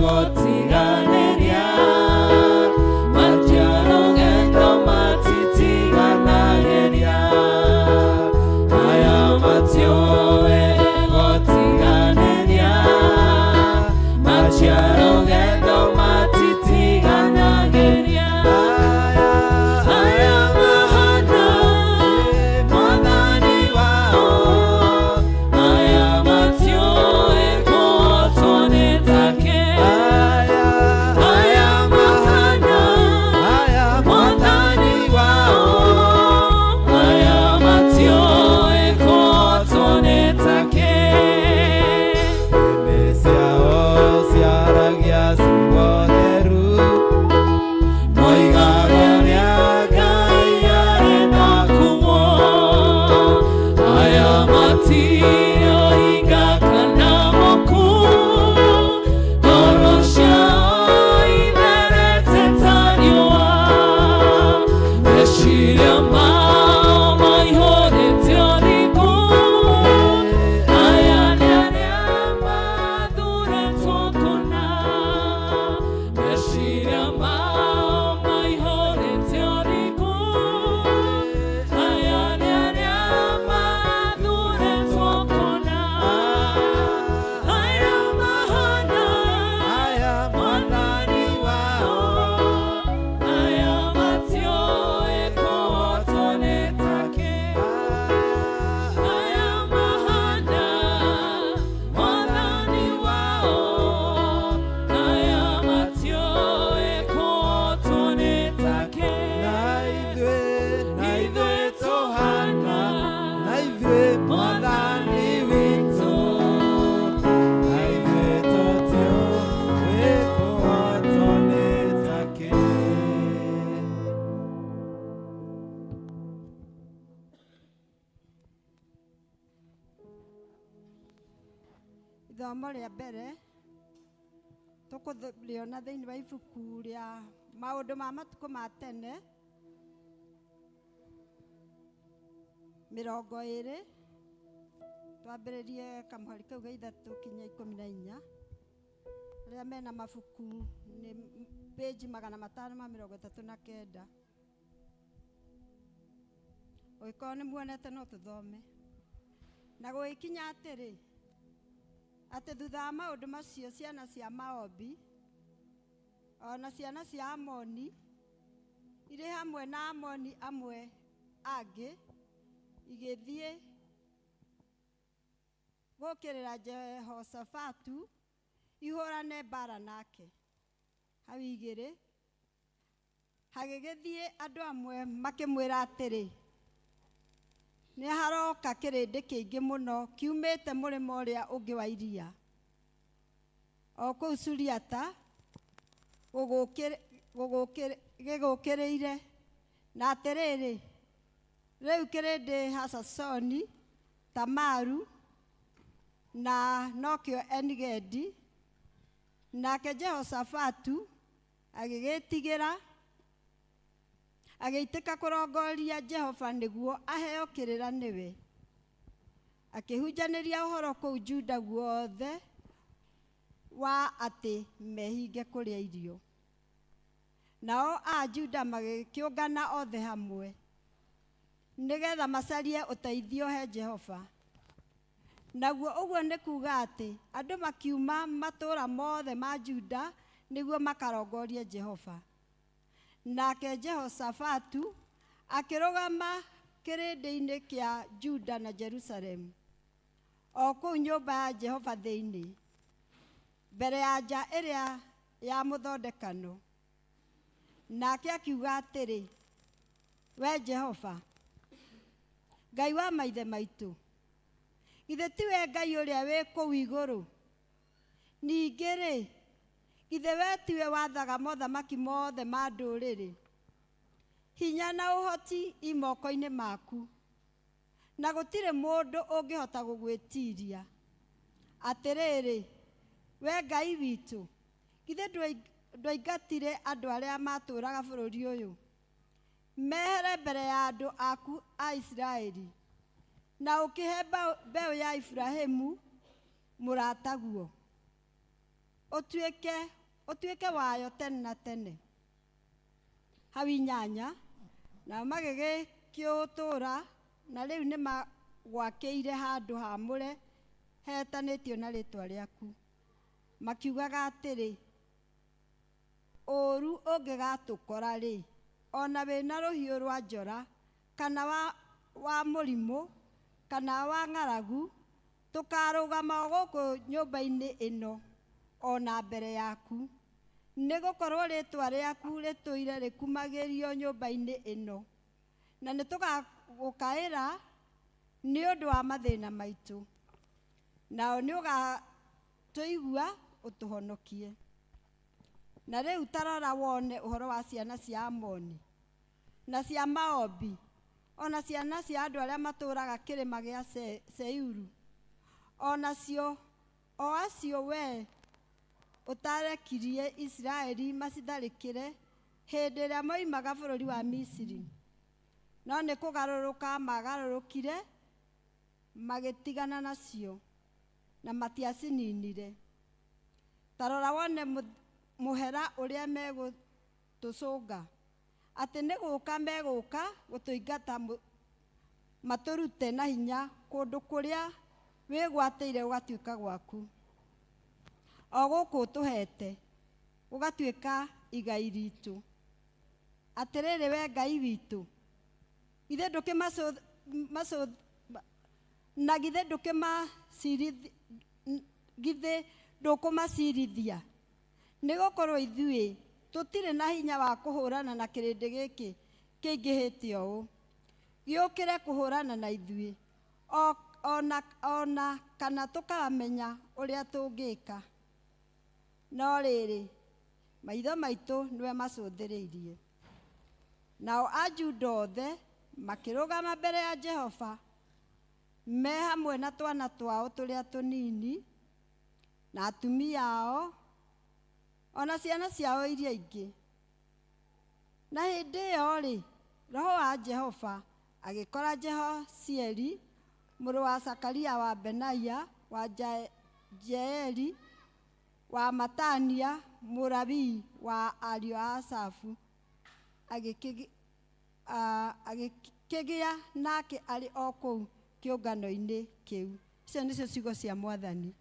Gũtiganĩria manjia rũgendo matitiganagĩria aya matiũĩ gũtiganĩria manjia rũgendo matitiganagĩria aya mahana mwathani wao aya matiũĩ kũhotwo nĩ take aya mahana mwathani wao aya matiũĩ kũhotwo nĩ take. Nĩmĩ ciao ciaragia ciugo theru. Moigaga ũrĩa Ngai arenda kumwo aya matioiga kana muku ngoro ciao itherete ta riũa meciria mao maihũrĩte ũthingu aya nĩ arĩa mathurĩtwo kũna meciria mao maihũrĩte ũthingu aya nĩ arĩa mathurĩtwo kũna aya mahana Aya mwathani wao aya matiũĩ kũhotwo nĩ take aya mahana mwathani wao aya matiũĩ kũhotwo nĩ take. Na ithuĩ, na ithuĩ tũhana na ithuĩ mwathani witũ na ithuĩ tũtiũĩ kũhotwo nĩ take. Ithomo rĩa mbere tũkũrĩona thĩinĩ wa ibuku rĩa maũndũ ma matukũ ma tene 20 twambĩrĩrie kamũhari kau ga 3 kinya 14 arĩa mena mabuku nĩ pĩnji 539 ũngĩkorwo nĩ muonete no tũthome. Na gũgĩkinya atĩrĩ atĩ thutha wa maũndũ macio ciana cia Maobi ona ciana cia Amoni irĩ hamwe na Amoni amwe angĩ igĩthiĩ gũũkĩrĩra Jehoshafatu ihũrane mbara nake. Hau igĩrĩ hagĩgĩthiĩ andũ amwe makĩmwĩra atĩrĩ nĩ haroka kĩrĩndĩ kĩingĩ mũno kiumĩte mũrĩmo ũrĩa ũngĩ wa iria o kũu Suriata gĩgũkĩrĩire na atĩrĩrĩ rĩu kĩrĩndĩ Hasasoni Tamaru na nokĩo Enigedi. Nake Jehoshafatu agĩgĩtigĩra agĩitĩka kũrongoria Jehova nĩguo aheo kĩrĩra nĩwe akĩhunjanĩria ũhoro kũu Juda guothe wa atĩ mehinge kũrĩa irio. Nao a Juda magĩkĩũngana othe hamwe nĩgetha macarie ũteithio he Jehova. Naguo ũguo nĩ kuga atĩ andũ makiuma matũũra mothe ma Juda nĩguo makarongorie Jehova. Nake Jehoshafatu akĩrũgama kĩrĩndĩ-inĩ kĩa Juda na Jerusalemu o kũu nyũmba ya Jehova thĩinĩ mbere ya nja ĩrĩa ya mũthondekano. Nake akiuga atĩrĩ, we Jehova Ngai wa maithe maitũ, githĩ tiwe Ngai ũrĩa wĩ kũu igũrũ? Ningĩ rĩ, githĩ we tiwe wathaga mothamaki mothe ma ndũrĩrĩ? Hinya na ũhoti i moko-inĩ maku, na gũtirĩ mũndũ ũngĩhota gũgwĩtiria. Atĩrĩrĩ, we Ngai witũ, githĩ ndwaingatire andũ arĩa matũũraga bũrũri ũyũ mehere mbere ya andũ aku a Isiraeli, na ũkĩhe mbeũ ya Iburahĩmu mũrataguo? Ũtuĩke wayo tene na tene. Hau inyanya, nao magĩgĩkĩũtũũra, na rĩu nĩmagwakĩire handũ haamũre hetanĩtio na rĩĩtwa rĩaku, makiugaga atĩrĩ, ũũru ũngĩgatũkora-rĩ, ona wĩna rũhiũ rwa njora, kana wa mũrimũ, kana wa ng'aragu, tũkarũgama o gũkũ nyũmba-inĩ ĩno o na mbere yaku, nĩ gũkorwo rĩĩtwa rĩaku rĩtũire rĩkumagĩrio nyũmba-inĩ ĩno, na nĩ tũgagũkaĩra nĩ ũndũ wa mathĩna maitũ, nao nĩ ũgatũigua ũtũhonokie. Na rĩu ta rora wone ũhoro wa ciana cia Amoni na cia Maobi, ona ciana cia andũ arĩa matũũraga kĩrĩma gĩa Seiru, o nacio o acio wee ũtarekirie Isiraeli macitharĩkĩre hĩndĩ ĩrĩa moimaga bũrũri wa Misiri, no nĩ kũgarũrũka magarũrũkire magĩtigana nacio na matiacininire. Ta rora wone mũhera ũrĩa megũtũcũnga, atĩ nĩ gũka megũka gũtũingata matũrute na hinya kũndũ kũrĩa wĩgwatĩire gũgatuĩka gwaku, o gũkũ ũtũheete gũgatuĩka igai ritũ. Atĩrĩrĩ we Ngai witũ, githĩ na githĩ githĩ ndũkũmacirithia? Nĩ gũkorwo ithuĩ tũtirĩ na hinya wa kũhũrana na kĩrĩndĩ gĩkĩ kĩingĩhĩte ũũ, gĩũkĩre kũhũrana na ithuĩ, ona kana tũkamenya ũrĩa tũngĩka. No rĩrĩ, maitho maitũ nĩwe macũthĩrĩirie. Nao Ajuda othe makĩrũgama mbere ya Jehova me hamwe na twana twao tũrĩa tũnini, na atumia ao, ona ciana ciao iria ingĩ. Na hĩndĩ ĩyo-rĩ, Roho wa Jehova agĩkora Jehosieli mũrũ wa Zakaria wa Benaia wa Jeeli wa Matania Mũlawii wa ariũ a Asafu, agĩkĩgĩa nake arĩ o kũu kĩũngano-inĩ kĩu. Icio nĩcio ciugo cia Mwathani.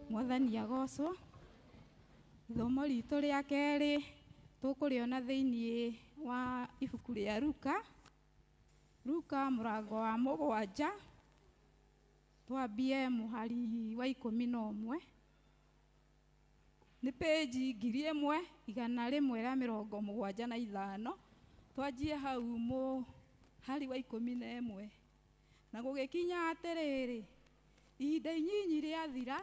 Mwathani agocwo. Ithomo ritũ rĩa kerĩ tũkũrĩona thĩiniĩ wa ibuku rĩa Luka, Luka mũrango wa 7. Twambie mũhari wa 11. Nĩ pĩnji 1175. Twanjie hau mũhari wa 11. Na gũgĩkinya atĩrĩrĩ, ihinda inyinyi rĩathira,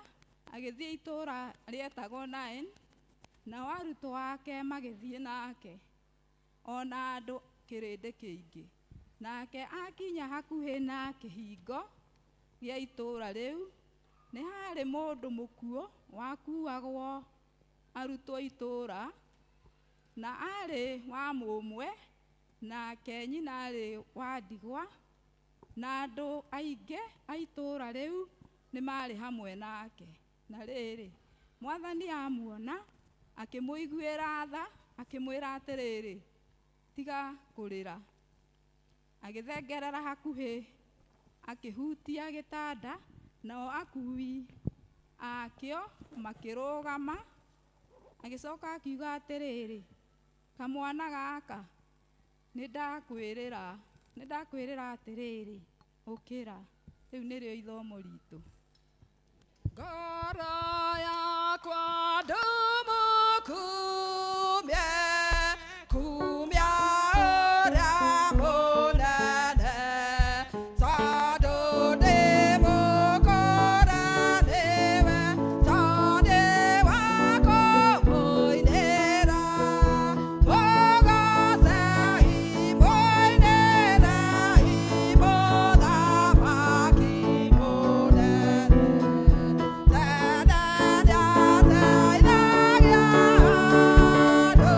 agĩthiĩ itũũra rĩetagwo Nain, nao arutwo ake magĩthiĩ nake, ona andũ kĩrĩndĩ kĩingĩ. Nake akinya hakuhĩ na kĩhingo gĩa itũũra rĩu, nĩ harĩ mũndũ mũkuũ wakuagwo arutwo itũũra, na aarĩ wa mũmwe, nake nyina aarĩ wa ndigwa, na andũ aingĩ a itũũra rĩu nĩ maarĩ hamwe nake. Na rĩrĩ, Mwathani amuona, akĩmũiguĩra tha, akĩmwĩra atĩrĩrĩ, tiga kũrĩra. Agĩthengerera hakuhĩ, akĩhutia gĩtanda, nao akui akĩo makĩrũgama. Agĩcoka akiuga atĩrĩrĩ, kamwana gaka, nĩ ndakwĩrĩra atĩrĩrĩ, ũkĩra. Rĩu nĩrĩo ithomo ritũ. Ngoro yakwa ndũmũkumie, kumia ũrĩa mũnene, tondũ ndĩ mũkũre nĩwe, tondũ wa kũmũinĩra. Mũgocei, mũinĩrei mũthamaki mũnene. Tene nĩateithagia andũ,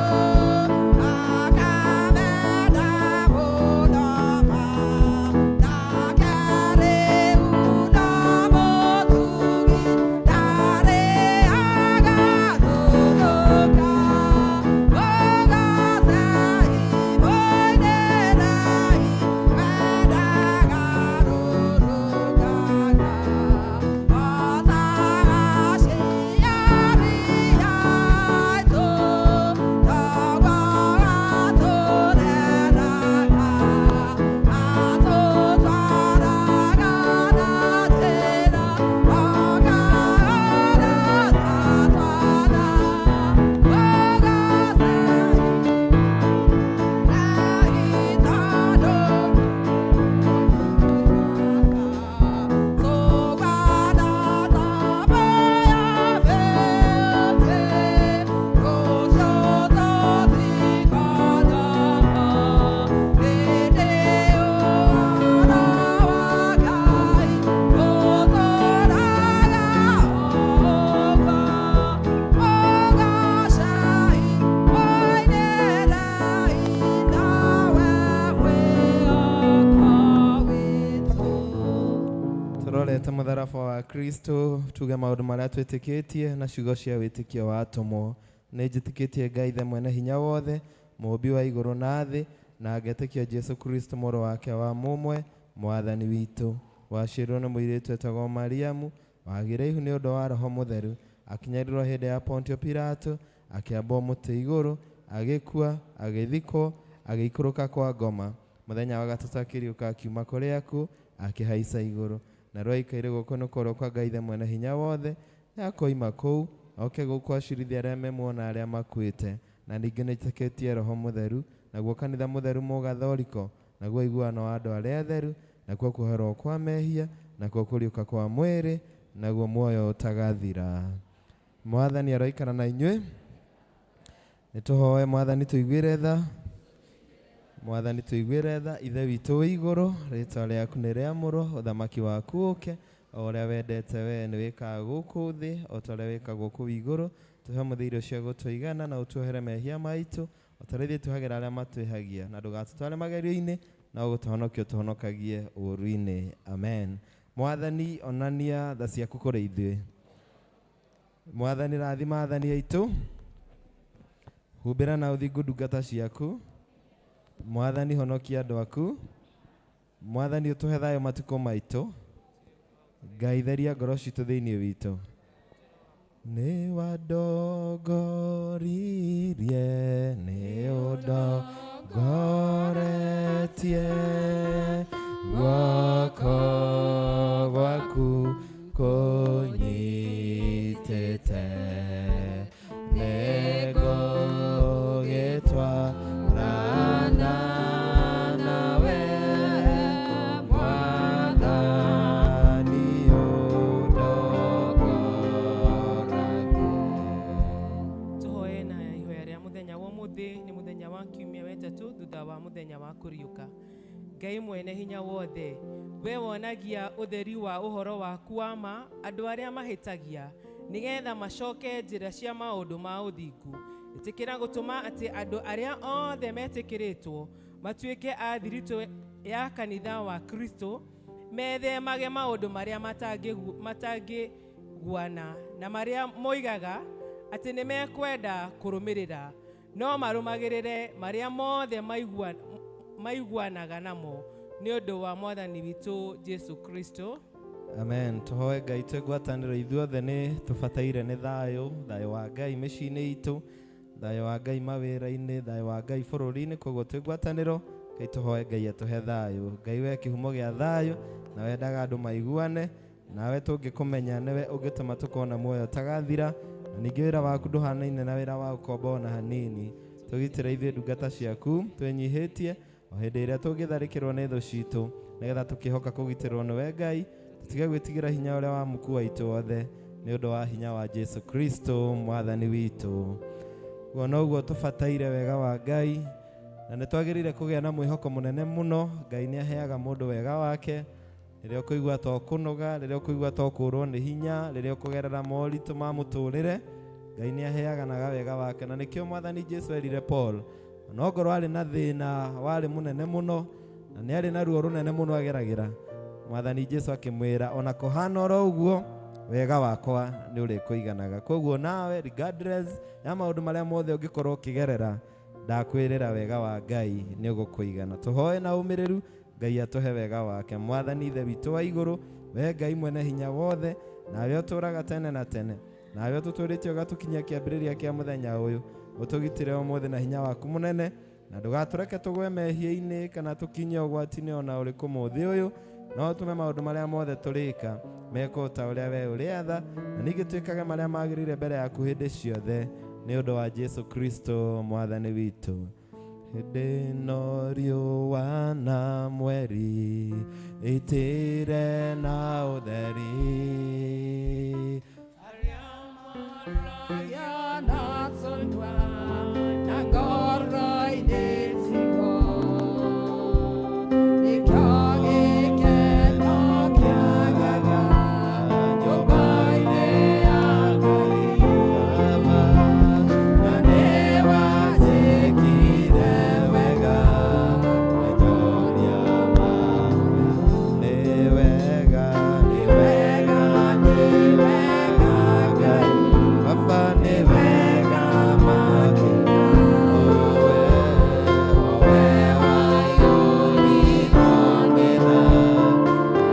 akamenda mũno ma, nake rĩu no mũtugi, ndarĩ agarũrũka. Mũgocei, mũinĩrei, we ndagarũrũkaga. O ta aciari aitũ, noguo atũreraga, atũtwaraga na njĩra o kahora ta twana. Mũgocei, tondũ Turorete mũtharaba wa Kristo, tuge maũndũ marĩa twĩtĩkĩtie na ciugo cia wĩtĩkio wa atũmwo. Nĩ njĩtĩkĩtie Ngai Ithe mwene hinya wothe, mũũmbi wa igũrũ na thĩ, na ngetĩkia Jesu Kristo mũrũ wake wa mũmwe, mwathani witũ, waciarirwo nĩ mũirĩtu etagwo Mariamu, wagĩire ihu nĩ ũndũ wa Roho Mũtheru, akinyarirwo hĩndĩ ya Pontio Pilato, akĩambwo mũtĩ igũrũ, agĩkua, agĩthikwo, agĩikũrũka kwa ngoma. Mũthenya wa gatatũ akĩriũka akiuma kũrĩ akuũ, akĩhaica igũrũ, na rĩu aikaire guoko-inĩ kwa ũrĩo kwa Ngai Ithe mwene hinya wothe. Nĩakoima kũu oke gũkũ acirithie arĩa me muoyo na arĩa makuĩte. Na ningĩ nĩnjĩtĩkĩtie Roho Mũtheru, naguo kanitha mũtheru mũgathoriko, naguo ũiguano wa andũ arĩa atheru, nakuo kuoherwo kwa mehia, nakuo kũriũka kwa mwĩrĩ, naguo muoyo ũtagathira. Mwathani aroikara na inyuĩ. Nĩtũhoe Mwathani tũiguĩre tha. Mwathani tũiguĩre tha. Ithe witũ wĩ igũrũ, rĩtwa rĩaku nĩ rĩamũrwo, ũthamaki waku ũke, o ũrĩa wendete we nĩ wĩkaga gũkũ thĩ o ta ũrĩa wĩkagwo kũu igũrũ. Tũhe mũthĩ irio cia gũtũigana, na ũtuohere mehia maitũ o ta ũrĩa ithuĩ tuohagĩra arĩa matwĩhagia, na ndũgatũtware magerio-inĩ, no gũtũhonokia ũtũhonokagie ũũru-inĩ. Amen. Mwathani, onania tha ciaku kũrĩ ithuĩ. Mwathani, rathima athani aitũ, humbĩra na ũthingu ndungata ciaku. Mwathani, honokia andũ aku. Mwathani, ũtũhe thayũ matukũ maitũ. Ngai, theria ngoro citũ thĩinĩ witũ. Nĩ wandongoririe, nĩ ũndongoretie, guoko gwaku. gwaku kũnyitĩte nĩngũgĩtwarana nawe Mwathani ũndongoragie. Tũhoe na ihoya rĩa mũthenya wa ũmũthĩ nĩ mũthenya wa kiumia wetatũ thutha wa mũthenya wa kũriũka. Ngai mwene hinya wothe, we wonagia ũtheri wa ũhoro waku wa ma andũ arĩa mahĩtagia nĩgetha macoke njĩra cia maũndũ ma ũthingu. Ĩtĩkĩra gũtũma atĩ andũ arĩa othe metĩkĩrĩtwo matuĩke a thiritũ ya kanitha wa Kristo, methemage maũndũ marĩa matangĩguana na marĩa moigaga atĩ nĩ mekwenda kũrũmĩrĩra, no marũmagĩrĩre marĩa mothe maiguanaga namo nĩ ũndũ wa Mwathani witũ Jesu Kristo. Amen. Tũhoe Ngai twĩ ngwatanĩro ithuothe nĩ tũbataire nĩ thayũ, thayũ wa Ngai mĩciĩ-inĩ itũ, thayũ wa Ngai mawĩra-inĩ, thayũ wa Ngai bũrũri-inĩ. Koguo twĩ ngwatanĩro, Ngai tũhoe Ngai atũhe thayũ. Ngai we kĩhumo gĩa thayũ na wendaga andũ maiguane, nawe tũngĩkũmenya nĩwe ũngĩtũma tũkorwo na muoyo ũtagathira, na ningĩ wĩra waku ndũhanaine na wĩra wa ũkombo ona hanini. Tũgitĩre ithuĩ ndungata ciaku twĩnyihĩtie o hĩndĩ ĩrĩa tũngĩtharĩkĩrwo nĩ thũ citũ, nĩgetha tũkĩhoka kũgitĩrwo nĩwe Ngai, tũtige gwĩtigĩra hinya ũrĩa wa mũku waitũ wothe, nĩ ũndũ wa hinya wa Jesu Kristo Mwathani witũ. Guo noguo tũbataire wega wa Ngai, na nĩ twagĩrĩire kũgĩa na mwĩhoko mũnene mũno. Ngai nĩ aheaga mũndũ wega wake rĩrĩa ũkũigua to kũnoga, rĩrĩa ũkũigua to kũũrwo nĩ hinya, rĩrĩa ũkũgerera moritũ ma mũtũrĩre, Ngai nĩ aheaganaga wega wake. Na nĩkĩo Mwathani Jesu erire Paul, onongorwo arĩ na thĩna warĩ mũnene mũno na nĩ arĩ na ruo rũnene mũno ageragĩra, Mwathani Jesu akĩmwĩra ona kũhana oro ũguo wega wakwa nĩ ũrĩkũiganaga. Koguo nawe regardless ya maũndũ marĩa mothe ũngĩkorwo ũkĩgerera, ndakwĩrĩra wega wa Ngai nĩ ũgũkũigana. Tũhoe na ũmĩrĩru Ngai atũhe wega wake. Mwathani Ithe witũ wa igũrũ, we Ngai mwene hinya wothe, nawe ũtũũraga tene na tene, nawe ũtũtũũrĩtie ũgatũkinyia kĩambĩrĩria kĩa mũthenya ũyũ, ũtũgitĩre ũmũthĩ na hinya waku mũnene, na ndũgatũreke tũgwe mehia-inĩ kana tũkinye ũgwati-inĩ ona ũrĩkũ mũthĩ ũyũ, no ũtũme maũndũ marĩa mothe tũrĩka mekwo ta ũrĩa we ũrĩatha, na ningĩ twĩkage marĩa magĩrĩire mbere yaku hĩndĩ ciothe, nĩ ũndũ wa Jesu Kristo Mwathani witũ. Hĩndĩ ĩno riũa na mweri itire na ũtheri, nyũmba-inĩ ya Ngai Baba, na nĩwanjĩkire wega, wanyonia maũndũ. Nĩ wega, nĩ wega, nĩ wega Ngai, Baba nĩ wega makĩria, owe, owe waiyũrirwo nĩ tha,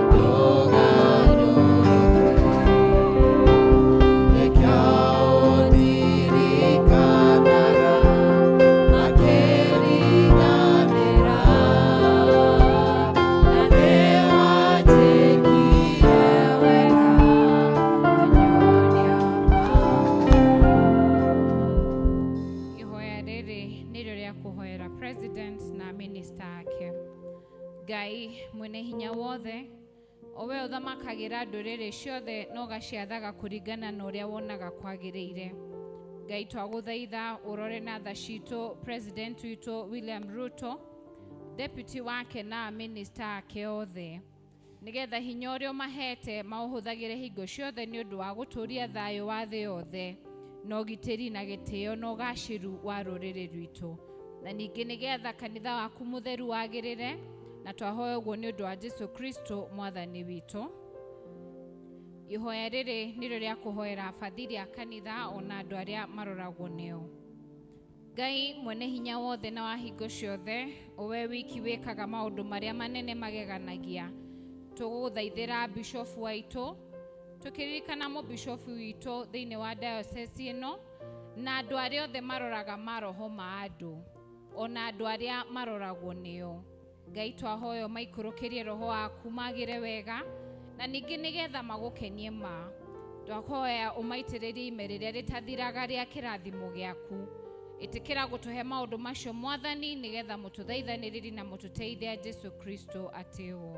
ndũgarũrũke. Nĩkĩo ũndirikanaga makĩriganĩra, na nĩwanjĩkire wega, wanyonia Ihoya rĩrĩ nĩrĩo rĩa kũhoera president na minister ake. Ngai mwene hinya wothe, o we ũthamakagĩra ndũrĩrĩ ciothe na ũgaciathaga kũringana na ũrĩa wonaga kwagĩrĩire. Ngai twagũthaitha ũrore na tha citũ president witũ William Ruto, deputy wake na minister ake othe, nĩgetha hinya ũrĩa ũmahete maũhũthagĩre hingo ciothe nĩ ũndũ wa gũtũũria thayũ wa thĩ yothe na ũgitĩri na gĩtĩo na ũgacĩru wa rũrĩrĩ rwitũ, na ningĩ nĩgetha kanitha waku mũtheru wagĩrĩre, na twahoya ũguo nĩ ũndũ wa Jesu Kristo Mwathani witũ. Ihoya rĩrĩ nĩrĩo rĩa kũhoera bathiri a kanitha ona andũ arĩa maroragwo nĩo. Ngai mwene hinya wothe na wa hingo ciothe, o we wiki wĩkaga maũndũ marĩa manene mageganagia, tũgũgũthaithĩra bishofu waitũ, tũkĩririkana mũbishofu witũ thĩinĩ wa diocese ĩno, na andũ arĩa othe maroraga maroho ma andũ, ona andũ arĩa maroragwo nĩo. Ngai twahoya maikũrũkĩrie roho waku magĩre wega, Na ningĩ nĩgetha magũkenie ma. Twahoya ũmaitĩrĩrie ime rĩrĩa rĩtathiraga rĩa kĩrathimo gĩaku. Ĩtĩkĩra gũtũhe maũndũ macio Mwathani nĩgetha mũtũthaithanĩrĩri na mũtũteithia Jesu Kristo atĩwo.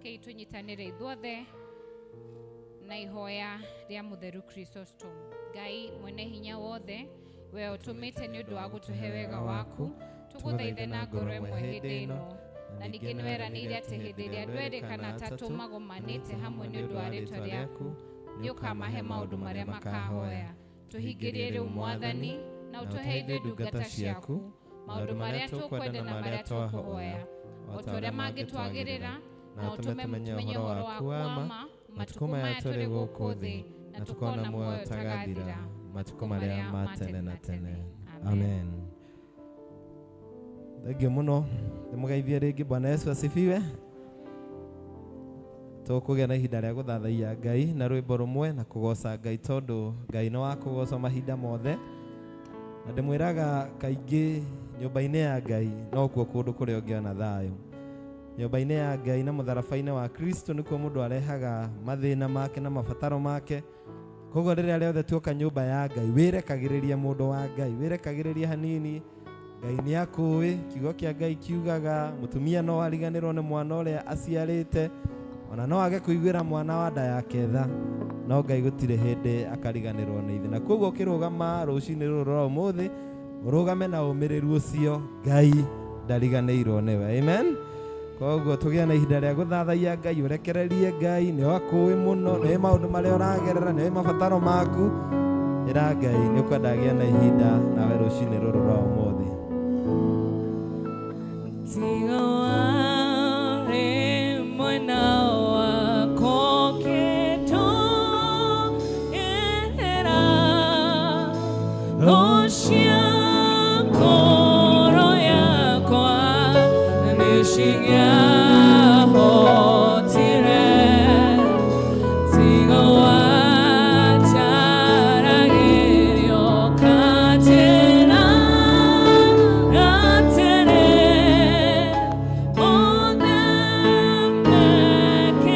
Kei tũnyitanĩre ithuothe na ihoya rĩa mũtheru Chrysostom. Ngai mwene hinya wothe, we ũtũmĩte nĩ ũndũ wa gũtũhe wega waku, tũgũthaithe na ngoro ĩmwe hĩndĩ ĩno. Na ningĩ nĩ weranĩire atĩ hĩndĩ ĩrĩa andũ erĩ kana atatũ magomanĩte hamwe nĩ ũndũ wa rĩĩtwa rĩaku, nĩ ũkamahe maũndũ marĩa makahoya. Tũhingĩrie rĩu Mwathani, na ũtũhe ithuĩ ndungata ciaku maũndũ marĩa tũkwenda na marĩa twahoya, o ta ũrĩa mangĩtwagĩrĩra, na ũtũme tũmenye ũhoro waku wa ma matukũ maya tũrĩ gũkũ thĩ, na tũkona muoyo ũtagathira matukũ marĩa ma tene na tene. Amen. Thengiũ mũno, ndĩmũgeithie rĩngĩ. Bwana Yesu asifiwe. Tũkũgĩa na ihinda rĩa gũthathaiya Ngai na rwĩmbo rũmwe na kũgoca Ngai tondũ Ngai nĩ wa kũgocwo mahinda mothe. Na ndĩmwĩraga kaingĩ nyũmba-inĩ ya Ngai nokuo kũndũ kũrĩa ũngĩona thayũ. Nyũmba-inĩ ya Ngai na mũtharaba-inĩ wa Kristo nĩkuo mũndũ arehaga mathĩna make na mabataro make. Koguo rĩrĩa rĩothe tuoka nyũmba ya Ngai, wĩrekagĩrĩria mũndũ wa Ngai, wĩrekagĩrĩria hanini. Ngai nĩ akũĩ, kiugo kĩa Ngai kiugaga mũtumia no ariganĩrwo nĩ mwana ũrĩa aciarĩte, ona no age kũiguĩra mwana wa nda yake tha, no Ngai gũtirĩ hĩndĩ akariganĩrwo nĩ ithe. Na koguo ũkĩrũgama rũcinĩ rũrũ rwa ũmũthĩ, ũrũgame na ũmĩrĩru ũcio, Ngai ndariganĩirwo nĩwe. Amen. Koguo tũgĩe na ihinda rĩa gũthathaiya Ngai, ũrekererie Ngai, nĩwe akũĩ mũno, nĩwe maũndũ marĩa ũragerera, nĩwe mabataro maku. Ĩra Ngai nĩ ũkwenda agĩe na ihinda nawe rũcinĩ rũrũ rwa ũmũthĩ. Tiga warĩ mwena wakwa ũkĩtũĩra Rũcia ngoro yakwa nĩcingĩahotire. Tiga wacaragĩrio kanjĩra gatene othe mekĩte.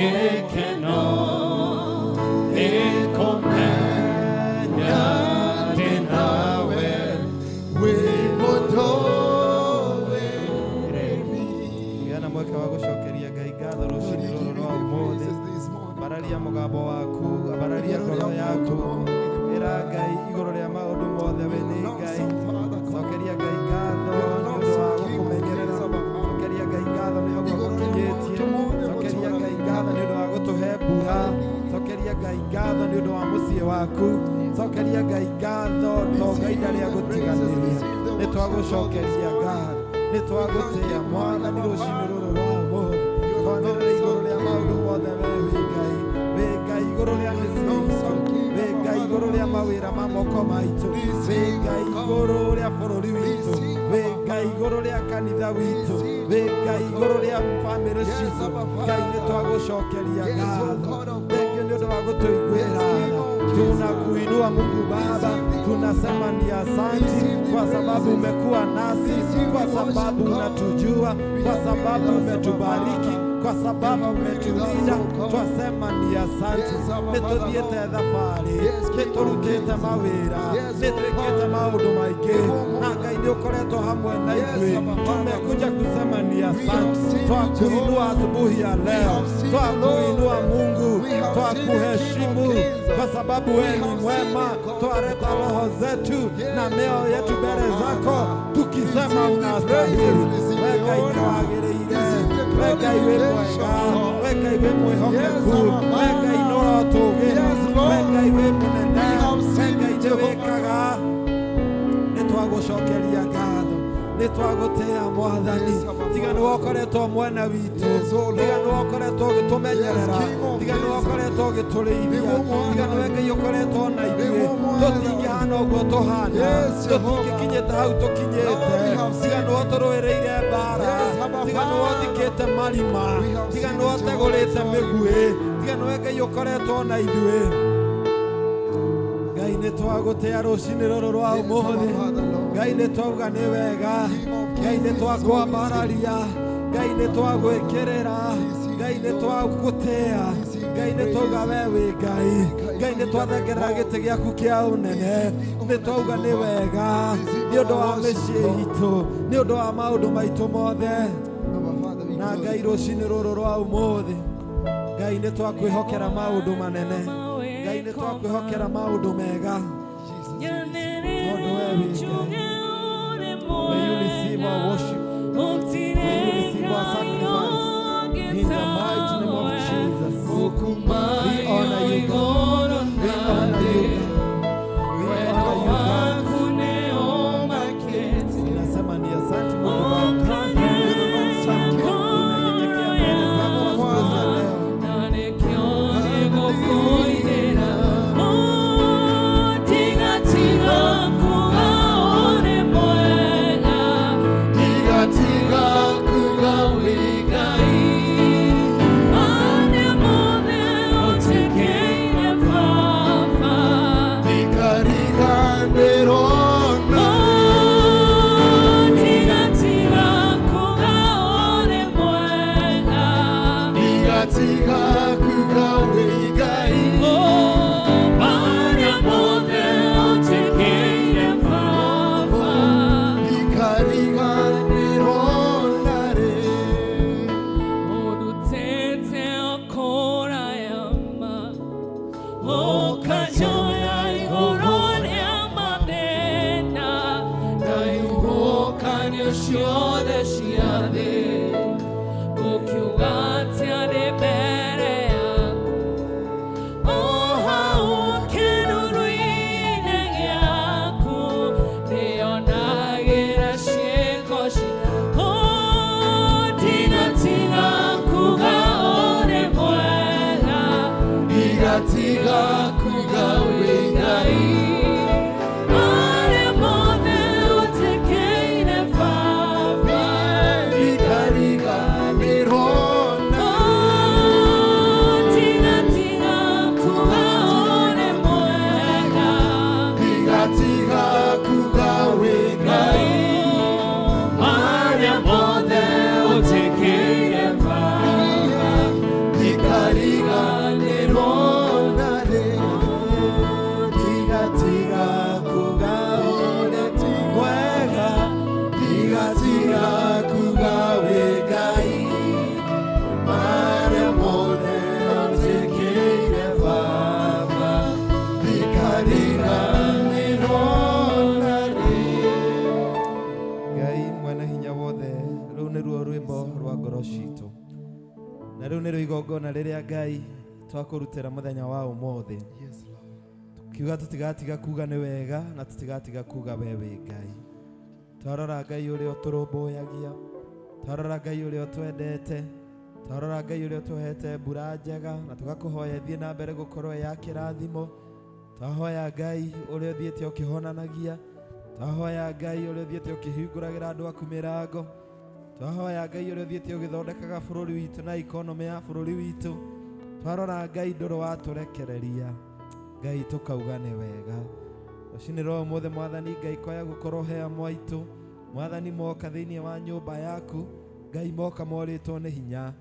Gĩkeno nĩ kũmenya ndĩ nawe Wĩ mũtũũrĩri. Gĩa na mweke wa gũcokeria Ngai ngatho rũcinĩ rũrũ rwa ũmũthĩ. Ambararia mũgambo waku, ambararia ngoro yaku. Ĩra Ngai igũrũ rĩa maũndũ mothe we nĩ Ngai. Cokeria Ngai ngatho nĩ ũndũ wa gũkũmenyerera. Cokeria Ngai ngatho nĩ ũguo gũkinyĩtie. Cokeria Ngai ngatho nĩ ũndũ wa gũtũhe mbura. Cokeria Ngai ngatho nĩ ũndũ wa mũciĩ waku. Cokeria Ngai ngatho to Ngai ndarĩ agũtiganĩria. Nĩ twagũcokeria ngatho. Nĩ twagũtĩĩa Mwathani rũcinĩ rũrũ rwa ũmũthĩ. Twanĩrĩra igũrũ rĩa maũndũ mothe we wĩ Ngai. Wĩ Ngai igũrũ rĩa mĩciĩ itũ. Wĩ Ngai igũrũ rĩa mawĩra ma moko maitũ. Wĩ Ngai igũrũ rĩa bũrũri witũ. Wĩ Ngai igũrũ rĩa kanitha witũ. Wĩ Ngai igũrũ rĩa bamĩrĩ citũ. Ngai nĩ twagũcokeria ngatho. Thengiũ nĩ ũndũ wa gũtũiguĩra tha. Tunakuinua Mungu Baba, tunasema ni asanti kwa sababu umekuwa nasi, kwa sababu unatujua, kwa sababu umetubariki, kwa sababu umetulinda. Twasema ni asanti. Nĩ tũthiĩte thabarĩ, nĩ tũrutĩte mawĩra, nĩ twĩkĩte maũndũ maingĩ, na Ngai nĩ ũkoretwo hamwe na ithuĩ. Tumekuja kusema ni asante. Twakuinua asubuhi ya leo, twakuinua Mungu, twakuheshimu kwa sababu wewe ni mwema. Twaleta roho zetu na mioyo yetu mbele zako tukisema unastahili. We Ngai nĩ wagĩrĩire, we Ngai wĩ mwega, we Ngai wĩ mwĩhokeku, we Ngai nĩ ũrotũgĩra, we Ngai wĩ mũnene, we Ngai nĩ wĩkaga. Nĩ twagũcokeria ngatho, nĩ twagũtĩĩa Mwathani. Tiga nĩ wokoretwo mwena witũ, tiga nĩ wokoretwo ũgĩtũmenyerera, tiga nĩ wokoretwo ũgĩtũrĩithia, tiga nĩwe Ngai ũkoretwo na ithuĩ, tũtingĩhana ũguo tũhana, tũtingĩkinyĩte hau tũkinyĩte. Tiga nĩwe ũtũrũĩrĩire mbara, tiga nĩwe ũthikĩte marima, tiga nĩwe ũtegũrĩte mĩguĩ, tiga nĩwe Ngai ũkoretwo na ithuĩ. Ngai nĩ twagũtĩĩa rũcinĩ rũrũ rwa ũmũthĩ. Ngai nĩ twauga nĩ wega, Ngai nĩ twakwambararia, Ngai nĩ twagwĩkĩrĩra, Ngai nĩ twagũtĩĩa, Ngai nĩ twauga we wĩ Ngai, Ngai nĩ twathengerera gĩtĩ gĩaku kĩa ũnene, nĩ twauga nĩ wega nĩ ũndũ wa mĩciĩ itũ, nĩ ũndũ wa maũndũ maitũ mothe. Na Ngai rũcinĩ rũrũ rwa ũmũthĩ, Ngai nĩ twakwĩhokera maũndũ manene, Ngai nĩ twakwĩhokera maũndũ mega, tondũ we wĩ Ngai. May you receive our worship. May you receive our sacrifice. In the mighty name of Jesus. We honor you, God. We honor you, God. We honor you, God. Tunasema ni asante Mungu Baba. Tunanyenyekea mbele zako asubuhi ya leo. Tiga kuga wĩ Ngai. Ndikariganĩrwo Tiga kuga wĩ Ngai. Ndikariganĩrwo narĩ. Tiga kuga wĩ Ngai. Ndikariganĩrwo Tiga kuga wĩ Ngai. Marĩa mothe ũnjĩkĩire Baba. Igongona rĩrĩa Ngai twakũrutĩra mũthenya wa ũmũthĩ. Yes, Lord. Tukiuga tũtigatiga kuga nĩ wega na tũtigatiga kuga we wĩ Ngai. Twarora Ngai ũrĩa ũtũrũmbũyagia, twarora Ngai ũrĩa ũtwendete, twarora Ngai ũrĩa ũtũhete mbura njega na tũgakũhoya ĩthiĩ na mbere gũkorwo ĩ ya kĩrathimo. Twahoya Ngai ũrĩa ũthiĩte ũkĩhonanagia, twahoya Ngai ũrĩa ũthiĩte ũkĩhingũragĩra andũ aku mĩrango, twahoya Ngai ũrĩa ũthiĩte ũgĩthondekaga bũrũri witũ na ikonomĩ ya bũrũri witũ. Twarora Ngai ndũrũ watũrekereria, Ngai tũkauga nĩ wega. Rũcinĩ rwa ũmũthĩ Mwathani Ngai koya gũkorwo he amwe aitũ. Mwathani moka thĩinĩ wa nyũmba yaku, Ngai moka morĩtwo nĩ hinya,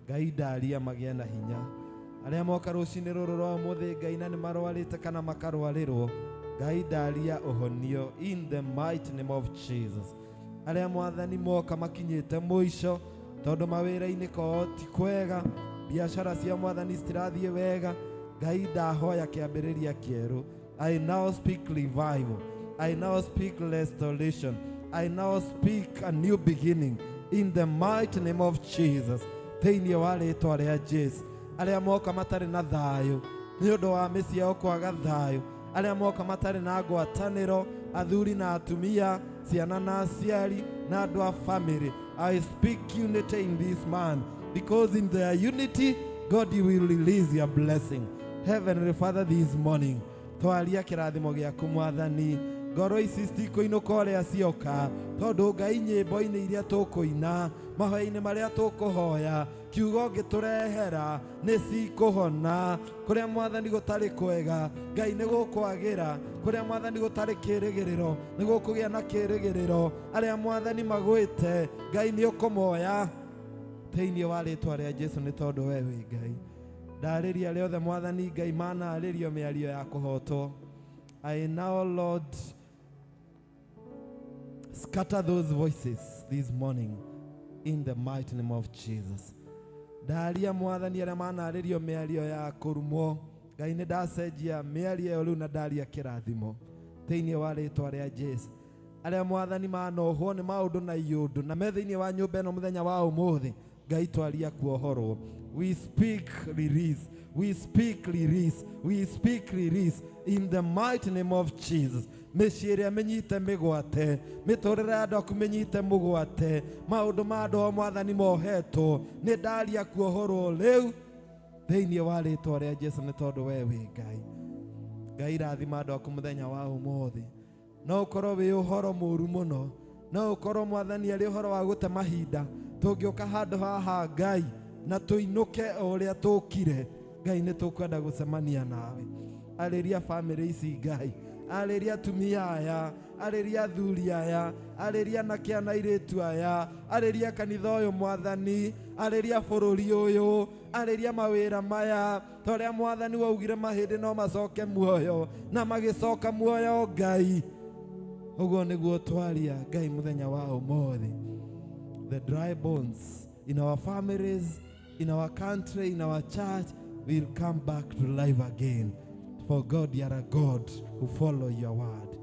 Ngai ndaria magĩe na hinya. Arĩa moka rũcinĩ rũrũ rwa ũmũthĩ Ngai na nĩ marwarĩte kana makarwarĩrwo, Ngai ndaria ũhonio in the mighty name of Jesus. Arĩa Mwathani moka makinyĩte mũico tondũ mawĩra-inĩ kwao ti kwega, biacara cia Mwathani citirathiĩ wega, Ngai ndahoya kĩambĩrĩria kĩerũ. I now speak revival. I now speak restoration. I now speak a new beginning in the mighty name of Jesus. Thĩinĩ wa rĩtwa rĩa Jesu. Arĩa moka matarĩ na thayũ nĩ ũndũ wa mĩciĩ yao kwaga thayũ, arĩa moka matarĩ na ngwatanĩro, athuri na atumia, ciana na aciari na andũ a family, I speak unity in this man, because in their unity God, you will release your blessing. Heavenly Father, this morning twaria kĩrathimo gĩaku Mwathani. Ngoro ici citikũinũka ũrĩa cioka, tondũ Ngai nyĩmbo-inĩ iria tũkũina, mahoya-inĩ marĩa tũkũhoya, kiugo ũngĩtũrehera nĩ cikũhona. Kũrĩa Mwathani gũtarĩ kwega, Ngai nĩ gũkwagĩra. Kũrĩa Mwathani gũtarĩ kĩrĩgĩrĩro, nĩ gũkũgĩa na kĩrĩgĩrĩro. Arĩa Mwathani magwĩte, Ngai nĩ ũkũmoya thĩinĩ wa rĩtwa rĩa Jesu, nĩ tondũ we wĩ Ngai. Ndarĩria arĩa othe Mwathani Ngai manarĩrio mĩario ya kũhotwo. I now, Lord, scatter those voices this morning in the mighty name of Jesus. Ndaria Mwathani arĩa manarĩrio mĩario ya kũrumwo, Ngai nĩ ndacenjia mĩario ĩyo rĩu na ndaria kĩrathimo thĩinĩ wa rĩtwa rĩa Jesu. Arĩa Mwathani manohwo nĩ maũndũ na iũndũ na me thĩinĩ wa nyũmba ĩno mũthenya wa ũmũthĩ, Ngai twaria kuohorwo. We speak release, we speak release, we speak release in the mighty name of Jesus. Mĩciĩ ĩrĩa mĩnyite mĩgwate, mĩtũrĩre ya andũ aku mĩnyite mũgwate, maũndũ ma andũ o Mwathani mohetwo, nĩ ndaria kuohorwo rĩu thĩinĩ wa rĩtwa rĩa Jesu, nĩ tondũ we wĩ Ngai. Ngai rathima andũ aku mũthenya wa ũmũthĩ. No ũkorwo wĩ ũhoro mũru mũno, no ũkorwo Mwathani arĩ ũhoro wa gũte mahinda, tũngĩũka handũ haha Ngai na tũinũke o ũrĩa tũkire, Ngai nĩ tũkwenda gũcemania nawe. Arĩria bamĩrĩ ici Ngai, arĩria atumia aya, arĩria athuri aya, arĩria anake na airĩtu aya, arĩria kanitha ũyũ Mwathani, arĩria bũrũri ũyũ, arĩria mawĩra maya, ta ũrĩa Mwathani waugire mahĩndĩ no macoke muoyo na magĩcoka muoyo Ngai. Ũguo nĩguo twaria Ngai mũthenya wa ũmũthĩ. The dry bones in our families, in our country, in our church will come back to life again. For God, you are a God who follow your word.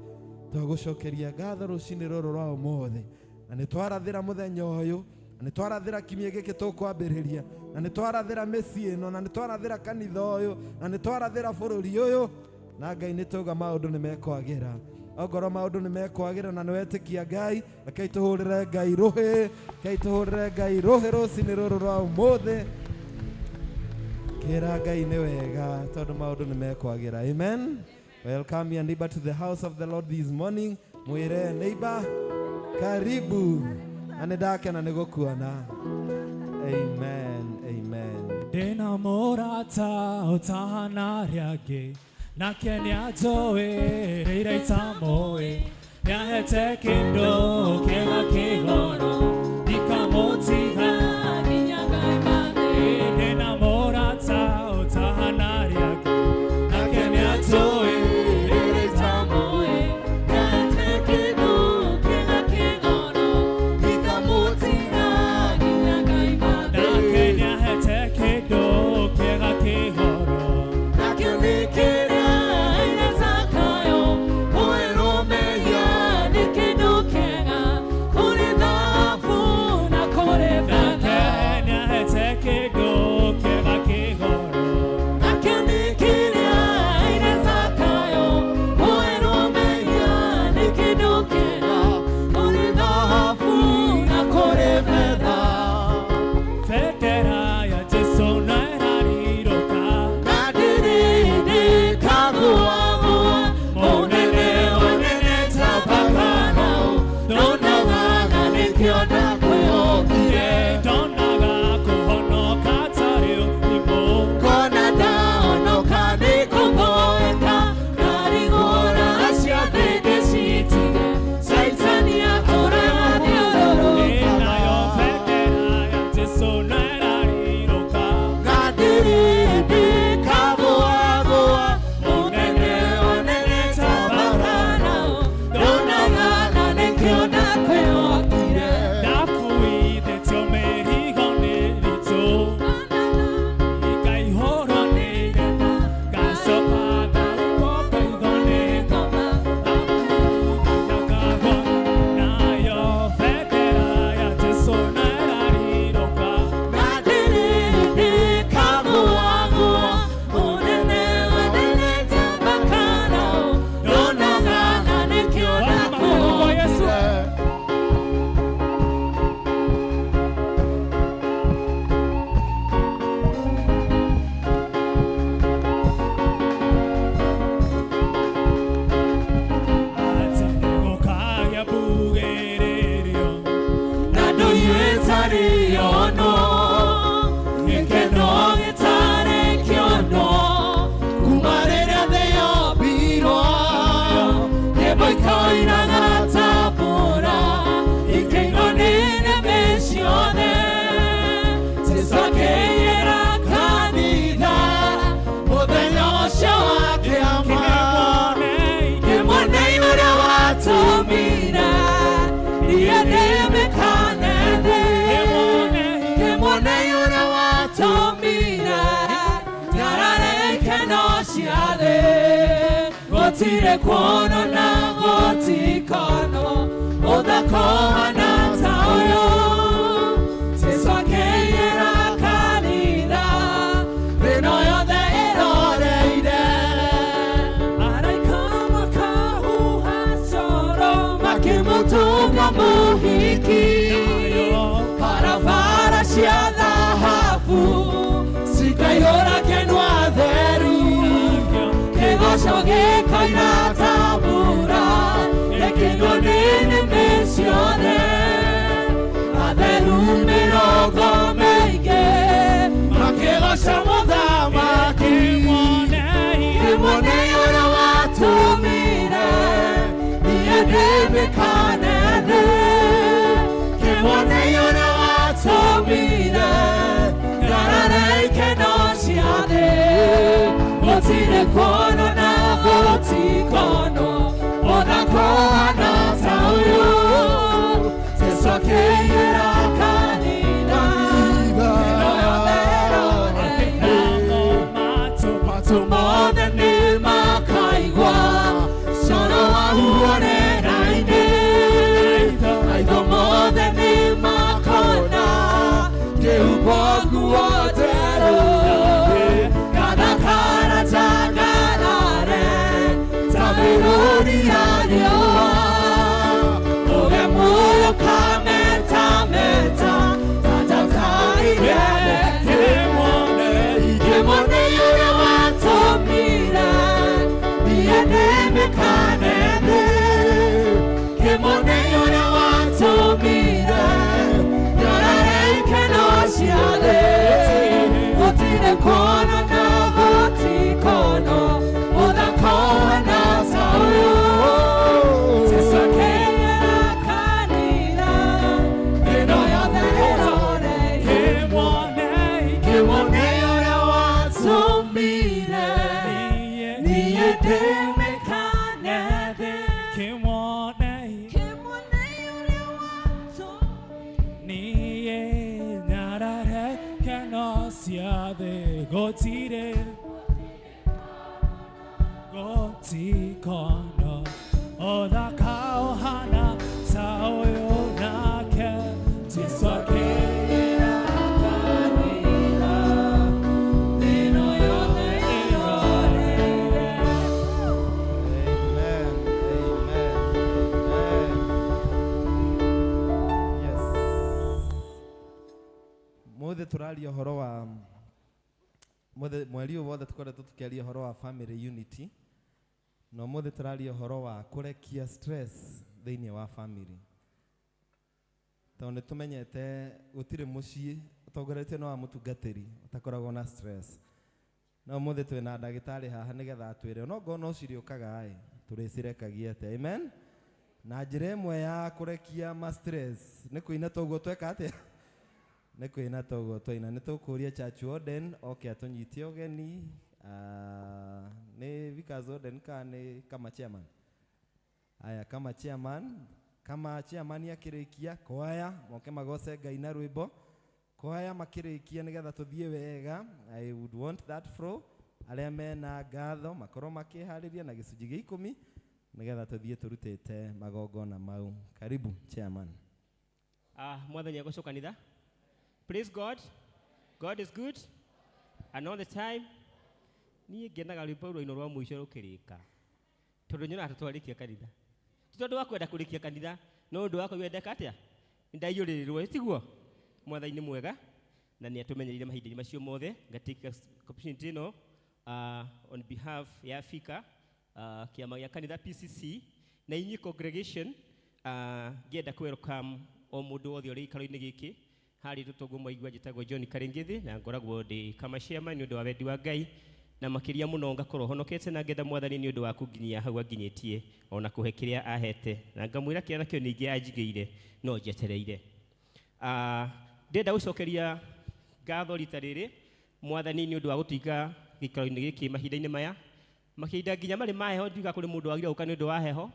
Twagũcokeria ngatho rũcinĩ rũrũ rwa ũmũthĩ, na nĩ twarathĩra mũthenya ũyũ, na nĩ twarathĩra kiumia gĩkĩ tũkwambĩrĩria, na nĩ twarathĩra mĩciĩ ĩno, na nĩ twarathĩra kanitha ũyũ, na nĩ twarathĩra bũrũri ũyũ, na Ngai nĩ tauga maũndũ nĩ mekwagĩra. Ongorwo maũndũ nĩ mekwagĩra na nĩ wetĩkia Ngai, rekei tũhũrĩre Ngai rũhĩ, rekei tũhũrĩre Ngai rũhĩ rũcinĩ rũrũ rwa ũmũthĩ. Kĩra Ngai nĩ wega tondũ maũndũ nĩ mekwagĩra. Amen. Welcome your neighbor to the house of the Lord this morning. Mwĩre neighbor, karibu, na nĩ ndakena nĩ gũkuona. Amen. Amen. Ndĩna mũrata ũtahana arĩa angĩ, nake nĩanjũĩ rĩrĩa itamũĩ, nĩahete kĩndũ kĩega kĩgoro, ndikamũtiga. Nginya Ngai mathĩ. Ndĩna mũrata ũtahana arĩa angĩ, nake nĩanjũĩ rĩrĩa itamũĩ, Nĩahete kĩndũ kĩega kĩgoro, ndikamũtiga nginya Ngai mathĩ. Nake nĩahete kĩndũ kĩega kĩgoro. Nakĩo nĩ kĩrĩa aire Zakayo, kwĩrwo mehia nĩ kĩndũ kĩega, kũrĩ thahabu na kũrĩ betha. Ikoiraga ta mbura ikĩinwo nĩ nĩmĩ ciothe. Jesũ akĩiyĩra kanitha mũthenya ũcio wa kĩama. Kĩmwonei ũrĩa watũmire niĩ ndĩmĩkane thĩ. Kĩmwonei ũrĩa watũmire njarare ikeno cia thĩ. Gũtirĩ kuono na gũtikono ũthaka ũhana ta ũyũ. Jesũ akĩiyĩra kanitha thĩno yothe ĩroreire. Araika makahuha coro Makĩmũtũnga mũhiki barabara cia thahabu cikaihũra kĩnua theru. Kĩgoco gĩkoira ta mbura gĩkĩinwo nĩ nĩmĩ ciothe. Atheru mĩrongo mĩingĩ makĩgoca mũthamaki. Kĩmwonei ũrĩa watũmire niĩ ndĩmĩkane thĩ. Kĩmwonei ũrĩa watũmire njarare ikeno cia thĩ. Gũtirĩ kuono na gũtikono ũthaka ũhana ta ũyũ. Jesũ akĩiyĩra kanitha ĩno yothe ĩroreire. Matũ mothe nĩmakaigua coro wahuo rĩera-inĩ. Maitho mothe nĩmakona kĩhumbwo nguo njerũ. Gathakara njangarare ta mĩrũri ya riũa. Ũge muoyo kametameta ta njata iria nene. Kĩmwonei ũrĩa watũmire niĩ ndĩmĩkane thĩ. Kĩmwonei ũrĩa watũmire njarare ikeno cia thĩ. Gũtirĩ kuono na gũtikono ũthaka ũhana ta ũyũ. Jesũ akĩiyĩra kanitha ĩno yothe ĩroreire. Kĩmwonei ũrĩa watũmire niĩ ndĩmĩkane thĩ. Kĩmwonei ũrĩa watũmire Niĩ nyarare keno cia thĩ gũtirĩ gũtikono ũthaka ũhana ta ũyũ nake Jesũ akĩiyĩra kanitha ĩno yothe ĩroreire. Amen. Amen. Amen. Yes. Mothe tũraria ũhoro wa mothe mweri ũyũ wothe tũkoretwo tũkĩaria ũhoro wa family unity na ũmũthĩ tũraria ũhoro wa kũrekia stress thĩinĩ wa family tondũ nĩ tũmenyete gũtirĩ mũciĩ ũtongoretio nĩ wa mũtungatĩri ũtakoragwo na stress no ũmũthĩ twĩna ndagĩtarĩ haha nĩgetha atwĩre onokorwo no cirĩũkaga ĩ tũrĩcirekagia atĩa. Amen. Na njĩra ĩmwe ya kũrekia ma stress nĩ kũina toguo tweka atĩa nĩ kũina toguo twaina. Nĩ tũkũria Church Warden oke atũnyitie ũgeni. Nĩ Vickers Warden kana nĩ kama chairman? Aya, kama chairman, kama chairman akĩrĩkia kwaya moke magoce Ngai na rwĩmbo kwaya makĩrĩkia nĩgetha tũthiĩ wega. I would want that flow. Arĩa mena ngatho makorwo makĩharĩria na gĩcunjĩ gĩa 10 nĩgetha tũthiĩ tũrutĩte magongona mau. Karibu chairman. Mwathani agocwo kanitha. Praise God. God is good and all the time. Niĩ ngenaga rwĩmbo rũino rwa mũico rũkĩrĩka tondũ nyonaga tũtwarĩkia kanitha. Ti tondũ wa kwenda kũrĩkia kanitha no ũndũ wa kũigua ndeka atĩa nĩndaiyũrĩrĩrwo tiguo. Mwathani nĩ mwega na nĩ atũmenyereire mahinda-inĩ macio mothe. Ngatake opportunity ĩno on behalf ya Fika, kĩama gĩa kanitha PCC na inyuĩ congregation, ngĩenda kũ welcome o mũndũ wothe ũrĩ gĩikaro-inĩ gĩkĩ. Harĩ tũtongo mwaigua njĩtagwo John Karingithi na ngoragwo ndĩ kama chairman nĩ ũndũ wa wendi wa Ngai. Na makiria muno ngakorwo honokete na ngenda mwathani ni undu wa kunginyia hau anginyitie ona kuhe kiria ahete na ngamwira kiria nakio ningi anjigĩire no njetereire. Ndĩrenda gũcokeria ngatho rita rĩrĩ mwathani nĩ ũndũ wa gũtuiga gĩikaro-inĩ gĩkĩ mahinda-inĩ maya, mahinda nginya marĩ ma heho. Ndiuga kũrĩ mũndũ wagĩrĩire gũka nĩ ũndũ wa heho.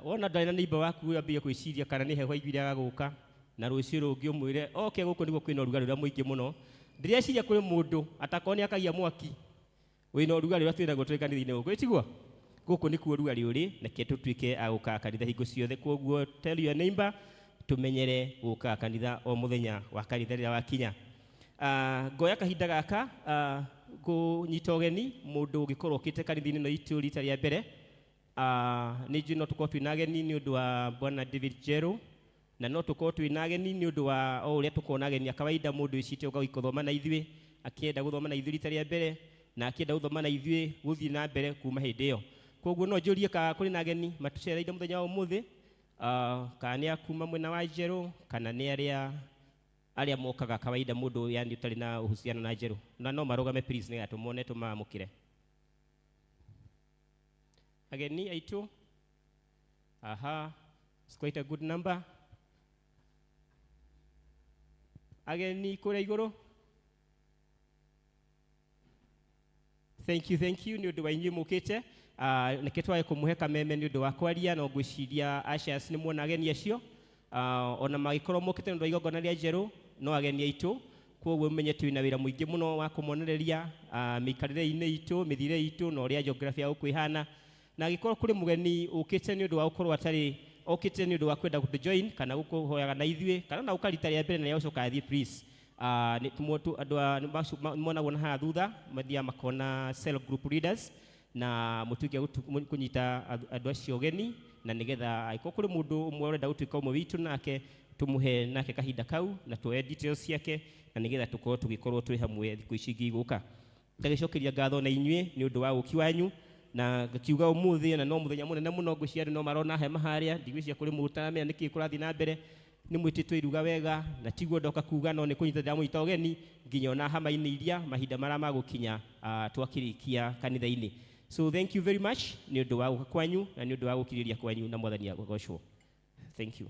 Wona ndarĩ na neighbor waku wambie gwĩciria kana nĩ heho aiguire agagũka, na rũciũ rũngĩ ũmwĩre oke gũkũ nĩguo kwĩna ũrugarĩ ũrĩa mũingĩ mũno. Ndĩreciria kũrĩ mũndũ atakorwo nĩ akagia mwaki wĩna ũrugarĩ ũrĩa twĩnaguo twĩ kanitha-inĩ gũkũ, ĩtiguo gũkũ nĩkuo ũrugarĩ ũrĩ, na kĩe tũtuĩke a gũkaga kanitha hingo ciothe. Kwoguo tell your neighbor tũmenyere gũkaga kanitha o mũthenya wa kanitha rĩrĩa wakinya. Ngoya kahinda gaka kũnyita ũgeni mũndũ ũngĩkorwo ũkĩte kanitha-inĩ ĩno itũ rita rĩa mbere. Nĩ njũĩ no tũkorwo twĩna ageni nĩ ũndũ wa Bwana David Njeru, na no tũkorwo twĩna ageni nĩ ũndũ wa o ũrĩa tũkorwo na ageni a kawaida, mũndũ wĩcite ũka gũthoma na ithuĩ, akĩenda gũthoma na ithuĩ rita rĩa mbere, na akĩenda gũthoma na ithuĩ gũthiĩ na mbere kuma hĩndĩ ĩyo. Koguo no njũrie kana kũrĩ na ageni matũcereire mũthenya wa ũmũthĩ, kana nĩ a kuma mwena wa Njeru, kana nĩ arĩa mokaga kawaida, mũndũ yani ũtarĩ na uhusiano na Njeru, na no marũgame please nĩgetha tũmone tũmamũkĩre. Ageni aitũ, aha, it's quite a good number. Ageni kũrĩa igũrũ, thank you, thank you nĩ ũndũ wa inyuĩ mũkĩte. Nĩkĩo twage kũmũhe kameme nĩ ũndũ wa kwaria, no ngwĩciria ushers nĩ muona ageni acio, ona magĩkorwo mokĩte nĩ ũndũ wa igongona rĩa Njeru, no ageni aitũ. Koguo ũmenye twĩna wĩra mũingĩ mũno wa kũmonereria mĩikarĩre-inĩ itũ, mĩthiĩre itũ, na ũrĩa geography ya gũkũ ĩhana. Na angĩkorwo kũrĩ mũgeni ũkĩte nĩ ũndũ wa gũkorwo atarĩ okĩte nĩ ũndũ wa kwenda gũtũ join kana gũkũhoyaga na ithuĩ, kana na ũka rita rĩa mbere na rĩa athiĩ please. Andũ monagwo na haha thutha mathiaga makona cell group leaders, na mũtuĩke kũnyita andũ acio ũgeni, na nĩgetha angĩkorwo kũrĩ mũndũ ũmwe ũrenda gũtuĩka ũmwe witũ nake tũmũhe nake kahinda kau na tuoe details ciake, na nĩgetha tũkorwo tũgĩkorwo twĩ hamwe thikũ ici ingĩ igũka. Ngagĩcokeria ngatho na inyuĩ nĩ ũndũ wa ũki wanyu, na ngakiuga ũmũthĩ na no mũthenya mũnene mũno, ngwĩciria andũ no marona hema harĩa, ndigwĩciria kũrĩ mũndũ ũtaramenya nĩkĩĩ kũrathiĩ na mbere. Nĩ mwĩtĩtwo iruga wega, na tiguo ndoka kuga, no nĩ kũnyita ndĩramũnyita ũgeni nginya ona hama-inĩ iria mahinda marĩa magũkinya twakĩrĩkia kanitha-inĩ. So thank you very much nĩ ũndũ wa gũka kwanyu na nĩ ũndũ wa gũkirĩrĩria kwanyu, na mwathani agũgocwo. Thank you.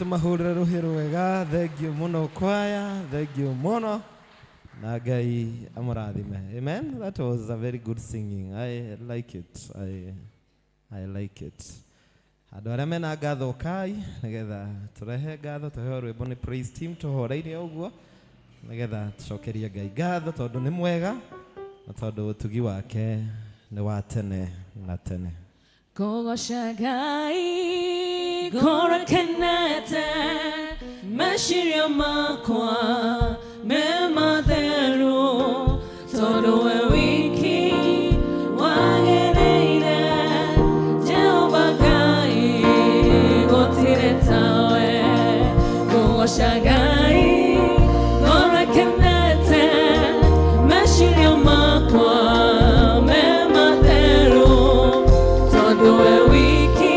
Tũmahũrĩre rũhĩ rwega. Thengiũ mũno kwaya, thengiũ mũno na Ngai amũrathime. Amen. That was a very good singing. I like it. I like it. Andũ arĩa mena ngatho kai nĩgetha tũrehe ngatho, tũheo rwĩmbo nĩ praise team tũhoreire ũguo nĩgetha tũcokerie Ngai ngatho tondũ nĩ mwega na tondũ ũtugi wake nĩ wa tene na tene. Kũgoca Ngai ngoro kenete, meciria makwa me matheru, tondũ we wiki wagĩrĩire. Jehova Ngai, gũtirĩ tawe. Kũgoca Ngai ngoro kenete, meciria makwa me matheru, tondũ we wiki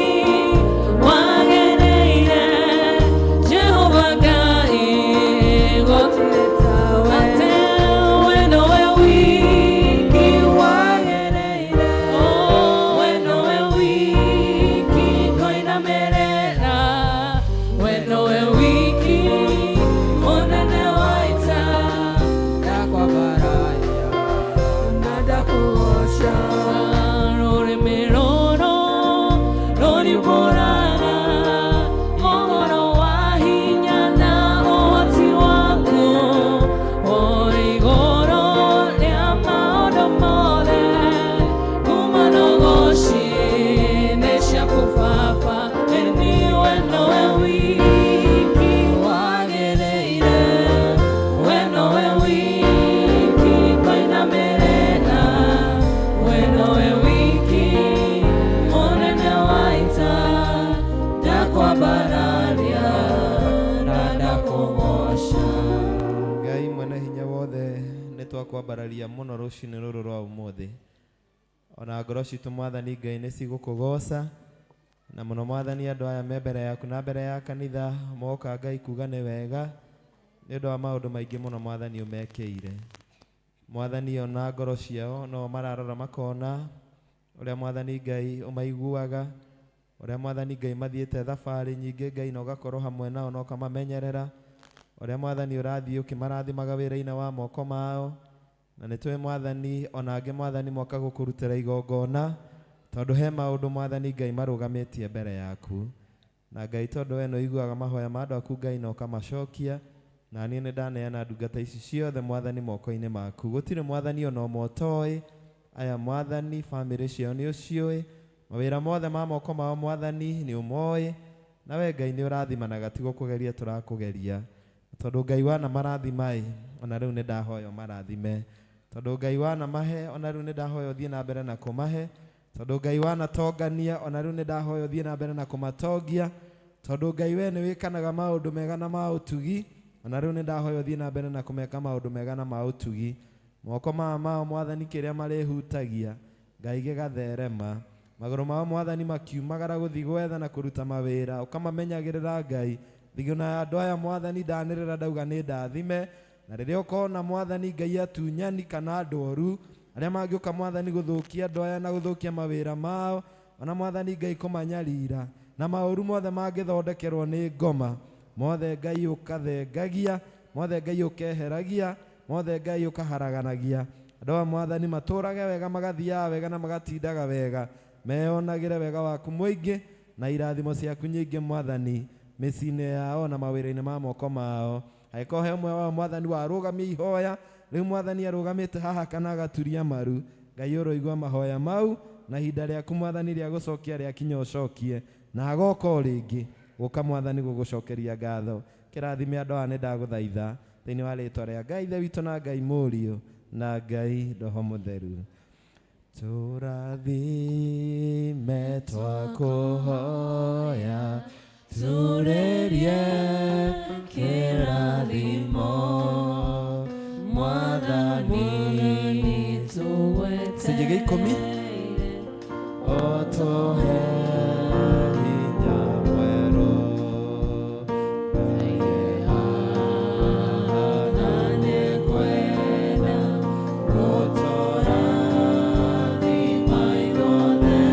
wagĩrĩire. Jehova Ngai, gũtirĩ tawe. Atĩ we nowe wiki wagĩrĩire. Oh, we nowe wiki ngũinamĩrĩra, we nowe wiki mũnene wa ita. Ndakwambararia na ndakũgoca. Rũrĩmĩ rũrũ rũriumbũraga ũhoro wa hinya na ũhoti waku, ũrĩ igũrũ rĩa maũndũ mothe. Kuma na ũgoci nĩ ciaku Baba. Ĩni we nowe wiki wagĩrĩire, we nowe wiki ngũinamĩrĩra, we nowe wiki mũnene wa ita. Ndakwambararia na ndakũgoca. Ngai mwene hinya wothe, nĩ twakwambararia mũno rũcinĩ rũrũ rwa ũmũthĩ. Ona ngoro citũ, Mwathani Ngai, nĩ cigũkũgoca na mũno. Mwathani, andũ aya me mbere yaku na mbere ya kanitha moka, Ngai, kuga nĩ wega nĩ ũndũ wa maũndũ maingĩ mũno, Mwathani, ũmekĩire. Mwathani, ona ngoro ciao no mararora makona ũrĩa, Mwathani Ngai, ũmaiguaga, ũrĩa, Mwathani Ngai, mathiĩte thabarĩ nyingĩ, Ngai, na ũgakorwo hamwe nao na ũkamamenyerera, ũrĩa, Mwathani, ũrathiĩ ũkĩmarathimaga wĩra-inĩ wa moko mao. Na nĩ tũĩ, Mwathani, ona angĩ, Mwathani, moka gũkũrutĩra igongona tondũ he maũndũ, Mwathani Ngai, marũgamĩtie mbere yaku. Na Ngai, tondũ we nĩ ũiguaga mahoya ma andũ aku, Ngai, na ũkamacokia, na niĩ nĩ ndaneana ndungata ici ciothe, Mwathani, moko-inĩ maku. Gũtirĩ, Mwathani, ona ũmwe ũtoĩ. Aya, Mwathani, bamĩrĩ ciao nĩ ũciũĩ, mawĩra mothe ma moko mao, Mwathani, nĩ ũmoĩ. Na we, Ngai, nĩ ũrathimanaga, ti gũkũgeria tũrakũgeria, tondũ Ngai wana marathima-ĩ, ona rĩu nĩ ndahoya ũmarathime. Tondũ Ngai wana mahe, ona rĩu nĩ ndahoya ũthiĩ na mbere na kũmahe. Tondũ Ngai wanatongania, ona rĩu nĩ ndahoya ũthiĩ na mbere na kũmatongia. Tondũ Ngai, we nĩ wĩkanaga maũndũ mega na ma ũtugi, ona rĩu nĩ ndahoya ũthiĩ na mbere na kũmeka maũndũ mega na ma ũtugi. Moko maya mao, Mwathani, kĩrĩa marĩhutagia, Ngai, gĩgatherema. Magũrũ mao, Mwathani, makiumagara gũthiĩ gwetha na kũruta mawĩra, ũkamamenyagĩrĩra. Ngai, thigino ya andũ aya, Mwathani, ndanĩrĩra ndauga nĩ ndathime. Na rĩrĩa ũkona, Mwathani Ngai, atunyani kana andũ oru arĩa mangĩũka, Mwathani, gũthũkia andũ aya na gũthũkia mawĩra mao, ona, Mwathani Ngai, kũmanyarira na maũru mothe mangĩthondekerwo nĩ ngoma mothe, Ngai, ũkathengagia mothe, Ngai, ũkeheragia mothe, Ngai, ũkaharaganagia. Andũ aya, Mwathani, matũrage wega, magathiaga wega na magatindaga wega, meyonagĩre wega waku mũingĩ na irathimo ciaku nyingĩ, Mwathani, mĩciĩ-inĩ yao na mawĩra-inĩ ma moko mao. Angĩkorwo he ũmwe wao, Mwathani, warũgamia ihoya rĩu, Mwathani, arũgamĩte haha kana agaturia maru, Ngai, ũroigua mahoya mau, na ihinda rĩaku, Mwathani, rĩa gũcokia rĩakinya, ũcokie na agoka o rĩngĩ gũka, Mwathani, gũgũcokeria ngatho. Kĩrathime andũ aya, nĩ ndagũthaitha thĩinĩ wa rĩtwa rĩa Ngai Ithe witũ na Ngai Mũriũ na Ngai Roho Mũtheru. Tũrathime, twakũhoya, turĩrie kĩrathimo, Mwathani. Gĩcunjĩ gĩa 10. Ũtũhe hinya mwerũ. Haha nĩngwenda gũtũrathima ithuothe,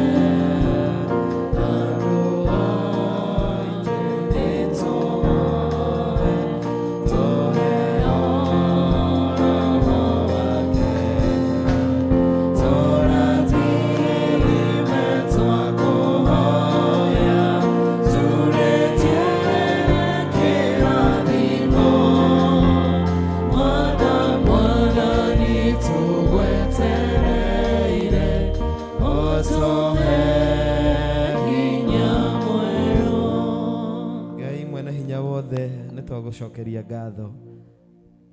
andũ aitũ nĩtũgwete. Gũgũcokeria ngatho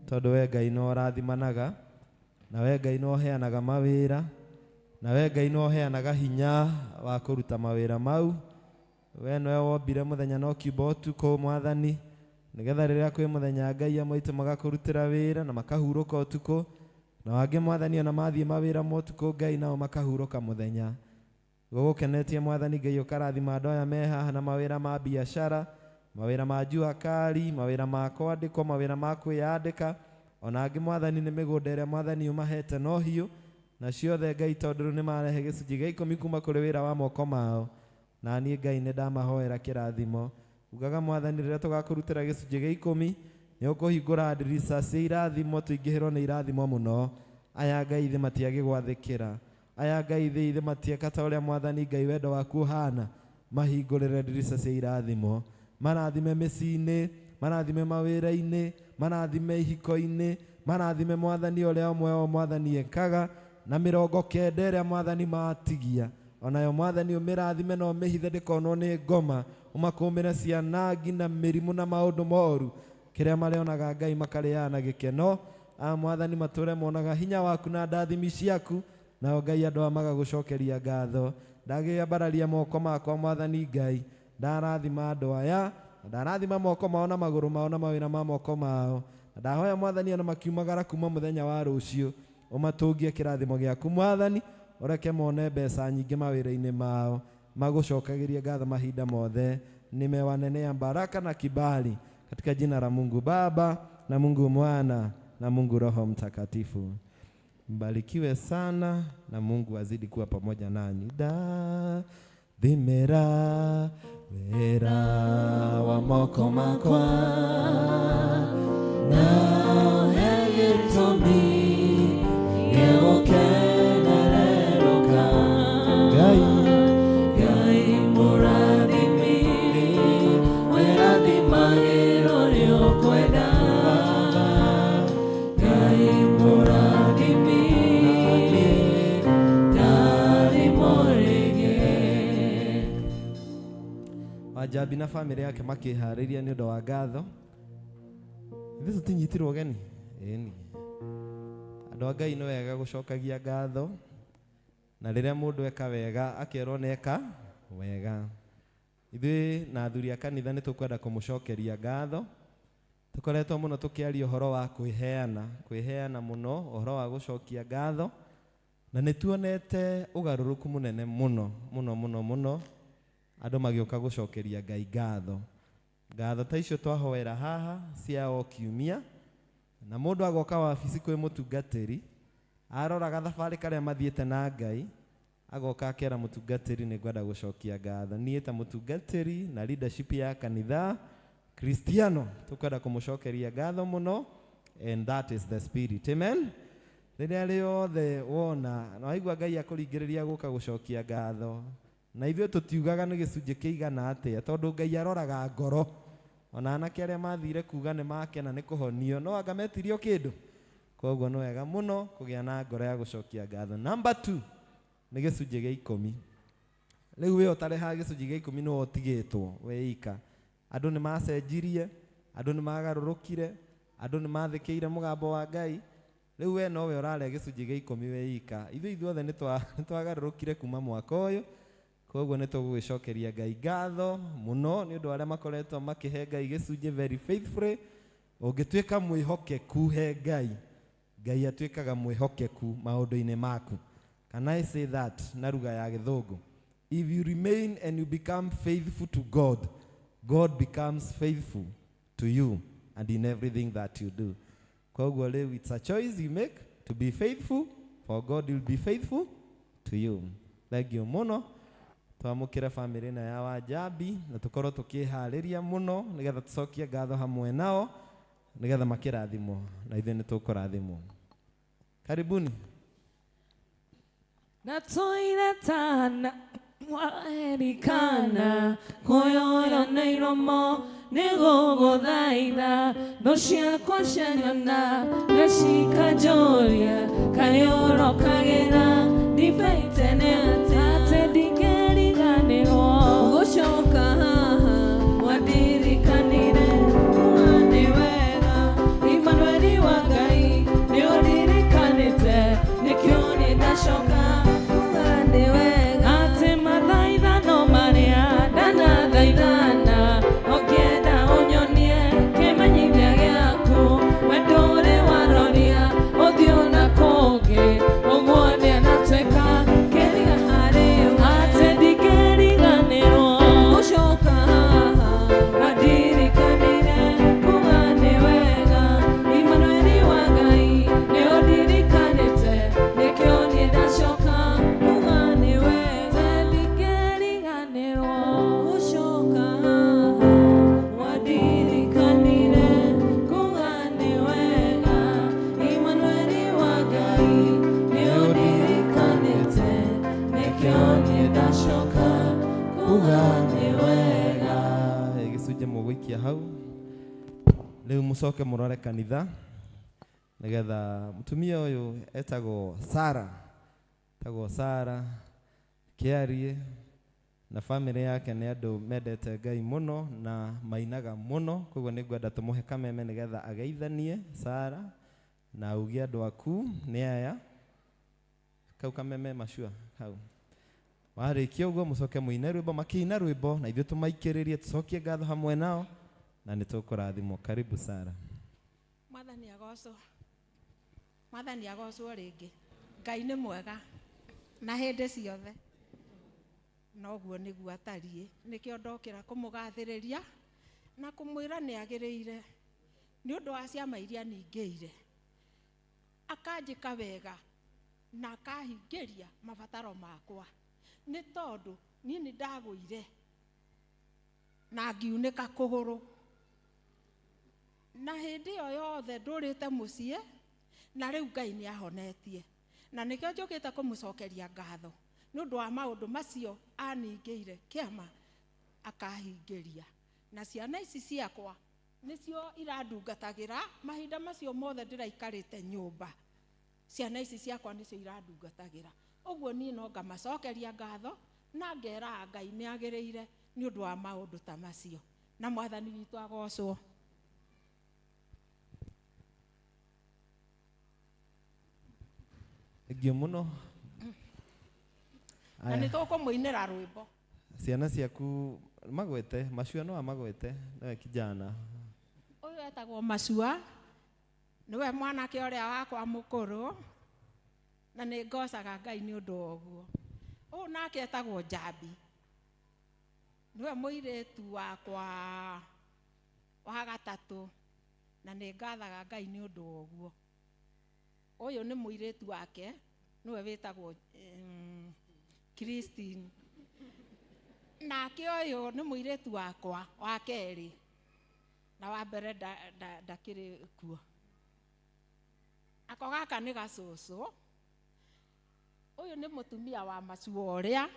tondũ we Ngai no ũrathimanaga, na we Ngai no ũheanaga mawĩra, na we Ngai no ũheanaga hinya wa kũruta mawĩra mau. We nowe wombire mũthenya na ũkĩũmba ũtukũ, Mwathani, nĩgetha rĩrĩa kwĩ mũthenya Ngai amwe aitũ magakũrutĩra wĩra na makahurũka ũtukũ, na wangĩ Mwathani ona mathiĩ mawĩra ma ũtukũ Ngai nao makahurũka mũthenya. Gũgũkenetie Mwathani Ngai ũkarathima andũ aya me haha na mawĩra ma biacara, mawĩra ma jua kali, mawĩra ma kwandĩkwo, mawĩra ma kwĩyandĩka, ona angĩ Mwathani nĩ mĩgũnda ĩrĩa Mwathani ũmahete no hiũ, na ciothe Ngai tondũ rĩu nĩ marehe gĩcunjĩ gĩa ikũmi kuma kũrĩ wĩra wa moko mao. Na niĩ Ngai nĩ ndamahoera kĩrathimo. Ugaga Mwathani rĩrĩa tũgakũrutĩra gĩcunjĩ gĩa ikũmi, nĩ ũkũhingũra ndirica cia irathimo, tũingĩhĩrwo nĩ irathimo mũno. Aya Ngai thĩ matiagĩgwathĩkĩra. Aya Ngai thĩ ithe matieka ta ũrĩa Mwathani Ngai wendo waku ũhana. Mahingũrĩre ndirica cia irathimo. Marathime mĩciĩ-inĩ, marathime mawĩra-inĩ, marathime ihiko-inĩ, marathime Mwathani ũrĩa ũmwe o Mwathani ekaga, na mĩrongo kenda ĩrĩa Mwathani matigia. Onayo Mwathani ũmĩrathime na ũmĩhithe ndĩkonwo nĩ ngoma, ũmakũmĩre ciana nginya mĩrimũ na maũndũ moru. Kĩrĩa marĩonaga Ngai makarĩaga na gĩkeno. A Mwathani matũre monaga hinya waku na ndathimi ciaku, nao Ngai andũ aya magagũcokeria ngatho. Ndagĩambararia moko makwa Mwathani Ngai, ndarathima andũ aya, na ndarathima moko mao na magũrũ mao na mawĩra ma moko mao. Na ndahoya Mwathani ona makiumagara kuma mũthenya wa rũciũ, ũmatũngie kĩrathimo gĩaku Mwathani, ũreke mone mbeca nyingĩ mawĩra-inĩ mao, magũcokagĩrie ngatho mahinda mothe. Nimewanenea baraka na kibali katika jina la Mungu Baba na Mungu Mwana na Mungu Roho Mtakatifu. Mbarikiwe sana na Mungu azidi kuwa pamoja nanyi. Da dhimera wera wa moko makwa na hegetomi yegokenereroka Ngai Ngai mũrathimi wĩrathimagĩrwo nĩ ũkwenda Ngai mũrathimi ndathimwo rĩngĩ. Wanjambi na famĩlĩ yake makĩharĩria nĩ ũndũ wa ngatho. Ithuĩ tũtinyitirwo ũgeni? Ĩni. Andũ a Ngai nĩ wega gũcokagia ngatho, na rĩrĩa mũndũ eka wega akerwo nĩ eka wega. Ithuĩ na athuri a kanitha nĩ tũkwenda kũmũcokeria ngatho. Tũkoretwo mũno tũkĩaria ũhoro wa kwĩheana, kwĩheana mũno, ũhoro wa gũcokia ngatho, na nĩ tuonete ũgarũrũku mũnene mũno mũno mũno mũno andũ magĩũka gũcokeria Ngai ngatho. Ngatho ta icio twahoera haha cia o kiumia, na mũndũ agoka wabici kwĩ mũtungatĩri, arora gathabarĩ karĩa mathiĩte na Ngai, agoka akera mũtungatĩri nĩ ngwenda gũcokia ngatho. Niĩ ta mũtungatĩri na leadership ya kanitha Kristiano tũkwenda kũmũcokeria ngatho mũno, and that is the spirit. Amen. Rĩrĩa rĩothe wona na waigua Ngai akũringĩrĩria gũka gũcokia ngatho, na ithuĩ tũtiugaga nĩ gĩcunjĩ kĩigana atĩa, tondũ Ngai aroraga ngoro. Ona anake arĩa mathire kuga nĩ makena nĩ kũhonio, no anga metirio kĩndũ. Koguo nĩ wega mũno kũgĩa na ngoro ya gũcokia ngatho. Number 2 nĩ gĩcunjĩ gĩa ikũmi. Rĩu we ũtarĩhaga gĩcunjĩ gĩa ikũmi nĩwe ũtigĩtwo wĩ ika. Andũ nĩ macenjirie, andũ nĩ magarũrũkire, andũ nĩ mathĩkĩire mũgambo wa Ngai. Rĩu we nowe ũrarĩa gĩcunjĩ gĩa ikũmi wĩ ika. Ithuĩ ithuothe nĩ twagarũrũkire kuma mwaka ũyũ. Koguo nĩ tũgũgĩcokeria Ngai ngatho mũno nĩ ũndũ wa arĩa makoretwo makĩhe Ngai gĩcunjĩ very faithfully. Ũngĩtuĩka mwĩhokeku he Ngai, Ngai atuĩkaga mwĩhokeku maũndũ-inĩ maku. Can I say that na lugha ya Gĩthũngũ? If you remain and you become faithful to God, God becomes faithful to you and in everything that you do. Koguo rĩu it's a choice you make to be faithful, for God will be faithful to you. Thank you mũno. Twamũkĩre famĩlĩ ĩno ya Wanjambi na tũkorwo tũkĩharĩria mũno nĩgetha tũcokie ngatho hamwe nao nĩgetha makĩrathimwo na ithuĩ nĩ tũkũrathimwo. Karibuni. Natoire tana mwaerikana kũyũrwo nĩ iromo nĩ gũgũthaitha thũ ciakwa cianyona na cikanjũria kayũrokagĩra ndibei tene atĩ ndingĩriganĩrwo gũcoka haha wandirikanire kuma nĩwe. Twarĩkia hau rĩu mũcoke mũrore kanitha nĩgetha mũtumia ũyũ etagwo Sara, etagwo Sara Kĩarie, na famĩlĩ yake nĩ andũ mendete Ngai mũno na mainaga mũno, koguo nĩ ngwenda tũmũhe kameme nĩgetha ageithanie Sara na auge andũ aku nĩ aya. Kau kameme macua hau. Warĩkia ũguo mũcoke mũine rwĩmbo, makĩina rwĩmbo na ithuĩ tũmaikĩrĩrie, tũcokie ngatho hamwe nao na nĩ tũkũrathimwo. Karibu Sara. Mwathani agocwo, Mwathani agocwo rĩngĩ. Ngai nĩ mwega na hĩndĩ ciothe, noguo nĩguo atariĩ. Nĩkĩo ndokĩra kũmũgathĩrĩria na kũmwĩra nĩ agĩrĩire nĩ ũndũ wa ciama iria ningĩire, akanjĩka wega na akahingĩria mabataro makwa, nĩ tondũ niĩ nĩ ndagũire na ngiunĩka kũgũrũ, na hĩndĩ ĩyo yothe ndũrĩte mũciĩ, na rĩu Ngai nĩ ahonetie, na nĩkĩo njũkĩte kũmũcokeria ngatho nĩ ũndũ wa maũndũ macio aningĩire kĩama akahingĩria. Na ciana ici ciakwa nĩcio irandungatagĩra mahinda macio mothe ndĩraikarĩte nyũmba, ciana ici ciakwa nĩcio irandungatagĩra. Ũguo niĩ no ngamacokeria ngatho na ngera Ngai nĩ agĩrĩire nĩ ũndũ wa maũndũ ta macio, na Mwathani witũ agocwo. Thengiũ mũno. Na nĩ tũkũmũinĩra rwĩmbo. Ciana ciaku magwete, Macua no amagwete, nowe kijana. Ũyũ etagwo Macua, nĩwe mwanake ũrĩa wakwa mũkũrũ, na nĩ ngocaga Ngai nĩ ũndũ wa ũguo. Ũyũ nake etagwo Njambi, nĩwe mũirĩtu wakwa wa gatatũ, na nĩ ngathaga Ngai nĩ ũndũ wa ũguo. Ũyũ nĩ mũirĩtu wake, nĩwe wĩtagwo Christine. Nake ũyũ nĩ mũirĩtu wakwa wa kerĩ, na wa mbere ndakĩrĩ kuo. Nako gaka nĩ gacũcũ. Ũyũ nĩ mũtumia wa Macua ũrĩa,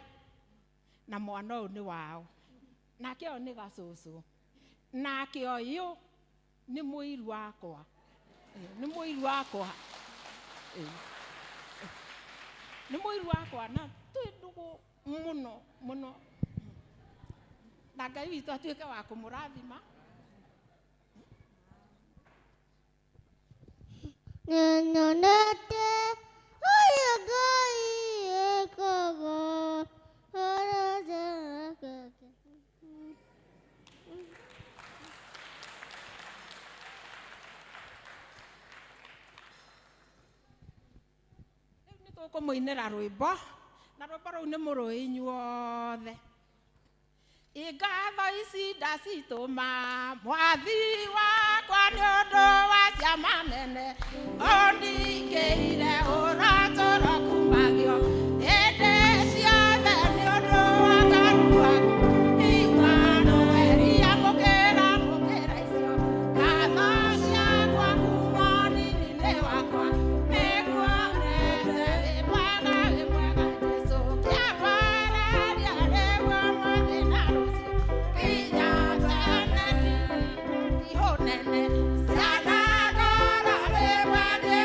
na mwana ũyũ nĩ wao. Nake ũyũ nĩ gacũcũ. Nake ũyũ nĩ mũiru wakwa. Nĩ mũiru wakwa. Nĩ mũiru wakwa na twĩ ndũgũ mũno mũno. Na Ngai witũ atuĩke wa kũmũrathima. Nĩnyonete ũrĩa Ngai ekaga. Rĩu nĩ tũkũmũinĩra rwĩmbo, na rwĩmbo rũu nĩ mũrũĩ inyuothe. Ngatho ici ndacitũma mwathi wakwa nĩ ũndũ wa ciama nene, ũndingĩire ũratũra kumagio hĩndĩ ciothe nĩ ũndũ wa kanua. Imanueli, amũkĩra mũkĩra icio ngatho ciakwa kuma nini-inĩ wakwa, nĩnguonete wĩ mwega, wĩ mwega Jesũ, kĩambararia rĩu ũmũthĩ na rũciũ nginya tene. Ndihũnene ciana ngoro rĩmwe nĩ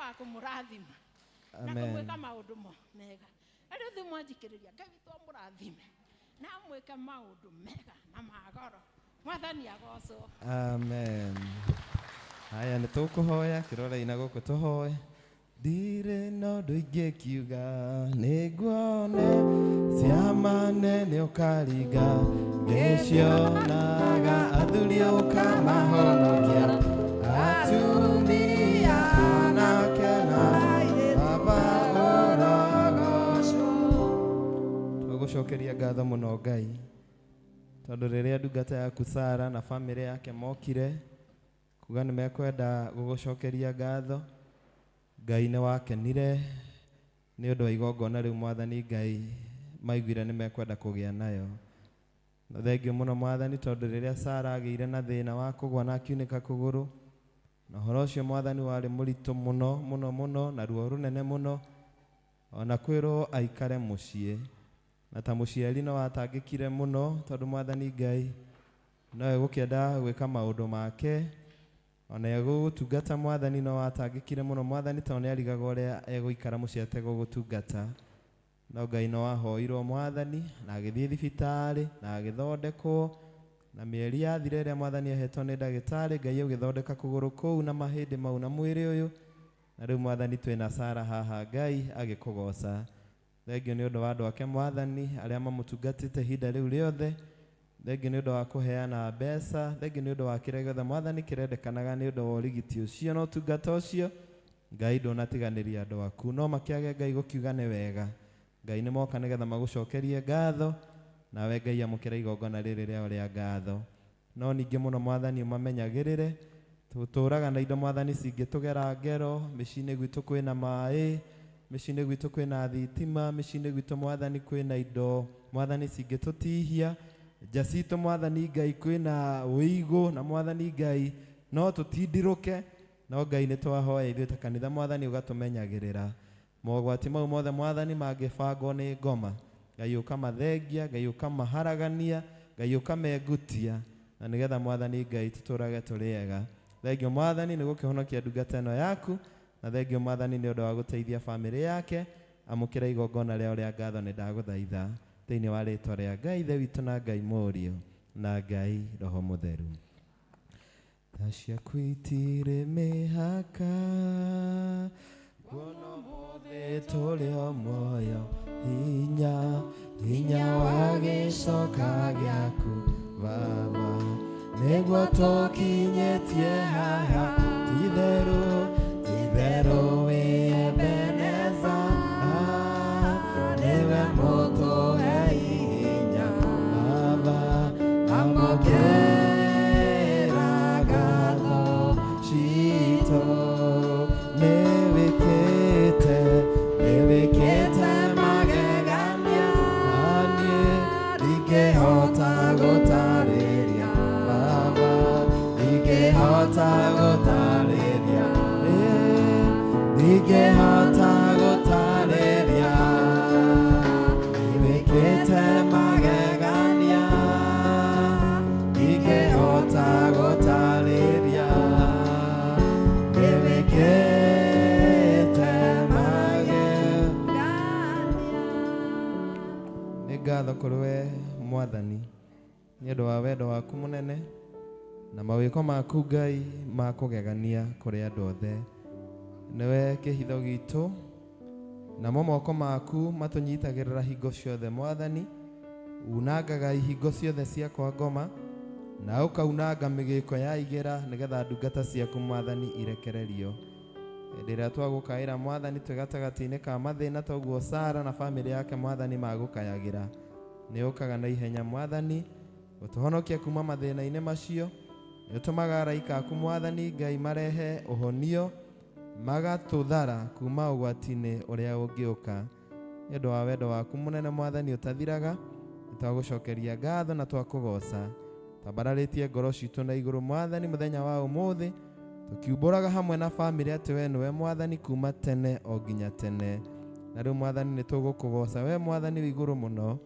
wa kũmũrathima na Amen. kũmwĩka maũndũ mega. Rĩu thĩ mwanjikĩrĩria, Ngai witũ amũrathime na amwĩke maũndũ mega na magoro. Mwathani agocwo. Amen. Haya nĩ tũkũhoya kĩrore-inĩ gũkũ tũhoe. Ndirĩ na ũndũ ingĩkiuga nĩnguone ciama nene ũkaringa ngĩcionaga athuri ũkamahonokia atumia anake na baba ũrogocwo. Tũgũcokeria ngatho mũno Ngai tondũ rĩrĩa ndungata yaku Sara na bamĩrĩ yake mokire kuga nĩ mekwenda gũgũcokeria ngatho, Ngai nĩ wakenire nĩ ũndũ wa igongona rĩu Mwathani Ngai maiguire nĩ mekwenda kũgĩa nayo. Na thengio mũno Mwathani tondũ rĩrĩa Sara agĩire na thĩna wa kũgwa na akiunĩka kũgũrũ, na ũhoro ũcio Mwathani warĩ mũritũ mũno mũno mũno na ruo rũnene mũno, ona kwĩrwo aikare mũciĩ. Na ta mũciari no atangĩkire mũno tondũ Mwathani Ngai no egũkĩenda gwĩka maũndũ make, ona egũgũtungata Mwathani no atangĩkire mũno Mwathani tondũ nĩ arigagwo ũrĩa egũikara mũciĩ ategũgũtungata. No Ngai no ahoirwo Mwathani na agĩthiĩ thibitarĩ na agĩthondekwo, na mĩeri yathira ĩrĩa Mwathani ahetwo nĩ ndagĩtarĩ, Ngai ũgĩthondeka kũgũrũ kũu na mahĩndĩ mau na mwĩrĩ ũyũ. Na rĩu Mwathani twĩna Sara haha, Ngai agĩkũgoca. Thengio nĩ ũndũ wa andũ ake Mwathani arĩa mamũtungatĩte ihinda rĩu rĩothe. Thengio nĩ ũndũ wa kũheana mbeca, thengio nĩ ũndũ wa kĩrĩa gĩothe Mwathani kĩrendekanaga nĩ ũndũ wa ũrigiti ũcio na ũtungata ũcio. Ngai ndũnatiganĩria andũ aku, no makĩage Ngai gũkiuga nĩ wega. Ngai nĩ moka nĩgetha magũcokerie ngatho, nawe Ngai amũkĩra igongona rĩrĩ rĩao rĩa ngatho. No ningĩ mũno Mwathani ũmamenyagĩrĩre, tũtũraga na indo Mwathani cingĩtũgera ngero, mĩciĩ-inĩ gwitũ kwĩna maĩ, mĩciĩ-inĩ gwitũ kwĩna thitima, mĩciĩ-inĩ gwitũ Mwathani kwĩna indo Mwathani cingĩtũtihia, nja citũ Mwathani Ngai kwĩna wĩigũ na Mwathani Ngai no tũtindirũke, no Ngai nĩ twahoya ithuĩ ta kanitha Mwathani ũgatũmenyagĩrĩra. Mogwati mau mothe Mwathani mangĩbangwo nĩ ngoma, Ngai ũkamathengia, Ngai ũkamaharagania, Ngai ũkamengutia, na nĩgetha Mwathani Ngai tũtũrage tũrĩ ega. Thengio Mwathani nĩ gũkĩhonokia ndungata ĩno yaku, na thengio Mwathani nĩ ũndũ wa gũteithia bamĩrĩ yake. Amũkĩra igongona rĩao rĩa ngatho nĩ ndagũthaitha thĩinĩ wa rĩtwa rĩa Ngai Ithe witũ na Ngai Mũriũ na Ngai Roho Mũtheru. Tha ciaku itirĩ mĩhaka, kuona ũmũthĩ tũrĩ o muoyo, hinya hinya wa gĩcoka gĩaku Baba, nĩguo tũkinyĩtie haha. Ti-itherũ ti-itherũ wĩ Ebeneza, nĩwe mũtũhei hinya Baba, amũkĩra ngatho citũ. Nĩwĩkĩte, nĩwĩkĩte magegania, na niĩ ndingĩhota gũtarĩria Baba, ndingĩhota gũtarĩria, ndingĩhota gũtarĩria. Nĩwĩkĩte magegania, ndingĩhota gũtarĩria. Nĩwĩkĩte magegania. Nĩ ngatho kũrĩ we Mwathani nĩ ũndũ wa wendo waku mũnene na mawĩko maku Ngai ma kũgegania kũrĩ andũ othe. Nĩwe kĩhitho gitũ, namo moko maku matũnyitagĩrĩra hingo ciothe Mwathani. Unangaga ihingo ciothe cia kwa ngoma na ũkaunanga mĩgĩko ya igera nĩgetha ndungata ciaku Mwathani irekererio. Hĩndĩ ĩrĩa twagũkaĩra Mwathani twĩ gatagatĩ-inĩ ka mathĩna, toguo Sara na bamĩrĩ yake Mwathani magũkayagĩra, nĩ ũkaga na ihenya Mwathani gũtũhonokia kuma mathĩna-inĩ macio. Nĩ ũtũmaga araika aku Mwathani Ngai marehe ũhonio, magatũthara kuma ũgwati-inĩ ũrĩa ũngĩũka. Nĩ ũndũ wa wendo waku mũnene Mwathani ũtathiraga, nĩ twagũcokeria ngatho na twakũgoca. Twambararĩtie ngoro citũ na igũrũ Mwathani mũthenya wa ũmũthĩ, tũkiumbũraga hamwe na bamĩrĩ atĩ we nĩwe Mwathani kuma tene o nginya tene. Na rĩu Mwathani nĩ tũgũkũgoca we Mwathani wĩ igũrũ mũno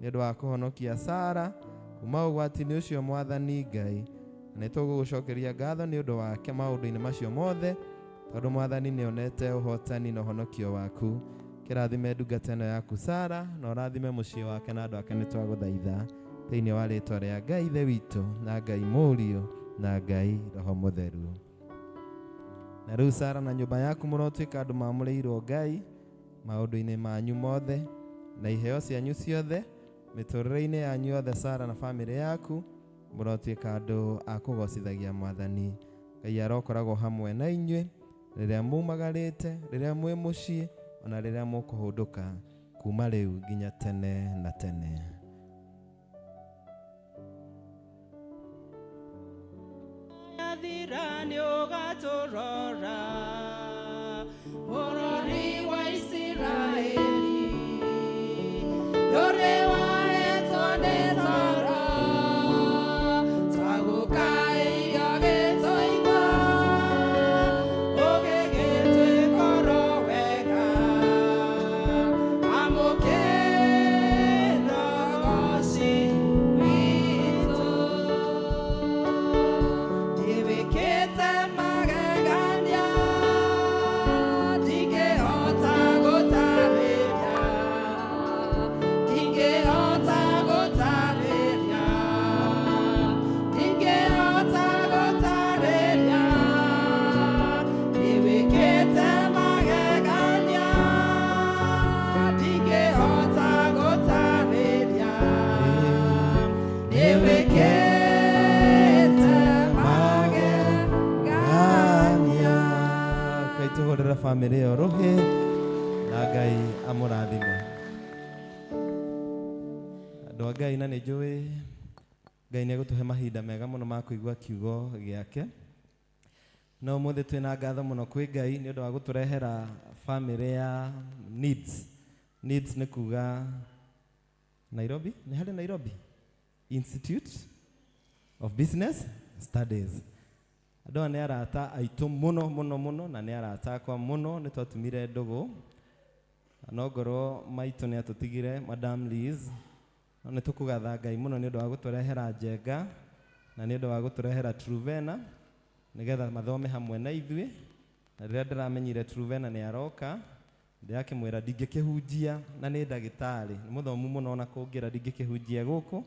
nĩ ũndũ wa kũhonokia Sara kuma ũgwati-inĩ ũcio Mwathani Ngai. Na nĩ tũgũgũcokeria ngatho nĩ ũndũ wake maũndũ-inĩ macio mothe. Tondũ Mwathani nĩonete ũhotani na ũhonokio waku. Kĩrathime ndungata ĩno yaku Sara, na ũrathime mũciĩ wake na andũ ake nĩtwagũthaitha thĩinĩ wa rĩtwa rĩa Ngai Ithe witũ na Ngai Mũriũ na Ngai Roho Mũtheru. Na rĩu Sara na nyũmba yaku mũrotuĩka andũ mamũrĩirwo Ngai maũndũ-inĩ manyu mothe na iheo cianyu ciothe mĩtũrĩre-inĩ yanyu yothe. Sara na bamĩrĩ yaku mũrotuĩka andũ a kũgocithagia Mwathani. Ngai arokoragwo hamwe na inyuĩ rĩrĩa mumagarĩte, rĩrĩa mwĩ mũciĩ, ona rĩrĩa mũkũhũndũka kuma rĩu nginya tene na tene. Yathira nĩũgatũrora bũrũri wa Isiraeli ndũrĩ wahetwo nĩ toro twagũkaĩire ũgĩtũigua ũgĩgĩtwĩkoro wega amũkĩra ũgoci witũ. Nĩwĩkĩte magegania ndingĩhota gũtarĩria, ndingĩhota gũtarĩria, ndingĩhota gũtarĩria. Nĩwĩkĩte magegania ndingĩhota gũtarĩria, nĩwĩkĩte magegania. Ngai tũhũrĩre bamĩrĩ ĩyo rũhĩ na Ngai amũrathime. Andũ a Ngai, na nĩ njũĩ Ngai nĩ egũtũhe mahinda mega mũno ma kũigua kiugo gĩake. No ũmũthĩ twĩna ngatho mũno kwĩ Ngai nĩ ũndũ wa gũtũrehera bamĩrĩ ya Needs. Needs nĩ kuga Nairobi, nĩ harĩ Nairobi Institute of Business Studies. Andũ aya nĩ arata aitũ mũno mũno mũno na nĩ arata akwa mũno, nĩ twatumire ndũgũ no ngorwo maitũ nĩ atũtigire Madam Liz, no nĩ tũkũgatha Ngai mũno nĩ ũndũ wa gũtũrehera Njenga na nĩ ũndũ wa gũtũrehera Truvena nĩgetha mathome hamwe na ithuĩ. Na rĩrĩa ndĩramenyire Truvena nĩ aroka, ndĩrakĩmwĩra ndingĩkĩhunjia na nĩ ndagĩtarĩ, nĩ mũthomu mũno ona kũngĩra ndingĩkĩhunjia gũkũ.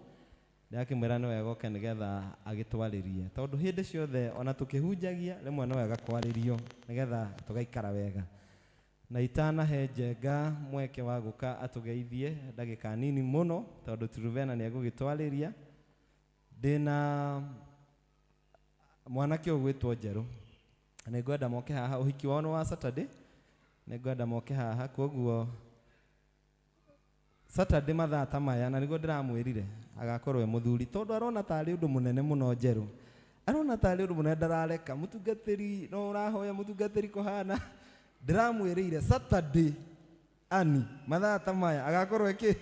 Ndĩrakĩmwĩra nĩ wega oke nĩgetha agĩtwarĩrie, tondũ hĩndĩ ciothe ona tũkĩhunjagia rĩmwe nĩ wega kwarĩrio nĩgetha tũgaikara wega. Na itanahe Njenga mweke wa gũka atũgeithie ndagĩka nini mũno, tondũ Truvena nĩ egũgĩtwarĩria. Ndĩna mwanake ũgwĩtwo Njerũ, nĩ ngwenda moke haha, ũhiki wao nĩ wa Saturday, nĩ ngwenda moke haha. Koguo Saturday mathaa ta maya, na nĩguo ndĩramwĩrire agakorwo e mũthuri, tondũ arona tarĩ ũndũ mũnene mũno. Njerũ arona tarĩ ũndũ mũnene, ndarareka mũtungatĩri, no ũrahoya mũtungatĩri kũhana. Ndĩramwĩrĩire Saturday ani mathaa ta maya agakorwo ĩkĩ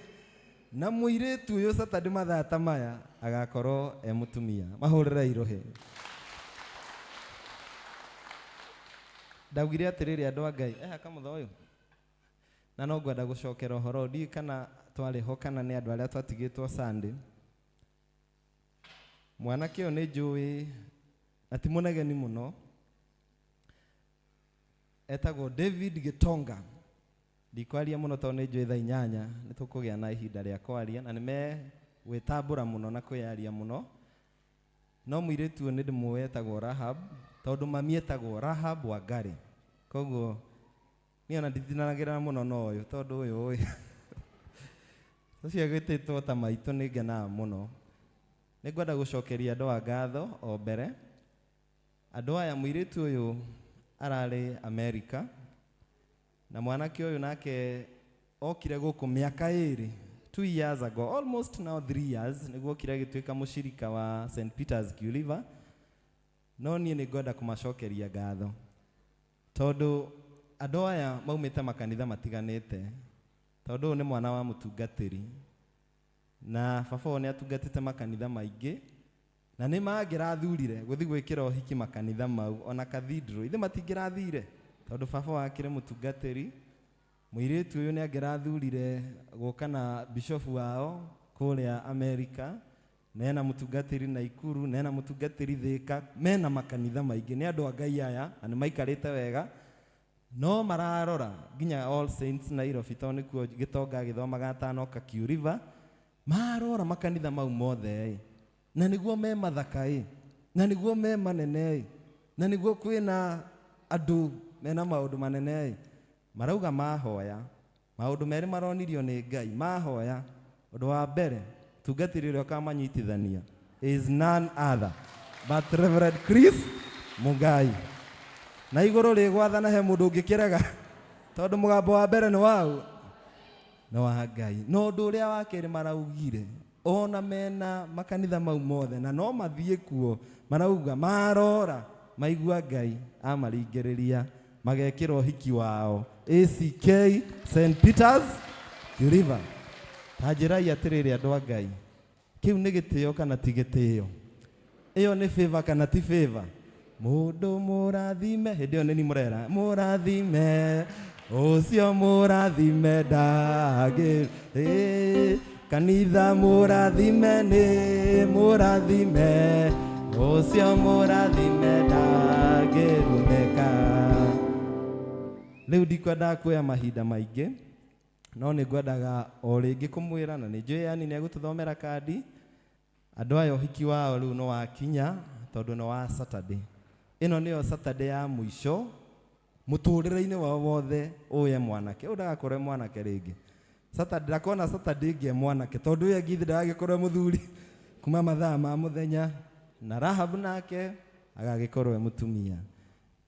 na mũirĩtu ũyũ, Saturday mathaa ta maya agakorwo e mũtumia. Mahũrĩre irũhĩ. Ndaugire atĩrĩrĩ, andũ a Ngai, eha kamũtha ũyũ, na no ngwenda gũcokera ũhoro, ndiũĩ kana twarĩ ho kana nĩ andũ arĩa twatigĩtwo Sunday. Mwanake ũyũ nĩ njũĩ na ti mũnegeni mũno, etagwo David Gitonga. Ndikwaria mũno tondũ nĩ njũĩ thaa 8 nĩ tũkũgĩa na ihinda rĩa kwaria na nĩ megwĩtambũra mũno na kwĩyaria mũno. No mũirĩtu ũyũ nĩ ndĩmũĩ etagwo Rahab, tondũ mami etagwo Rahab Wangari. Koguo niĩ ona nditindanagĩra mũno na ũyũ, tondũ ũyũ ũyũ ũcio agĩtĩtwo ta maitũ nĩ ngenaga mũno. Nĩ ngwenda gũcokeria andũ a ngatho o mbere. Andũ aya, mũirĩtu ũyũ ararĩ Amerika na mwanake ũyũ nake okire gũkũ mĩaka 2, 2 years ago, almost now 3 years, nĩguo okire agĩtuĩka mũcirika wa St. Peter's Culiva. No niĩ nĩ ngwenda kũmacokeria ngatho tondũ andũ aya maumĩte makanitha matiganĩte, tondũ ũyũ nĩ mwana wa mũtungatĩri na baba wao nĩ atungatĩte makanitha maingĩ, na nĩ mangĩrathurire gũthiĩ gwĩkĩra ũhiki makanitha mau ona cathedral ithe matingĩrathire, tondũ baba wake nĩ mũtungatĩri. Mũirĩtu ũyũ nĩ angĩrathurire gũka na bishofu wao kũrĩa Amerika, Mena mũtungatĩri Naikuru, nena mũtungatĩri Thĩka, mena makanitha maingĩ. Nĩ andũ a Ngai aya na nĩ maikarĩte wega, no mararora nginya All Saints Nairobi, tondũ nĩkuo Gĩtonga agĩthomaga atanoka Q River. Marora makanitha mau mothe ĩ, na nĩguo me mathaka ĩ, na nĩguo me manene ĩ, na nĩguo kwĩna andũ mena maũndũ manene ĩ, marauga mahoya maũndũ merĩ maronirio nĩ Ngai. Mahoya ũndũ wa mbere, tungatĩri ũrĩa ũkamanyitithania is none other but Reverend Chris Mungai. Na igũrũ rĩgwathana he mũndũ ũngĩkĩrega, tondũ mũgambo wa mbere nĩ waũ? Nĩ wa Ngai. Na ũndũ ũrĩa wa kerĩ maraugire, ona mena makanitha mau mothe na no mathiĩ kuo, marauga marora maigua Ngai amaringĩrĩria magekĩra ũhiki wao ACK St Peters River. Ta njĩrai atĩrĩrĩ andũ a Ngai, kĩu nĩ gĩtĩo kana ti gĩtĩo? Ĩyo nĩ favor kana ti favor? Mũndũ mũrathime, hĩndĩ ĩyo nĩ ni mũrera mũrathime, ũcio mũrathime ndagĩ ĩ, kanitha mũrathime nĩ mũrathime, ũcio mũrathime ndangĩrumĩka. Rĩu ndikwendaga kuoya mahinda maingĩ, no nĩ ngwendaga o rĩngĩ kũmwĩra, na nĩ njũĩ yani nĩ egũtũthomera kandi. Andũ aya ũhiki wao rĩu nĩ wakinya, tondũ nĩ wa Saturday. Ĩno nĩyo Saturday ya mũico mũtũrĩre-inĩ wao wothe. Ũyũ e mwanake, ũyũ ndagakorwo e mwanake rĩngĩ. Saturday ndakona Saturday ĩngĩ e mwanake, tondũ ũyũ ĩngĩ ndagagĩkorwo e mũthuri kuma mathaa ma mũthenya, na Rahab nake agagĩkorwo e mũtumia.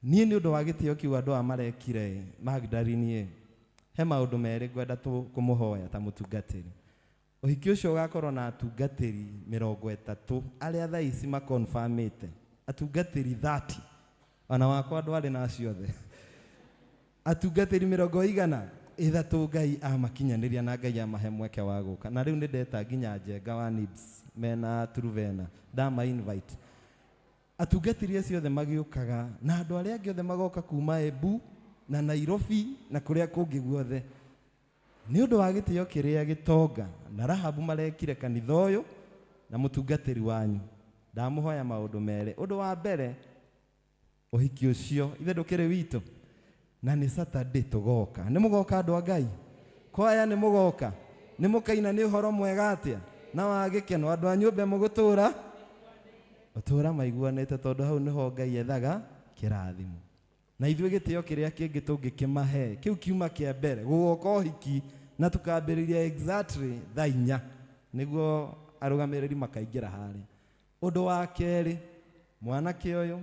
Niĩ nĩ ũndũ wa gĩtĩo kĩu andũ aya marekire Magdalene, he maũndũ merĩ ngwenda kũmũhoya ta mũtungatĩri. Ũhiki ũcio ũgakorwo na atungatĩri 30 arĩa thaa ici makonfamĩte, atungatĩri 30, ona wakwa ndwarĩ na acio othe. Atungatĩri 30 Ngai amakinyanĩria na Ngai amahe mweke wa gũka. Na rĩu nĩ ndeta nginya Njenga wa Nibs mena Truvena, ndama invite atungatĩri acio othe magĩũkaga, na andũ arĩa angĩ othe magoka kuma Embu na Nairobi na kũrĩa kũngĩ guothe. Nĩ ũndũ wa gĩtĩo kĩrĩa Gĩtonga na Rahabu marekire kanitha ũyũ na mũtungatĩri wanyu, ndamũhoya maũndũ merĩ. Ũndũ wa mbere, ũhiki ũcio ithe ndũkĩrĩ witũ, na nĩ Saturday tũgoka. Nĩ mũgoka andũ a Ngai? Kwaya nĩ mũgoka? Nĩ mũkaina nĩ ũhoro mwega atĩa na wa gĩkeno? Andũ a nyũmba mũgũtũra ũtũra maiguanĩte, tondũ hau nĩho Ngai ethaga kĩrathimo. Na ithuĩ gĩtĩo kĩrĩa kĩngĩ tũngĩkĩmahe kĩu kiuma kĩa mbere gũgoka ũhiki, na tũkambĩrĩria exactly thaa 4 nĩguo arũgamĩrĩri makaingĩra harĩa. Ũndũ wa kerĩ, mwanake ũyũ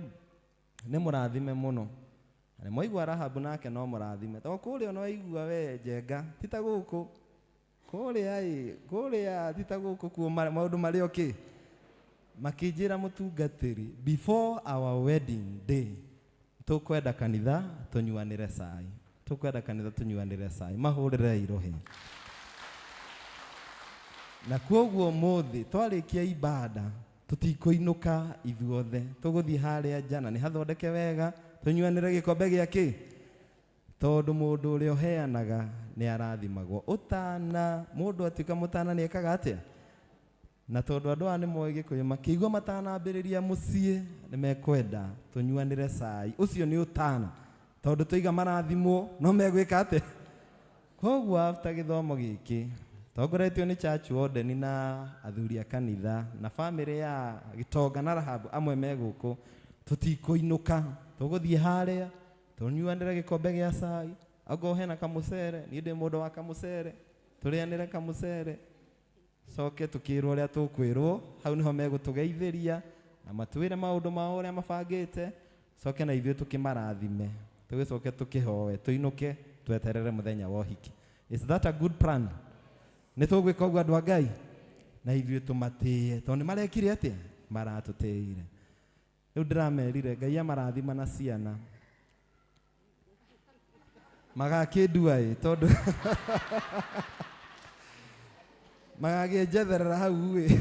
nĩ mũrathime mũno. Na nĩ mwaigua Rahabu nake no mũrathime, tondũ kũrĩa ona waigua we Njenga ti ta gũkũ, kũrĩa ĩ, kũrĩa ti ta gũkũ kuo maũndũ marĩa okĩ. Makĩnjĩra mũtungatĩri, before our wedding day tũkwenda kanitha tũnyuanĩre cai, tũkwenda kanitha tũnyuanĩre cai, mahũrĩre irohe. Na kwoguo mũthĩ twarĩkia ibada tũtikũinũka ithuothe, tũgũthiĩ harĩa nja na nĩ hathondeke wega, tũnyuanĩre gĩkombe gĩa kĩ, tondũ mũndũ ũrĩa ũheanaga nĩ arathimagwo. Ũtana, mũndũ atuĩka mũtana nĩ ekaga atĩa? Na tondũ andũ aya nĩ moĩ Gĩkũyũ, makĩigua matanambĩrĩria mũciĩ nĩ mekwenda tũnyuanĩre cai. Ũcio nĩ ũtana, tondũ tũiga marathimwo no megwĩka atĩa? Koguo after gĩthomo gĩkĩ tongoretio nĩ church warden na athuri a kanitha na family ya Gĩtonga na Rahabu amwe me gũkũ, tũtikũinũka, tũgũthiĩ harĩa tũnyuanĩre gĩkombe gĩa cai, angorwo hena kamũcere, niĩ ndĩ mũndũ wa kamũcere, tũrĩanĩre kamũcere, coke tũkĩrwo ũrĩa tũkwĩrwo. Hau nĩho megũtũgeithĩria na matwĩre maũndũ mao ũrĩa mabangĩte, coke na ithuĩ tũkĩmarathime, tũgĩcoke tũkĩhoe, tũinũke, tweterere mũthenya wa ũhiki. Is that a good plan? Nĩ tũgwĩka ũguo andũ a Ngai, na ithuĩ tũmatĩe, tondũ nĩ marekire atĩa? Maratũtĩire. Rĩu ndĩramerire Ngai amarathima na ciana magakĩndua ĩ, tondũ magakĩnjetherera hau ĩ,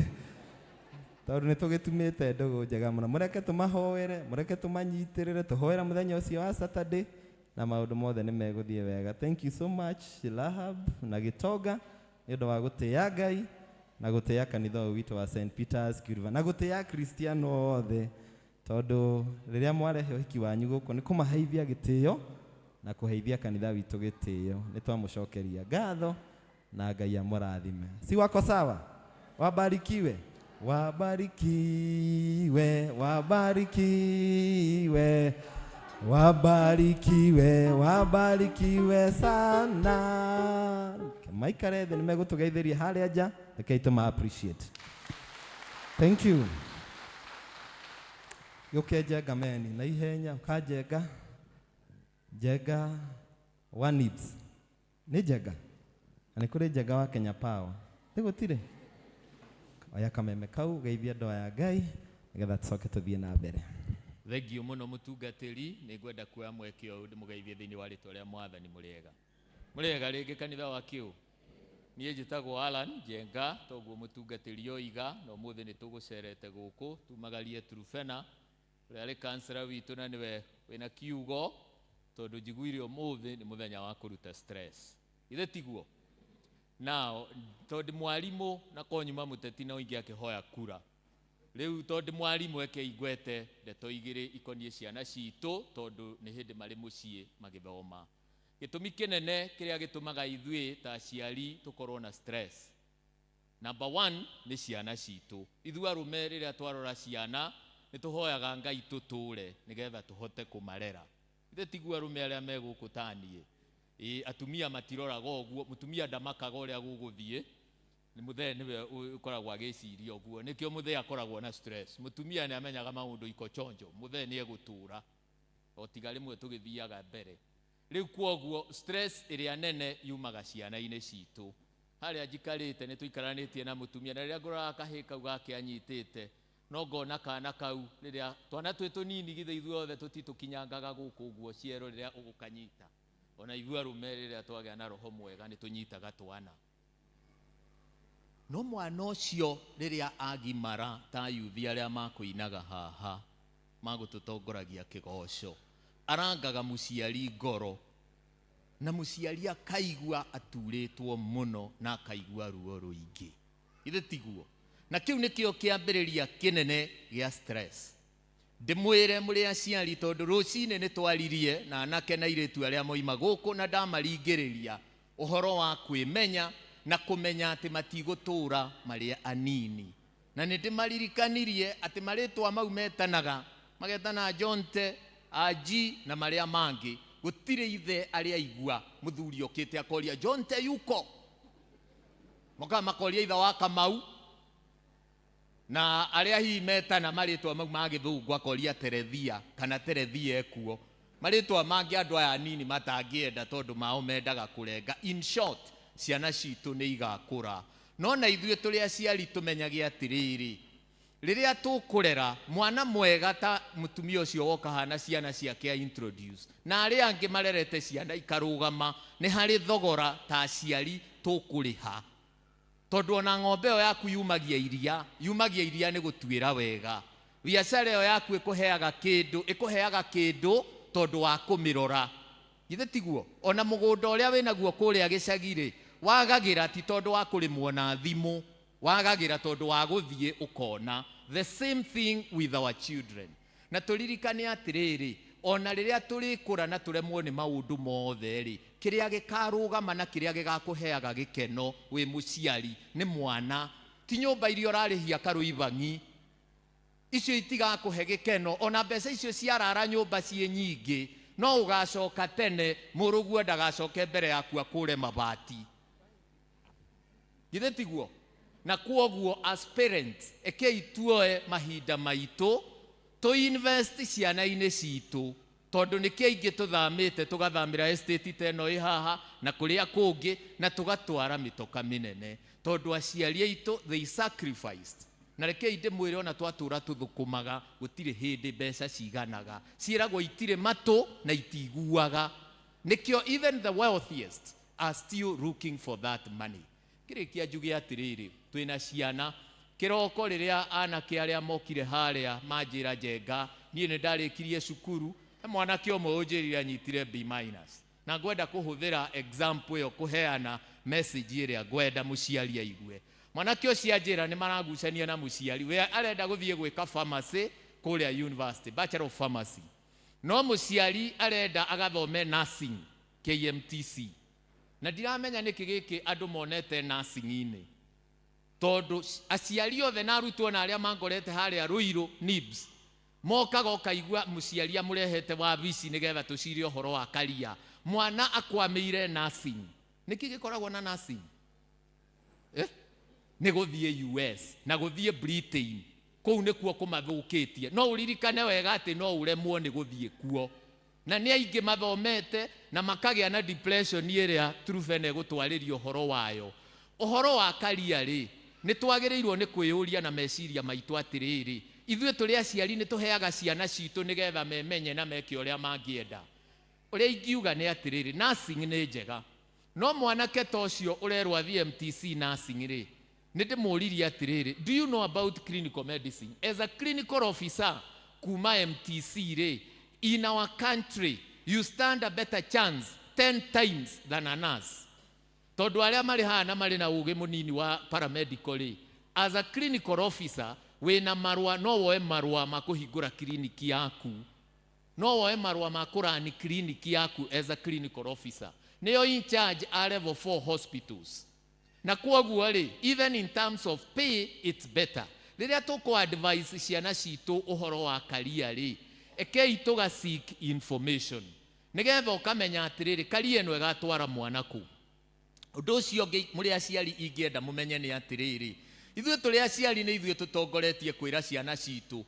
tondũ nĩ tũgĩtumĩte ndũgũ njega mũno. Mũreke tũmahoere, mũreke tũmanyitĩrĩre, tũhoere mũthenya ũcio wa Saturday, na maũndũ mothe nĩ megũthiĩ wega. Thank you so much Rahab na Gĩtonga nĩ ũndũ wa gũtĩĩa Ngai Na gũtĩĩa kanitha ũyũ witũ wa St Peters Kirwa na gũtĩĩa Akristiano othe, tondũ rĩrĩa mwarehe ũhiki wanyu gũkũ nĩ kũmaheithia gĩtĩo na kũheithia kanitha witũ gĩtĩo. Nĩ twamũcokeria ngatho na Ngai amũrathime. Si wako sawa? Wabarikiwe, wabarikiwe, wabarikiwe, wabarikiwe, wabarikiwe sana. Maikare thĩ, nĩ megũtũgeithĩria harĩa nja. Rekei tũma appreciate. Thank you. Gĩũke Njenga meni na ihenya, ũkanjenga Njenga wa Nibs. Nĩ Njenga na nĩ kũrĩ Njenga wa Kenya Power, nĩ gũtirĩ. Oya kameme kau, geithia andũ aya Ngai nĩgetha tũcoke tũthiĩ na mbere. Thengio mũno, mũtungatĩri. Nĩ ngwenda kuoya mweke ũyũ ndĩmũgeithie thĩinĩ wa rĩtwa rĩa Mwathani. Mũrĩega, mũrĩega rĩngĩ kanitha wa kĩũ. Niĩ njĩtagwo Alan Njenga, toguo mũtungatĩri oiga, na ũmũthĩ nĩ tũgũcerete gũkũ tumagarie Trufena ũrĩa arĩ kansera witũ, na nĩwe wĩna kiugo, tondũ njiguire ũmũthĩ nĩ mũthenya wa kũruta stress, ithe tiguo? Nao tondũ mwarimũ na konyuma mũteti na ũingĩ akĩhoya kura rĩu, tondũ mwarimũ eke igwete ndeto igĩrĩ ikoniĩ ciana citũ, tondũ nĩ hĩndĩ marĩ mũciĩ magĩthoma. Gĩtũmi kĩnene kĩrĩa gĩtũmaga ithuĩ ta aciari tũkorwo na stress, number one, nĩ ciana citũ. Ithuĩ arũme, rĩrĩa twarora ciana, nĩ tũhoyaga Ngai tũtũre nĩgetha tũhote kũmarera. Ithe tiguo, arũme arĩa me gũkũ ta niĩ? Ĩ atumia matiroraga ũguo. Mũtumia ndamakaga ũrĩa gũgũthiĩ, nĩ mũthee nĩwe ũkoragwo agĩciria ũguo. Nĩkĩo mũthee akoragwo na stress. Mũtumia nĩ amenyaga maũndũ iko chonjo, mũthee nĩ egũtũra o tiga rĩmwe tũgĩthiaga mbere. Rĩu kwoguo stress ĩrĩa nene yumaga ciana-inĩ citũ. Harĩa njikarĩte nĩ tũikaranĩtie na mũtumia, na rĩrĩa ngũroraga kahĩ kau gake anyitĩte, no ngona kana kau, rĩrĩa twana twĩ tũnini, githĩ ithuothe tũtitũkinyangaga gũkũ ũguo ciero rĩrĩa ũgũkanyita? Ona ithuĩ arũme, rĩrĩa twagĩa na roho mwega, nĩ tũnyitaga twana. No mwana ũcio rĩrĩa agimara, ta yuthi arĩa makũinaga haha magũtũtongoragia kĩgoco, arangaga mũciari ngoro, na mũciari akaigua aturĩtwo mũno na akaigua ruo rũingĩ, ithe tiguo? Na kĩu nĩkĩo kĩambĩrĩria kĩnene gĩa stress. Ndĩmwĩre mũrĩ aciari, tondũ rũcinĩ nĩ twaririe na anake na airĩtu arĩa moima gũkũ, na ndamaringĩrĩria ũhoro wa kwĩmenya na kũmenya atĩ matigũtũũra marĩ anini, na nĩ ndĩmaririkanirie atĩ marĩtwa mau metanaga, magetana Jonte, Aji na marĩa mangĩ, gũtirĩ ithe arĩa aigua mũthuri okĩte akoria Jonte yuko. Mokaga makoria ithe wa Kamau, na arĩa hihi metana marĩtwa mau ma gĩthũngũ, akoria Terethia kana Terethia ekuo. Marĩtwa mangĩ andũ aya anini matangĩenda, tondũ mao mendaga kũrenga. In short, ciana citũ nĩ igakũra, no na ithuĩ tũrĩ aciari tũmenyage atĩrĩrĩ, rĩrĩa tũkũrera mwana mwega ta mũtumia ũcio woka hana ciana ciake a introduce, na arĩa angĩ marerete ciana ikarũgama, nĩ harĩ thogora ta aciari tũkũrĩha, tondũ ona ng'ombe ĩyo yaku yumagia iria, yumagia iria nĩ gũtuĩra wega. Biacara ĩyo yaku ĩkũheaga kĩndũ, ĩkũheaga kĩndũ tondũ wa kũmĩrora, githĩ tiguo? Ona mũgũnda ũrĩa wĩnaguo kũrĩa gĩcagi-rĩ, wagagĩra ti tondũ wa kũrĩmwo na thimũ, wagagĩra tondũ wa gũthiĩ ũkona. The same thing with our children. Na tũririkane atĩrĩrĩ, ona rĩrĩa tũrĩkũra na tũremwo nĩ maũndũ mothe rĩ, kĩrĩa gĩkarũgama na kĩrĩa gĩgakũheaga gĩkeno wĩ mũciari nĩ mwana, ti nyũmba iria ũrarĩhia karũibang'i. Icio itigakũhe gĩkeno, ona mbeca icio ciarara nyũmba ciĩ nyingĩ, no ũgacoka tene mũrũguo ndagacoke mbere yaku akũre mabati, githĩ tiguo? Na kwoguo as parents, ekei tuoe mahinda maitũ tũ invest ciana-inĩ citũ, tondũ nĩkĩo aingĩ tũthamĩte, tũgathamĩra estate ta ĩno ĩ haha na kũrĩa kũngĩ, na tũgatwara mĩtoka mĩnene, tondũ aciari aitũ, they sacrificed. Na rekei ndĩmwĩre, ona twatũra tũthũkũmaga, gũtirĩ hĩndĩ mbeca ciganaga. Ciĩragwo itirĩ matũ na itiguaga. Nĩkĩo even the wealthiest are still looking for that money. Kĩrĩkia njuge atĩrĩrĩ, twĩna ciana kĩroko, rĩrĩa anake arĩa mokire harĩa manjĩra, "Njenga, niĩ nĩ ndarĩkirie cukuru." He mwanake ũmwe ũnjĩrire anyitire B minus, na ngwenda kũhũthĩra example ĩyo kũheana message ĩrĩa ngwenda mũciari aigue. Mwanake ũcio anjĩra nĩ maragucania na mũciari we arenda gũthiĩ gwĩka pharmacy kũrĩa university, bachelor of pharmacy, no mũciari arenda agathome nursing KMTC. Na ndiramenya nĩkĩ gĩkĩ andũ monete nursing-inĩ, tondũ aciari othe na arutwo na arĩa mangorete harĩa Ruiru NIBS mokaga ũkaigua mũciari amũrehete wabici nĩgetha tũcire ũhoro wa karia. Mwana akwamĩire nursing. Nĩkĩ gĩkoragwo na nursing? Nĩ gũthiĩ US na gũthiĩ Britain, kũu nĩkuo kũmathũkĩtie. No ũririkane wega atĩ no ũremwo nĩ gũthiĩ kuo, na nĩ aingĩ mathomete na makagĩa na depression ĩrĩa Truphena ĩgũtwarĩria ũhoro wayo. Ũhoro wa karia rĩ, nĩ twagĩrĩirwo nĩ kwĩyũria na meciria maitũ atĩrĩrĩ, ithuĩ tũrĩ aciari nĩ tũheaga ciana citũ nĩgetha memenye na meke ũrĩa mangĩenda. Ũrĩa ingiuga nĩ atĩrĩrĩ, nursing nĩ njega, no mwanake ta ũcio ũrerwo athiĩ MTC nursing rĩ, nĩ ndĩmũririe atĩrĩrĩ, do you know about clinical medicine? As a clinical officer kuma MTC rĩ, in our country you stand a better chance 10 times than a nurse. Tondũ arĩa marĩ haha na marĩ na ũgĩ mũnini wa paramedical rĩ, as a clinical officer wĩna marũa, no woe marũa ma kũhingũra kiriniki yaku, no woe marũa ma kũrani kiriniki yaku as a clinical officer, nĩyo in charge a level 4 hospitals. Na kwoguo rĩ, even in terms of pay it's better. Rĩrĩa tũkũ advise ciana citũ ũhoro wa karia rĩ, ekei tũga seek information nĩgetha ũkamenya atĩrĩrĩ, karia ĩno ĩgatwara mwana kũ. Ũndũ ũcio ũngĩ mũrĩ aciari ingĩenda mũmenye nĩ atĩrĩrĩ, ithuĩ tũrĩ aciari nĩ ithuĩ tũtongoretie kwĩra ciana citũ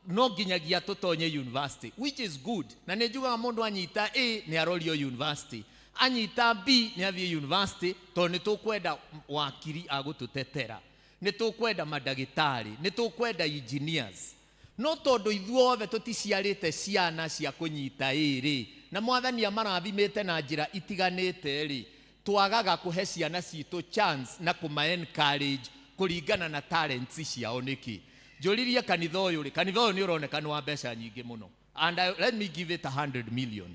no nginyagia tũtonye university, which is good. Na nĩ njugaga mũndũ anyita A nĩ arorio university, anyita B nĩ athiĩ university, tondũ nĩ tũkwenda wakiri agũtũtetera, nĩ tũkwenda mandagĩtarĩ, nĩ tũkwenda engineers. No tondũ ithuothe tũticiarĩte ciana cia kũnyita A rĩ, na mwathani amarathimĩte na njĩra itiganĩte rĩ, twagaga kũhe ciana citũ chance na kũma encourage kũringana na talents ciao. Nĩkĩ njũririe kanitha ũyũ rĩ, kanitha ũyũ nĩ ũroneka nĩ wa mbeca nyingĩ mũno, and let me give it 100 million.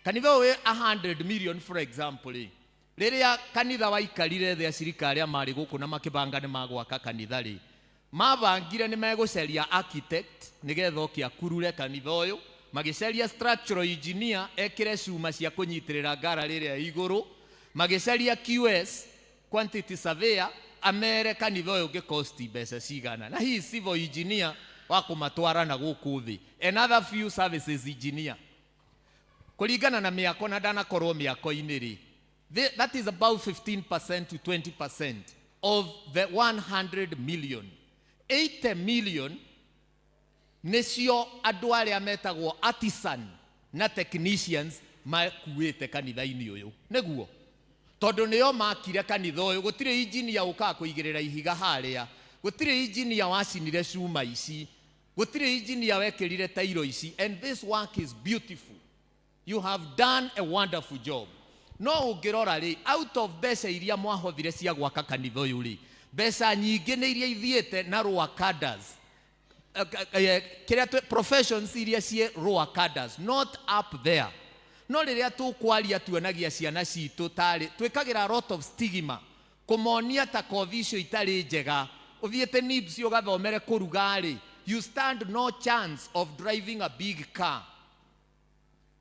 Kanitha ũyũ 100 million, for example rĩ, rĩrĩa kanitha waikarire thĩ, acirika arĩa marĩ gũkũ na makĩbanga nĩ magwaka kanitha rĩ, mabangire nĩ megũcaria architect nĩgetha oke akurure kanitha ũyũ, magĩcaria structural engineer ekĩre cuma cia kũnyitĩrĩra ngara rĩrĩa igũrũ, magĩcaria QS, quantity surveyor, amere kanitha ũyũ ũngĩkosti mbeca cigana, na hihi civil engineer wa kũmatwara na gũkũ thĩ, another few services engineer kũringana na mĩako, na ndanakorwo mĩako-inĩ rĩ, that is about 15% to 20% of the 100 million. 80 million nĩcio andũ arĩa metagwo artisan na technicians makuĩte kanitha-inĩ ũyũ, nĩguo tondũ nĩo makire kanitha ũyũ. Gũtirĩ engineer ũkaga kũigĩrĩra ihiga harĩa, gũtirĩ engineer wacinire cuma ici, gũtirĩ engineer wekĩrire tairo ici, and this work is beautiful. You have done a wonderful job. No ũngĩrora rĩ, out of mbeca iria mwahothire cia gwaka kanitha ũyũ rĩ, mbeca nyingĩ nĩ iria ithiĩte na lower cadres, kĩrĩa professions iria ciĩ lower cadres, not up there. No rĩrĩa tũkwaria tuonagia ciana citũ tarĩ twĩkagĩra a lot of stigma kũmonia ta kothi icio itarĩ njega. Ũthiĩte NIBS ũgathomere kũruga rĩ, you stand no chance of driving a big car.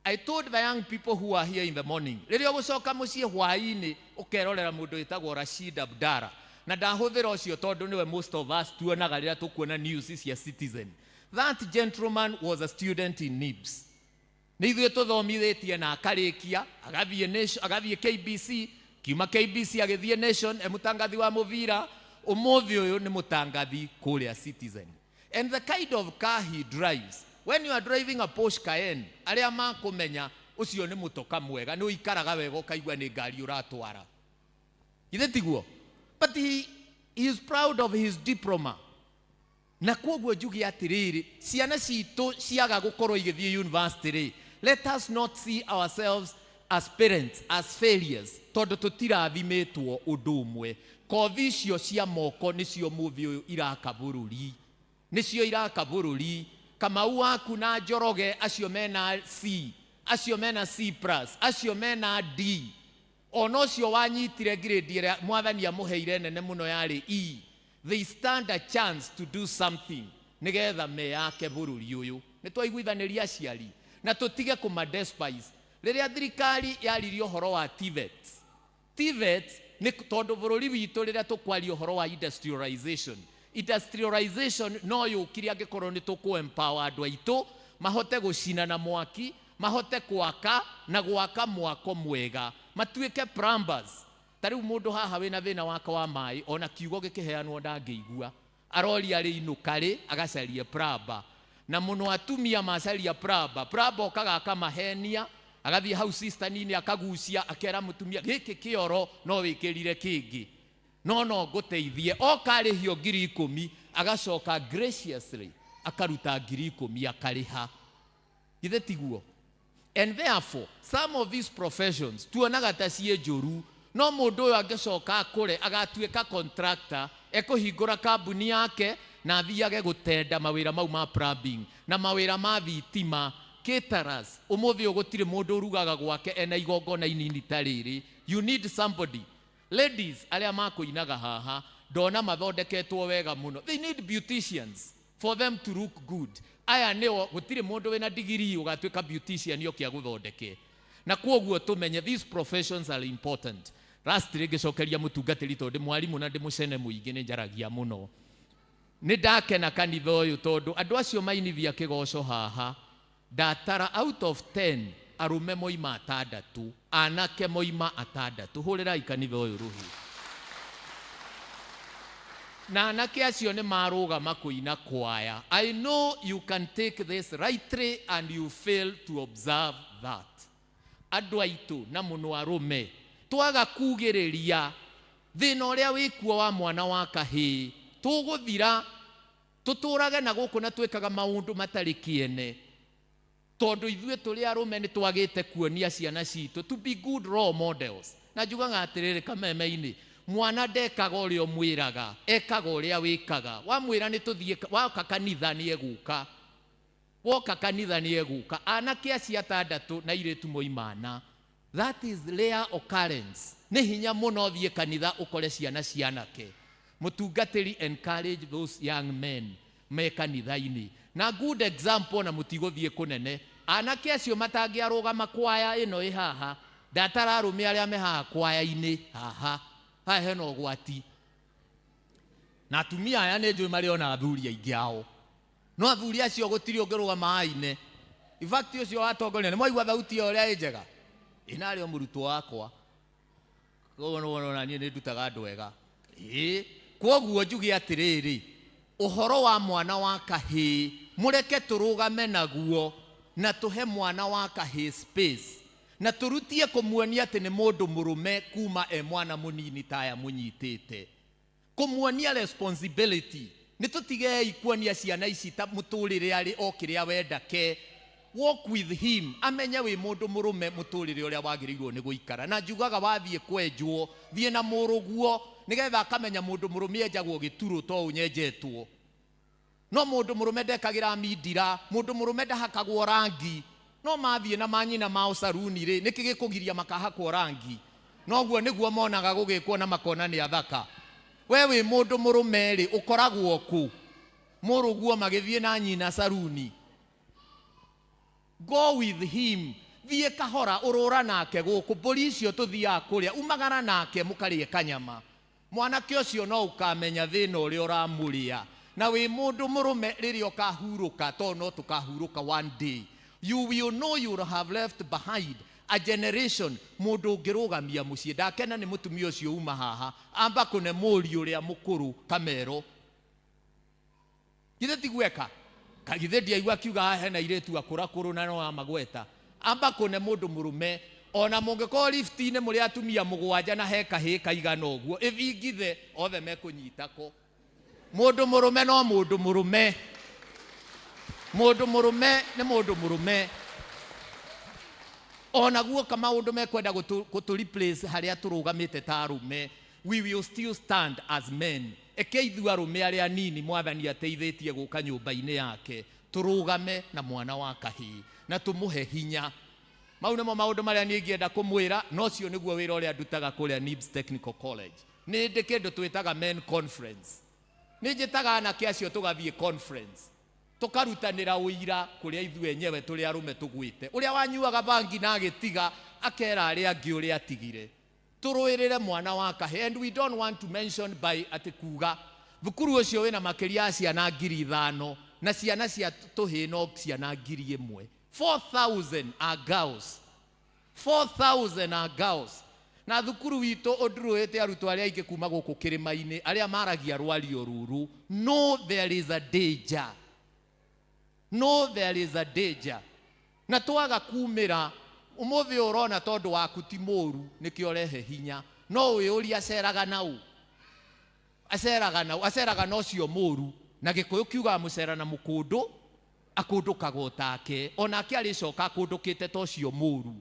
I told the young people who are here in the morning, rĩrĩa ũgũcoka mũciĩ hwaĩ-inĩ ũkerorera mũndũ wĩtagwo Rashid Abdara, na ndahũthĩra ũcio tondũ nĩwe most of us tuonaga rĩrĩa tũkuona news cia Citizen. That gentleman was a student in NIBS. Nĩ ithuĩ tũthomithĩtie na akarĩkia, agathiĩ Nation, agathiĩ KBC, kiuma KBC agĩthiĩ Nation, e mũtangathi wa mũbira, ũmũthĩ ũyũ nĩ mũtangathi kũrĩa Citizen. And the kind of car he drives, when you are driving a Porsche Cayenne, arĩa makũmenya ũcio nĩ mũtoka mwega, nĩ ũikaraga wega ũkaigua nĩ ngari ũratwara. Githĩ tiguo? But he is proud of his diploma. Na koguo njuge atĩrĩrĩ, ciana citũ ciaga gũkorwo igĩthiĩ university rĩ, let us not see ourselves as parents as failures, tondũ tũtirathimĩtwo ũndũ ũmwe. Kothi icio cia moko nĩcio mũthĩ ũyũ iraka bũrũri, nĩcio iraka bũrũri. Kamau waku na Njoroge acio mena C, acio mena C plus, acio mena D. Ona ũcio wanyitire grade ĩrĩa mwathani amũheire nene mũno yarĩ E, they stand a chance to do something nĩgetha meyake bũrũri ũyũ. Nĩ twaiguithanĩria aciari na tũtige kũma despise. Rĩrĩa thirikari yaririe ũhoro wa TVET, TVET nĩ tondũ bũrũri witũ rĩrĩa tũkwaria ũhoro wa industrialization, industrialization no yũkire angĩkorwo nĩ tũkũ empower andũ aitũ mahote gũcina na mwaki, mahote gwaka na gwaka mwako mwega, matuĩke plumbers. Ta rĩu mũndũ haha wĩna thĩna wake wa maĩ, ona kiugo gĩkĩheanwo ndangĩigua, aroria rĩ inũka rĩ agacarie plumber. Na mũno atumia macaria plumber, plumber okaga akamahenia, agathiĩ hau cistern-inĩ akagucia, akera mũtumia gĩkĩ kĩoro no wĩkĩrire kĩngĩ, no no ngũteithie. Oka arĩhio 10,000, agacoka graciously akaruta 10,000 akarĩha. Githĩ tiguo? And therefore some of these professions tuonaga ta ciĩ njũru, no mũndũ ũyũ angĩcoka akũre agatuĩka contractor, ekũhingũra kambuni yake na athiage gũtenda mawĩra mau ma plumbing na mawĩra ma thitima. Caterers, ũmũthĩ ũyũ gũtirĩ mũndũ ũrugaga gwake ena igongona inini ta rĩrĩ. You need somebody. Ladies arĩa makũinaga haha ndona mathondeketwo wega mũno, they need beauticians for them to look good. Aya nĩo, gũtirĩ mũndũ wĩna degree ũgatuĩka beautician oke agũthondeke. Na kwoguo tũmenye these professions are important. Lastly, ngĩcokeria mũtungatĩri tondũ ndĩ mwarimũ na ndĩ mũcene mũingĩ nĩ njaragia mũno. Nĩ ndakena kanitha ũyũ tondũ andũ acio mainithia kĩgoco haha, ndatara out of 10 arũme moima atandatũ, anake moima atandatũ. Hũrĩrai kanitha ũyũ rũhĩ. Na anake acio nĩ marũgama kũina kwaya. I know you can take this rightly and you fail to observe that. Andũ aitũ na mũno arũme twaga kugĩrĩria thĩna ũrĩa wĩkuo wa mwana wa kahĩĩ, tũgũthira tũtũrage na gũkũ na twĩkaga maũndũ matarĩ kĩene, tondũ ithuĩ tũrĩ arũme nĩ twagĩte kuonia ciana citũ to be good role models. Na njugaga atĩrĩrĩ kameme-inĩ, mwana ndekaga ũrĩa ũmwĩraga, ekaga ũrĩa wĩkaga. Wamwĩra nĩ tũthiĩ, woka kanitha nĩ egũka, woka kanitha nĩ egũka. Anake acio atandatũ na airĩtu moima ana. That is rare occurrence. Nĩ hinya mũno ũthiĩ kanitha ũkore ciana cianake. Mũtungatĩri, encourage those young men me kanitha-inĩ. Na good example, na mũtigũthiĩ kũnene, anake acio matangĩarũgama kwaya ĩno ĩ haha, ndatara arũme arĩa me haha kwaya-inĩ haha, haha hena ũgwati. Na atumia aya nĩ njũĩ marĩ ona athuri aingĩ ao, no athuri acio gũtirĩ ũngĩrũgama aine. In fact ũcio watongoria nĩ mwaigua thauti ĩyo ũrĩa ĩ njega, ĩnarĩ o mũrutwo wakwa, koguo nĩ wona niĩ nĩ ndutaga andũ ega. Ĩĩ, kwoguo njuge atĩrĩrĩ, ũhoro wa mwana wa kahĩĩ mũreke tũrũgame naguo na tũhe mwana wa kahĩĩ space, na tũrutie kũmuonia atĩ nĩ mũndũ mũrũme kuma e mwana mũnini ta aya mũnyitĩte, kũmuonia responsibility. Nĩ tũtigei kuonia ciana ici ta mũtũrĩre arĩ o kĩrĩa wenda ke. Walk with him, amenye wĩ mũndũ mũrũme mũtũrĩre ũrĩa wagĩrĩirwo nĩ gũikara. Na njugaga wathiĩ kwenjwo, thiĩ na mũrũguo nĩgetha akamenya mũndũ mũrũme enjagwo gĩturũ to ũnyenjetwo. No mũndũ mũrũme ndekagĩra mindira, mũndũ mũrũme ndahakagwo rangi. No mathiĩ na manyina mao saruni rĩ, nĩkĩ gĩkũgiria makahakwo rangi? Noguo nĩguo monaga gũgĩkwo na makona nĩ athaka. We wĩ mũndũ mũrũme rĩ, ũkoragwo kũ? Mũrũguo magĩthiĩ na nyina saruni. Go with him, thiĩ kahora, ũrũra nake gũkũ, mbũri icio tũthiaga kũrĩa, umagara nake mũkarĩe kanyama. Mwanake ũcio no ũkamenya thĩna ũrĩa ũramũrĩa. Na wĩ mũndũ mũrũme rĩrĩa ũkahurũka, tondũ no tũkahurũka one day, you will know you will have left behind a generation mũndũ ũngĩrũgamia mũciĩ. Ndakena nĩ mũtumia ũcio uma haha, amba kũne mũriũ ũrĩa mũkũrũ kamero. Githĩ ti gweka? Githĩ ndiaigua akiuga haha hena airĩtu akũrakũrũ na no amagweta. Amba kũne mũndũ mũrũme, ona mũngĩkorwo lift-inĩ mũrĩ atumia mũgwanja na he kahĩĩ kaigana ũguo, ĩthingithe othe mekũnyita ko. Mũndũ mũrũme no mũndũ mũrũme. Mũndũ mũrũme nĩ mũndũ mũrũme. Ona guoka maũndũ mekwenda gũtũ replace harĩa tũrũgamĩte ta arũme, we will still stand as men. Eke ithuĩ arũme arĩa anini mwathani ateithĩtie gũka nyũmba-inĩ yake, tũrũgame na mwana wa kahĩĩ na tũmũhe hinya. Mau nĩmo maũndũ marĩa niĩ ingĩenda kũmwĩra, na ũcio nĩguo wĩra ũrĩa ndutaga kũrĩa NIBS Technical College. Nĩ ndĩ kĩndũ twĩtaga men conference. Nĩ njĩtaga anake acio tũgathiĩ conference, tũkarutanĩra ũira kũrĩa ithuĩ enyewe tũrĩ arũme tũgwĩte. Ũrĩa wanyuaga bangi na agĩtiga akera arĩa angĩ ũrĩa atigire. Tũrũĩrĩre mwana wa kahĩĩ, and we don't want to mention by atĩ kuga thukuru ũcio wĩna makĩria ya ciana 5,000 na ciana cia tũhĩĩ no ciana 1,000. 4,000 are girls. 4,000 are girls. Na thukuru witũ ũndũrũĩte arutwo arĩa aingĩ kuma gũkũ kĩrĩma-inĩ arĩa maragia rwario rũrũ. No, there is a danger. No, there is a danger. Na twaga kumĩra ũmũthĩ ũrona tondũ waku ti mũru nĩkĩo ũrehe hinya. No wĩũrie aceraga na ũ? Aceraga na ũ? Aceraga na ũcio mũru. Na Gĩkũyũ kiugaga mũcera na mũkũndũ akũndũkaga o take. Onake arĩcoka akũndũkĩte ta ũcio mũru.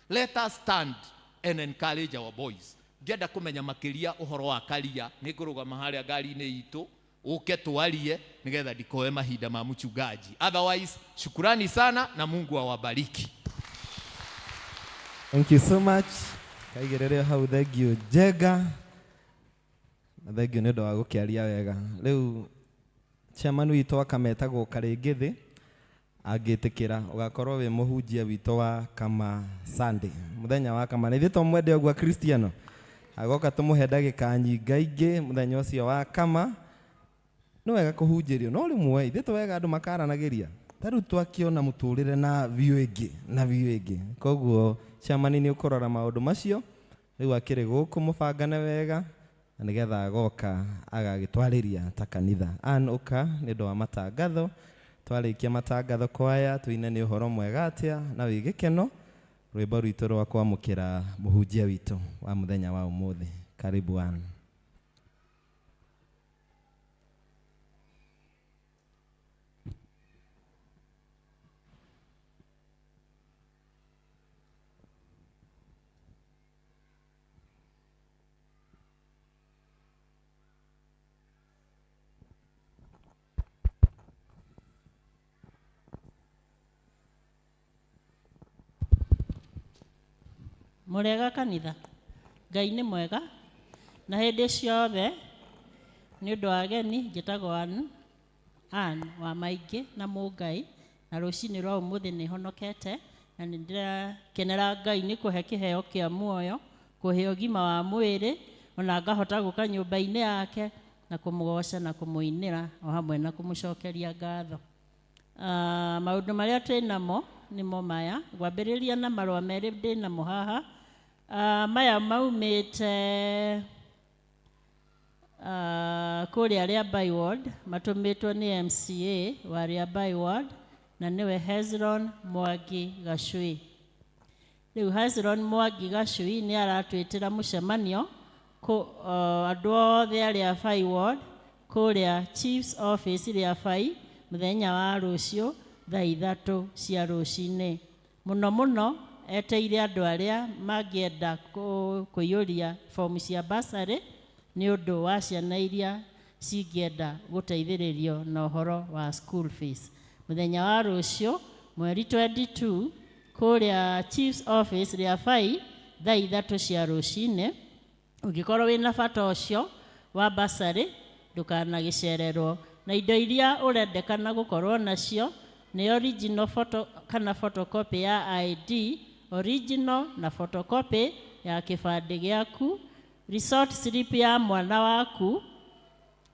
Let us stand and encourage our boys. Ngĩenda kũmenya makĩria ũhoro wa karia, nĩ ngũrũgama harĩa ngari-inĩ itũ, ũke twarie nĩgetha ndikoe mahinda ma mchungaji. Otherwise, shukurani sana na Mungu awabariki. Thank you so much. Kaigĩrĩre hau, thank you Njega. Na thank you nĩ ũndũ wa gũkĩaria wega. Rĩu chairman witũ akametagwo Karĩngĩthĩ angĩtĩkĩra ũgakorwo wĩ mũhunjia witũ wa Kama Sunday. Mũthenya wa Kama. Na ithuĩ to mwende ũguo Kristiano. Agoka tũmũhe ndagĩka nyingaingĩ mũthenya ũcio wa Kama. Nĩ wega kũhunjĩrio, no rĩmwe ithuĩ to wega andũ makaranagĩria. Ta rĩu twakĩona mũtũrĩre na view ĩngĩ, na view ĩngĩ. Koguo chairman nĩ ũkũrora maũndũ macio. Rĩu akĩrĩ gũkũ mũbangane wega na nĩgetha agoka agagĩtwarĩria ta kanitha. Ann ũka nĩ ũndũ wa matangatho. Twarĩkia matangatho kwaya tuine nĩ ũhoro mwega atĩa na wĩ gĩkeno rwĩmbo rwitũ rwa kwamũkĩra mũhunjia witũ wa mũthenya wa ũmũthĩ. Karibu Ann. Mũrega kanitha, Ngai nĩ mwega na hĩndĩ ciothe. Nĩ ũndũ wa ageni, njĩtagwo Ann wa Maingĩ na Mũngai, na rũcinĩ rwa ũmũthĩ nĩ honokete na nĩ ndĩrakenera Ngai nĩ kũhe kĩheo kĩa muoyo, kũhe ũgima wa mwĩrĩ, ona ngahota gũka nyũmba-inĩ yake na kũmũgoca na kũmũinĩra o hamwe na kũmũcokeria ngatho. Maũndũ marĩa twĩ namo nĩmo maya, ngwambĩrĩria na marũa merĩ ndĩ namo haha. Maya maumĩte kũrĩa Rĩambai Ward, matũmĩtwo nĩ MCA wa Rĩambai Ward na nĩwe Hezron Mwangi Gacui. Rĩu Hezron Mwangi Gacui nĩ aratwĩtĩra mũcemanio andũ othe arĩa Bai Ward kũrĩa Chiefs Office rĩa Bai mũthenya wa rũciũ thaa 3 cia rũcinĩ. Mũno mũno eteire andũ arĩa mangĩenda kũiyũria fomu cia bursary nĩ ũndũ wa ciana iria cingĩenda gũteithĩrĩrio na ũhoro wa school fees. Mũthenya wa rũciũ mweri 22 kũrĩa Chiefs Office rĩa Bai thaa 3 cia rũcinĩ. Ũngĩkorwo wĩna bata ũcio wa bursary ndũkanagĩcererwo. Na indo iria ũrendekana gũkorwo nacio nĩ original photo kana photocopy ya ID, original na photocopy ya kĩbandĩ gĩaku, result slip ya mwana waku,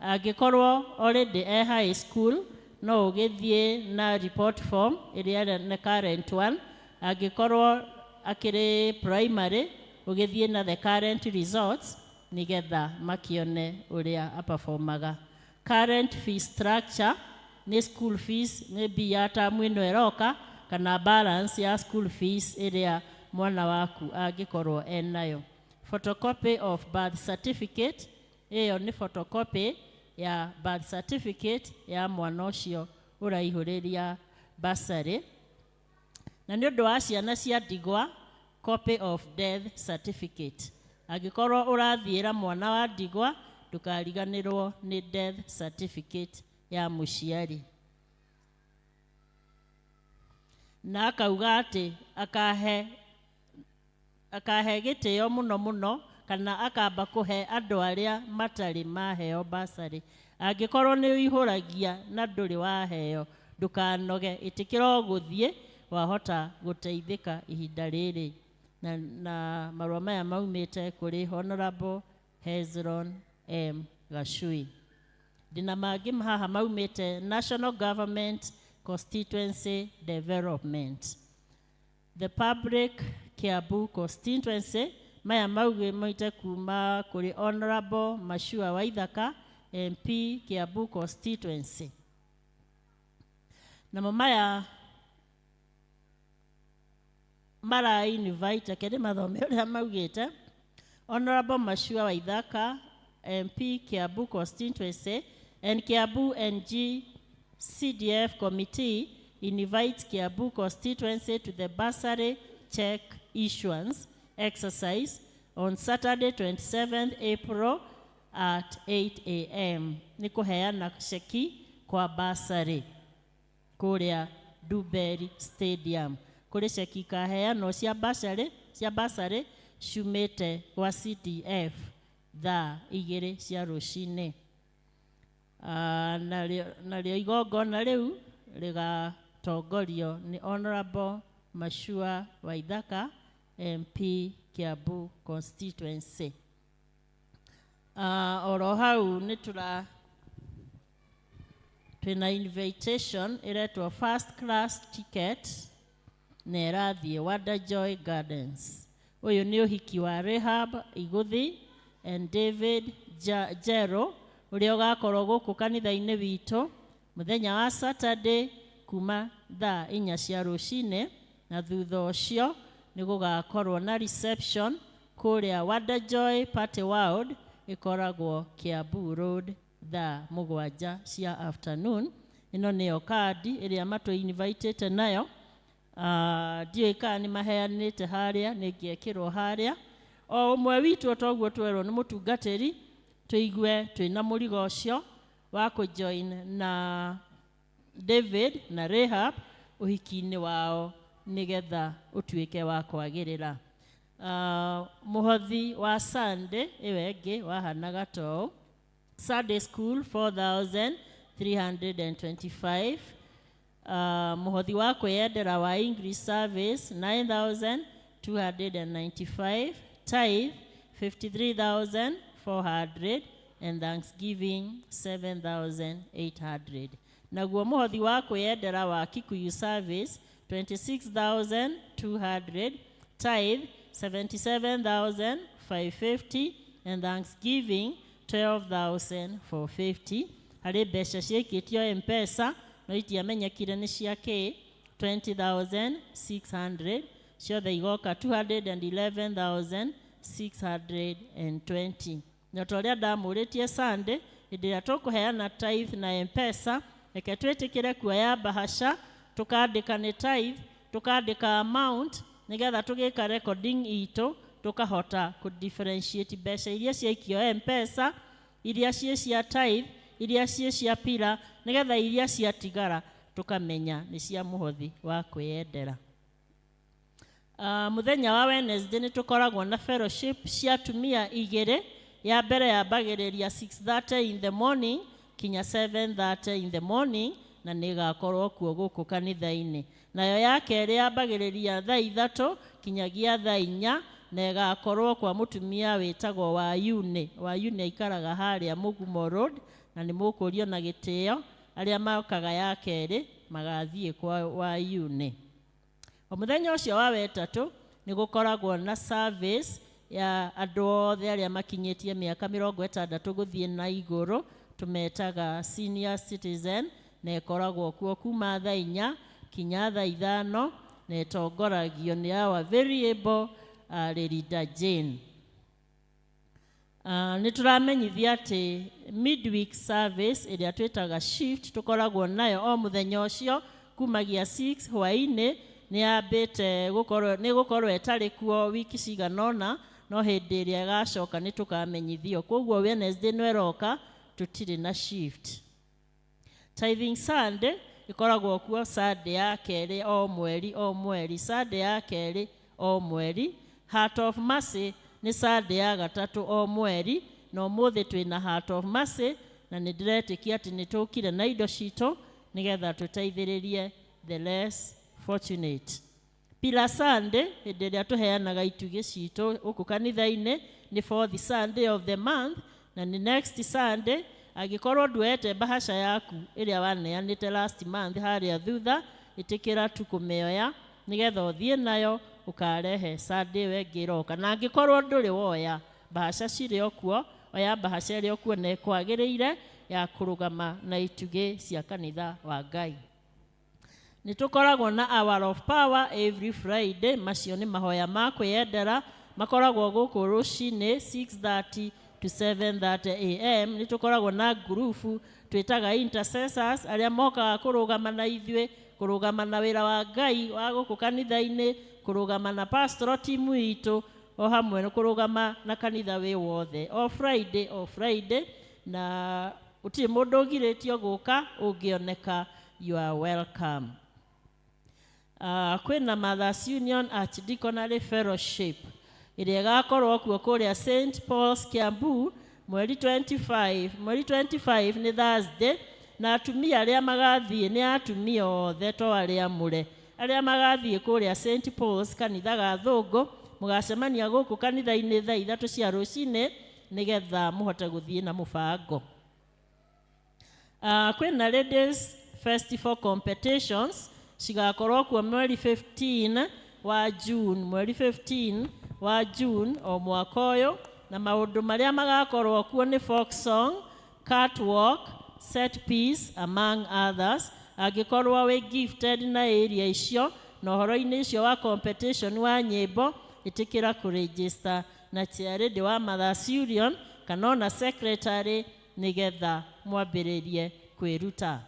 angĩkorwo already e high school no ũgĩthiĩ na report form ĩrĩa nĩ current one, angĩkorwo akĩrĩ primary ũgĩthiĩ na the current results nĩgetha makĩone ũrĩa aperformaga. Current fee structure nĩ school fees nĩ mbia tamu ĩno ĩroka kana balance ya school fees ĩrĩa mwana waku angĩkorwo enayo. Photocopy of birth certificate, ĩyo nĩ photocopy ya birth certificate ya mwana ũcio ũraihũrĩria bursary. Na nĩ ũndũ wa ciana cia ndigwa, copy of death certificate. Angĩkorwo ũrathiĩra mwana wa ndigwa, ndũkariganĩrwo nĩ death certificate ya mũciari. Na akauga atĩ akahe Akahe gĩtĩo mũno mũno kana akamba kũhe andũ arĩa matarĩ maheo basarĩ. Angĩkorwo nĩ ũihũragia na ndũrĩ waheo, ndũkanoge, ĩtĩkĩra o gũthiĩ, wahota gũteithĩka ihinda rĩrĩ. Na marũa maya maumĩte kũrĩ Honorable Hezron M. Gachui. Ndĩna mangĩ haha maumĩte National Government Constituency Development. The Public Kiambu Constituency, maya maumĩte kuma kũrĩ Honorable Mashua Waithaka, MP Kiambu Constituency. Namo maya mara invite, reke ndĩmathome ũrĩa maugĩte. Honorable Mashua Waithaka, MP Kiambu Constituency and Kiambu NG CDF Committee invites Kiambu Constituency to the bursary check issuance exercise on Saturday 27th April at 8 a.m. Nĩ kũheana ceki kwa bursary kũrĩa Duberi Stadium. Kũrĩ ceki ikaheanwo cia bursary ciumĩte gwa CDF thaa 2 cia rũcinĩ. Narĩo igongona rĩu rĩgatongorio nĩ Honorable Mashua Waithaka, MP Kiambu Constituency. Oro hau nĩ tũra twĩna invitation ĩretwo first class ticket na ĩrathiĩ Wanda Joy Gardens. Ũyũ nĩ ũhiki wa Rahab Iguthi and David Jero ũrĩa ũgakorwo gũkũ kanitha-inĩ witũ mũthenya wa Saturday kuma thaa 4 cia rũcinĩ, na thutha ũcio nĩ gũgakorwo na reception kũrĩa Wanda Joy Party World ĩkoragwo Kiambu Road thaa 7 cia afternoon. Ĩno nĩyo kandi ĩrĩa matũ invitĩte nayo. Ndiũĩ kana nĩ maheanĩte harĩa, nĩ ngĩekĩrwo harĩa. O ũmwe witũ toguo twerwo nĩ mũtungatĩri tũigue twĩna mũrigo ũcio wa kũjoin na David na Rahab ũhiki-inĩ wao nĩgetha ũtuĩke wa kwagĩrĩra. Mũhothi wa Sunday ĩyo ĩngĩ wahanaga ta ũũ: Sunday school 4325, mũhothi wa kwĩyendera wa English service 9295, tithe 53400 and thanksgiving 7800. Naguo mũhothi wa kwĩyendera wa Kikuyu service 26200, tithe 77550 and thanksgiving 12450. Harĩ mbeca ciĩkĩtio Mpesa no itiamenyekire nĩ cia kĩ, 20600, ciothe igoka 211620. Na ta ũrĩa ndamũrĩtie Sunday, hĩndĩ ĩrĩa tũkũheana tithe na Mpesa, reke twĩtĩkĩre kuoya bahasha, tũkandĩka nĩ tithe, tũkandĩka amount, nĩgetha tũgĩka recording itũ tũkahota kũ differentiate mbeca iria ciaikio Mpesa, iria ciĩ cia tithe, iria ciĩ cia pira, nĩgetha iria ciatigara tũkamenya nĩ cia mũhothi wa kwĩyendera. Mũthenya wa Wednesday nĩ tũkoragwo na fellowship cia atumia igĩrĩ. Ya mbere yambagĩrĩria 6:30 in the morning kinya 7:30 in the morning, na nĩ ĩgakorwo kuo gũkũ kanitha-inĩ. Nayo ya kerĩ yambagĩrĩria thaa 3 kinyagia thaa 4, na ĩgakorwo kwa mũtumia wĩtagwo Wayune. Wayune aikaraga harĩa Mũgumo Road, na nĩ mũkũrio na gĩtĩo arĩa mokaga ya kerĩ magathiĩ kwa Wayune. O mũthenya ũcio wa wetatũ nĩ gũkoragwo na service ya andũ othe arĩa makinyĩtie mĩaka 60 gũthiĩ na igũrũ, tũmetaga senior citizen, na ĩkoragwo kuo kuma thaa 4 kinya thaa 5, na ĩtongoragio nĩ our very able Lerida Jane. Nĩ tũramenyithia atĩ midweek service ĩrĩa twĩtaga shift tũkoragwo nayo o mũthenya ũcio kumagia 6 hwaĩ-inĩ nĩ yambĩte gũkorwo, nĩ gũkorwo ĩtarĩ kuo wiki cigana ũna, no hĩndĩ ĩrĩa ĩgacoka nĩ tũkamenyithio. Koguo Wednesday ĩno ĩroka tũtirĩ na shift. Tithing Sunday ĩkoragwo kuo Sunday ya kerĩ o mweri, o mweri, Sunday ya kerĩ o mweri. Heart of Mercy nĩ Sunday ya gatatũ o mweri, na ũmũthĩ twĩna Heart of Mercy, na nĩ ndĩretĩkia atĩ nĩ tũkire na indo citũ nĩgetha tũteithĩrĩrie the less fortunate. Pillar Sunday, hĩndĩ ĩrĩa tũheanaga itugĩ citũ gũkũ kanitha-inĩ, nĩ fourth Sunday of the month, na nĩ next Sunday. Angĩkorwo nduoete bahasha yaku ĩrĩa waneanĩte last month harĩa thutha, ĩtĩkĩra tu kũmĩoya nĩgetha ũthiĩ nayo ũkarehe Sunday ĩyo ĩngĩ ĩroka. Na angĩkorwo ndũrĩ woya, bahasha cirĩ o kuo, oya bahasha ĩrĩa ũkuona ĩkwagĩrĩire ya kũrũgama na itugĩ cia kanitha wa Ngai. Nĩ tũkoragwo na Hour of Power every Friday. Macio nĩ mahoya ma kwĩyendera, makoragwo gũkũ rũcinĩ 6:30 to 7:30 a.m. Nĩ tũkoragwo na ngurubu twĩtaga intercessors, arĩa mokaga kũrũgama na ithuĩ, kũrũgama na wĩra wa Ngai wa gũkũ kanitha-inĩ, kũrũgama na pastoral team itũ, o hamwe na kũrũgama na kanitha wĩ wothe, o Friday, o Friday, na gũtirĩ mũndũ ũgirĩtio gũka. Ũngĩoneka, you are welcome. Kwĩna Mothers Union Archdeaconry Fellowship ĩrĩa ĩgakorwo kuo kũrĩa St Paul's, Kiambu, mweri 25. Mweri 25 nĩ Thursday, na atumia arĩa magathiĩ, nĩ atumia othe to arĩa amũre, arĩa magathiĩ kũrĩa St Paul's kanitha ga Thũngũ, mũgacemania gũkũ kanitha-inĩ thaa 3 cia rũcinĩ nĩgetha mũhote gũthiĩ na mũbango. Kwĩna Ladies Festival competitions cigakorwo kuo mweri 15 wa June, mweri 15 wa June o mwaka ũyũ, na maũndũ marĩa magakorwo kuo nĩ folk song, catwalk, set piece, among others. Angĩkorwo wĩ gifted na area icio na ũhoro-inĩ ũcio wa competition wa nyĩmbo, ĩtĩkĩra kũregister na chairlady wa Mothers Union kana ona secretary nĩgetha mwambĩrĩrie kwĩruta.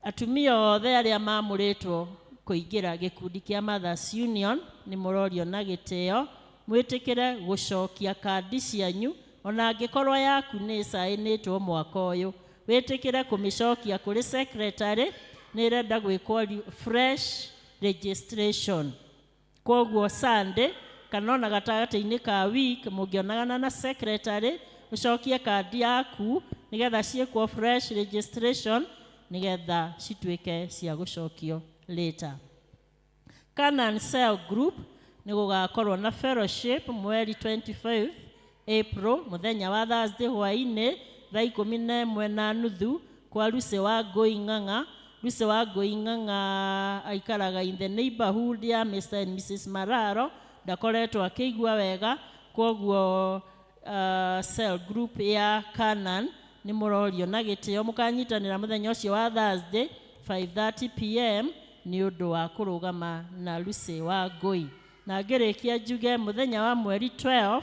Atumia othe arĩa mamũrĩtwo kũingĩra gĩkundi kĩa Mothers Union nĩ mũrorio na gĩtĩo mwĩtĩkĩre gũcokia kandi cianyu, ona angĩkorwo yaku nĩ ĩcaĩnĩtwo mwaka ũyũ, wĩtĩkĩre kũmĩcokia kũrĩ secretary, nĩ ĩrenda gwĩkwo fresh registration. Kwoguo Sunday kana ona gatagatĩ-inĩ ka week mũngĩonagana na secretary, ũcokie kandi yaku nĩgetha ciĩkwo fresh registration nĩgetha cituĩke cia gũcokio later. Canaan Cell Group nĩ gũgakorwo na fellowship mweri 25 April, mũthenya wa Thursday, hwaĩ-inĩ thaa 11:30 kwa Lucy wa Ngũi Ng'ang'a. Lucy wa Ngũi Ng'ang'a aikaraga in the neighborhood ya Mr and Mrs Mararo, ndakoretwo akĩigua wega, kwoguo cell group ya Canaan nĩ mũrorio na gĩtĩo mũkanyitanĩra mũthenya ũcio wa Thursday 5:30 p.m. nĩ ũndũ wa kũrũgama na Lucy wa Ngũi. Na ngĩrĩkia njuge mũthenya wa mweri 12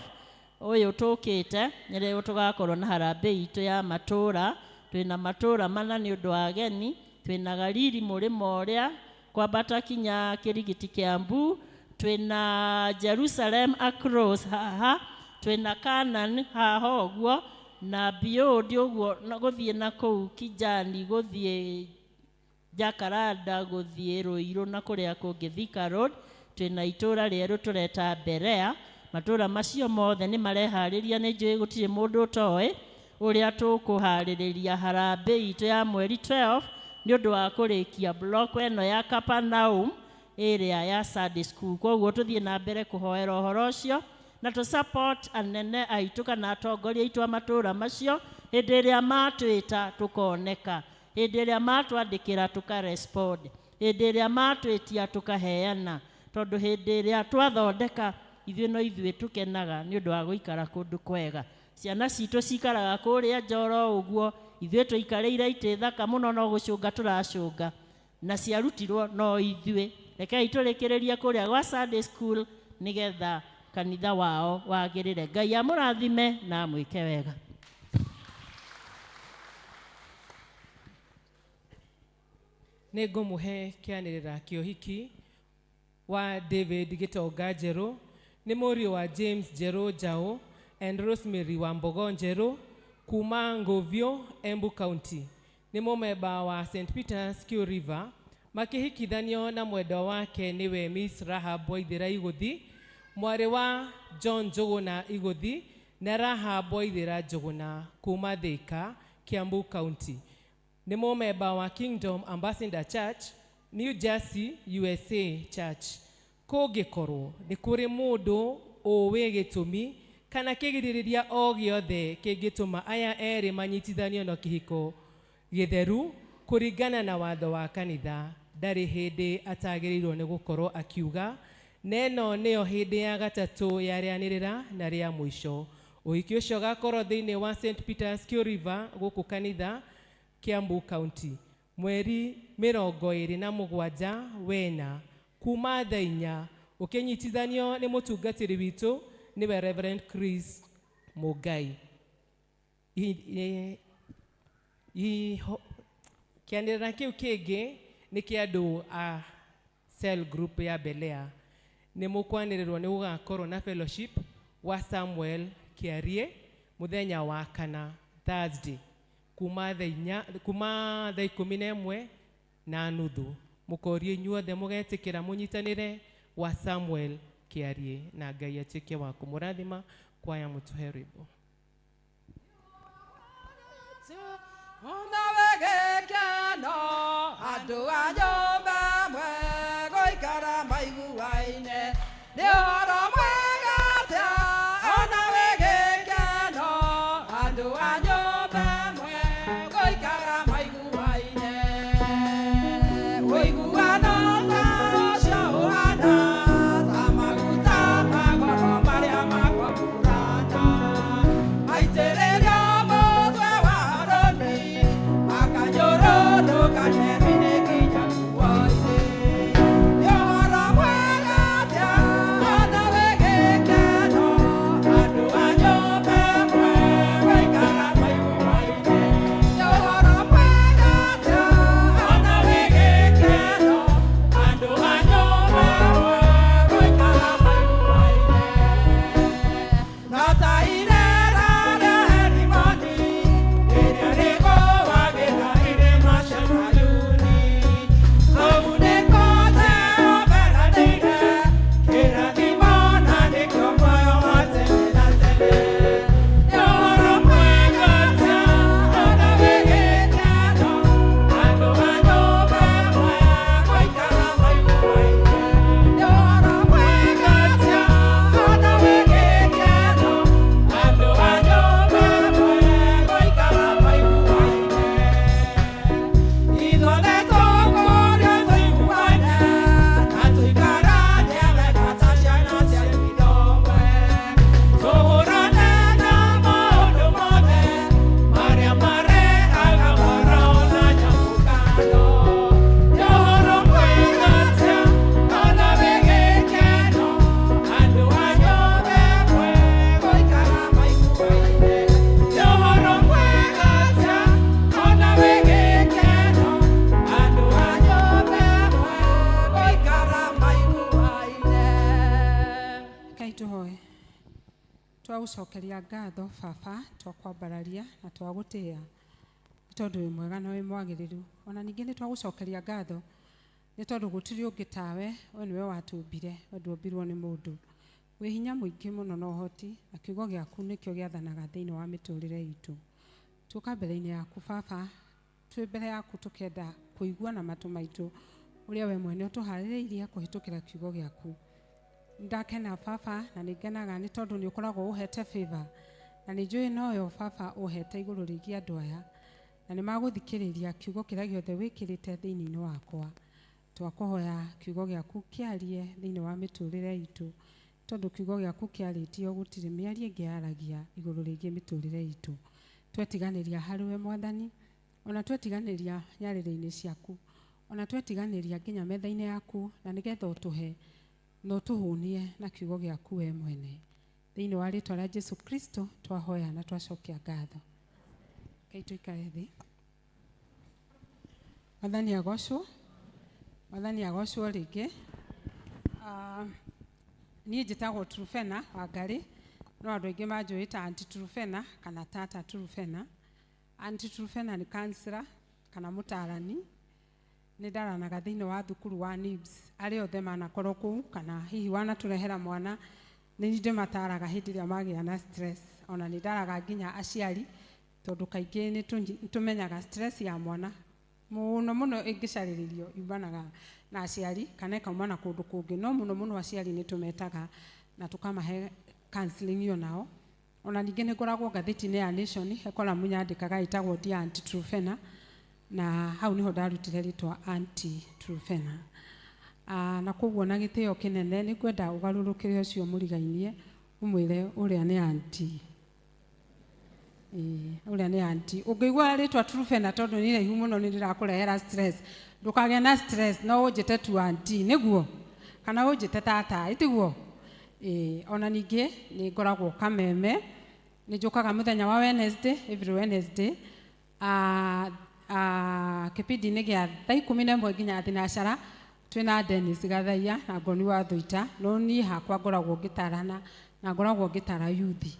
ũyũ tũkĩte nĩrĩo tũgakorwo na harambee itũ ya matũra. Twĩna matũra mana nĩ ũndũ wa ageni. Twĩna Gariri mũrĩmo ũrĩa kwambata kinya Kĩrigiti Kiambu, twĩna Jerusalem across haha, twĩna Canaan haha ũguo, na beyond ũguo na gũthiĩ na kũu Kijani, gũthiĩ Jacaranda, gũthiĩ Ruiru na kũrĩa kũngĩ Thika Road. Twĩna itũra rĩerũ tũreta Berea. Matũra macio mothe nĩ mareharĩria, nĩ njũĩ gũtirĩ mũndũ ũtoĩ ũrĩa tũkũharĩrĩria harambee itũ ya mweri 12 nĩ ũndũ wa kũrĩkia block ĩno ya Capernaum ĩrĩa ya Sunday school. Koguo tũthiĩ na mbere kũhoera ũhoro ũcio na tũ support anene aitũ kana atongoria aitũ a matũra macio. Hĩndĩ ĩrĩa matwĩta tũkoneka, hĩndĩ ĩrĩa matwandĩkĩra tũkarespond, hĩndĩ ĩrĩa matwĩtia tũkaheana, tondũ hĩndĩ ĩrĩa twathondeka ithuĩ no ithuĩ tũkenaga nĩ ũndũ wa gũikara kũndũ kwega. Ciana citũ cikaraga kũrĩa njoro ũguo, ithuĩ tũikarĩire itĩ thaka mũno no gũcũnga tũracũnga, na ciarutirwo no ithuĩ. Rekei tũrĩkĩrĩrie kũrĩa gwa Sunday school nĩgetha kanitha wao wagĩrĩre. Ngai amũrathime na amwĩke wega. Nĩ ngũmũhe kĩanĩrĩra kĩa ũhiki wa David Gĩtonga Njerũ, nĩ mũriũ wa James Njerũ Njaũ and Rosemary wa Mbogo Njerũ kuma Ngũviũ, Embu County. Nĩ mũmemba wa St Peters Kew River. Makĩhikithanio na mwendwa wake nĩwe Miss Rahab Waithĩra Igũthi, mwarĩ wa John Njũgũna Igũthi na Rahab Waithĩra Njũgũna kuma Thika, Kiambu County. Nĩ mũmemba wa Kingdom Ambassador Church, New Jersey, USA Church. Kũngĩkorwo nĩ kũrĩ mũndũ ũĩ gĩtũmi kana kĩgirĩrĩria o gĩothe kĩngĩtũma aya erĩ manyitithanio na kĩhiko gĩtheru kũringana na watho wa kanitha, ndarĩ hĩndĩ atagĩrĩirwo nĩ gũkorwo akiuga neno nĩyo hĩndĩ ya gatatũ ya rĩanĩrĩra na rĩa mũico. Ũhiki ũcio ũgakorwo thĩinĩ wa St Peters Kew River gũkũ kanitha Kiambu County mweri 27 wena kuma thaa 4, ũkĩnyitithanio nĩ mũtungatĩri witũ nĩwe Reverend Chris Mugai. Kĩanĩrĩra kĩu kĩngĩ nĩ kĩa andũ a cell group ya Belea. Nĩ mũkwanĩrĩrwo nĩ gũgakorwo na fellowship wa Samuel Kĩarie mũthenya wa kana Thursday kuma thaa 4, kuma thaa 11:30. Mũkorio inyuothe mũgetĩkĩra mũnyitanĩre wa Samuel Kĩarie, na Ngai atuĩke wa kũmũrathima. Kwaya mũtũhe rwĩmbo. Andũ a nyũmba ĩmwe gũikara maiguaine nĩ ũhoro mwega atĩa ona wĩ gĩkeno. Andũ a nyũmba ĩmwe gũikara maiguaine, ũiguano ta ũcio ũhana ta maguta ma goro marĩa makwamũrana, maitĩrĩrio mũtwe wa Harũni makanyũrũrũka nderu-inĩ nginya nguo-inĩ. Nĩ ũhoro mwega atĩa ona wĩ gĩkeno, andũ a nyũmba ĩmwe gũikara maiguaine. Nĩ ũhoro mwega atĩa ona wĩ gĩkeno, andũ a nyũmba ĩmwe gũikara maiguaine. No ta irera rĩa Herimoni rĩrĩa rĩgũagĩra irĩma cia Zayuni, kũu nĩkuo Jehova eranĩire kĩrathimo na nĩkĩo muoyo wa tene na tene. Nĩ ũhoro mwega atĩa ona wĩ gĩkeno, andũ a nyũmba ĩmwe gũikara maiguaine. Nĩ ũhoro mwega atĩa ona wĩ gĩkeno, andũ a nyũmba ĩmwe gũikara maiguaine. Ithuothe tũkũrio tũiguane na tũikaranie wega ta ciana cia nyina ũmwe, tũhũrane na maũndũ mothe marĩa marehaga mwarao na nyamũkano. Nĩ ũhoro mwega atĩa ona wĩ gĩkeno, andũ a nyũmba ĩmwe gũikara maiguaine. Nĩ ũhoro mwega atĩa ona wĩ gĩkeno, andũ a nyũmba ĩmwe gũikara maiguaine. Ngai tũhoe. Twagũcokeria ngatho baba, twakwambararia na twagũtĩĩa nĩ tondũ wĩ mwega na wĩ mwagĩrĩru. Ona ningĩ nĩ twagũcokeria ngatho nĩ tondũ gũtirĩ ũngĩ tawe, we nĩwe watũmbire, we ndwombirwo nĩ mũndũ. Wĩ hinya mũingĩ mũno na ũhoti, na kiugo gĩaku nĩkĩo gĩathanaga thĩinĩ wa mĩtũrĩre itũ. Tũka mbere-inĩ yaku baba, twĩ mbere yaku tũkĩenda kũigua na matũ maitũ ũrĩa we mwene ũtũharĩrĩirie kũhĩtũkĩra kiugo gĩaku. Ndakena baba na nĩ ngenaga nĩ tondũ nĩ ũkoragwo ũhete favor, na nĩ njũĩ noyo baba ũhete igũrũ rĩgiĩ andũ aya, na nĩ magũthikĩrĩria kiugo kĩrĩa gĩothe wĩkĩrĩte thĩinĩ wakwa. Twakũhoya kiugo gĩaku kĩarie thĩinĩ wa mĩtũrĩre itũ, tondũ kiugo gĩaku kĩarĩtio gũtirĩ mĩario ĩngĩ yaragia igũrũ rĩgiĩ mĩtũrĩre itũ. Twetiganĩria harĩ we Mwathani, ona twetiganĩria nyarĩrĩ-inĩ ciaku, ona twetiganĩria nginya metha-inĩ yaku, na nĩgetha ũtũhe na ũtũhũnie na kiugo gĩaku we mwene. Thĩinĩ wa rĩtwa rĩa Jesu Kristo twahoya na twacokia ngatho. Ngai tũikare thĩ. Mwathani agocwo. Mwathani agocwo rĩngĩ. Niĩ njĩtagwo Trufena Wangari, no andũ aingĩ manjũĩ ta Aunty Trufena kana Tata Trufena. Aunty Trufena nĩ counselor kana mũtaarani, Nĩ ndaranaga thĩinĩ wa thukuru wa NIBS arĩa othe manakorwo kũu kana hihi wanatũrehera mwana nĩ niĩ ndĩmataraga hĩndĩ ĩrĩa magĩa na stress. Ona nĩ ndaraga nginya aciari tondũ kaingĩ nĩ tũmenyaga stress ya mwana mũno mũno ĩngĩcarĩrĩrio yumanaga na aciari kana ĩkauma na kũndũ kũngĩ, no mũno mũno aciari nĩ tũmetaga na tũkamahe counseling ĩyo nao. Ona ningĩ nĩ ngoragwo ngathĩti-inĩ ya Nation, he column nyandĩkaga ĩtagwo Dear Auntie Truphena, na hau nĩho ndarutire rĩtwa Auntie Truphena. Na koguo na gĩtĩo kĩnene nĩ ngwenda ũgarũrũkĩre ũcio mũrigainie ũmwĩre ũrĩa nĩ auntie. Ĩĩ, ũrĩa nĩ auntie. Ũngĩigua rĩtwa Truphena tondũ nĩ iraihu mũno nĩ rĩrakũrehera stress, ndũkagĩe na stress, no ũnjĩte tu auntie, nĩguo? Kana ũnjĩte tata, ĩtiguo? Ĩĩ, ona ningĩ nĩ ngoragwo Kameme, nĩ njũkaga mũthenya wa Wednesday, every Wednesday, kĩbindi-inĩ gĩa thaa 11 nginya thinacara, twĩna Dennis Gathaiya na Ngoni wa Thuita, no niĩ hakwa ngoragwo ngĩtarana na ngoragwo ngĩtara yuthi.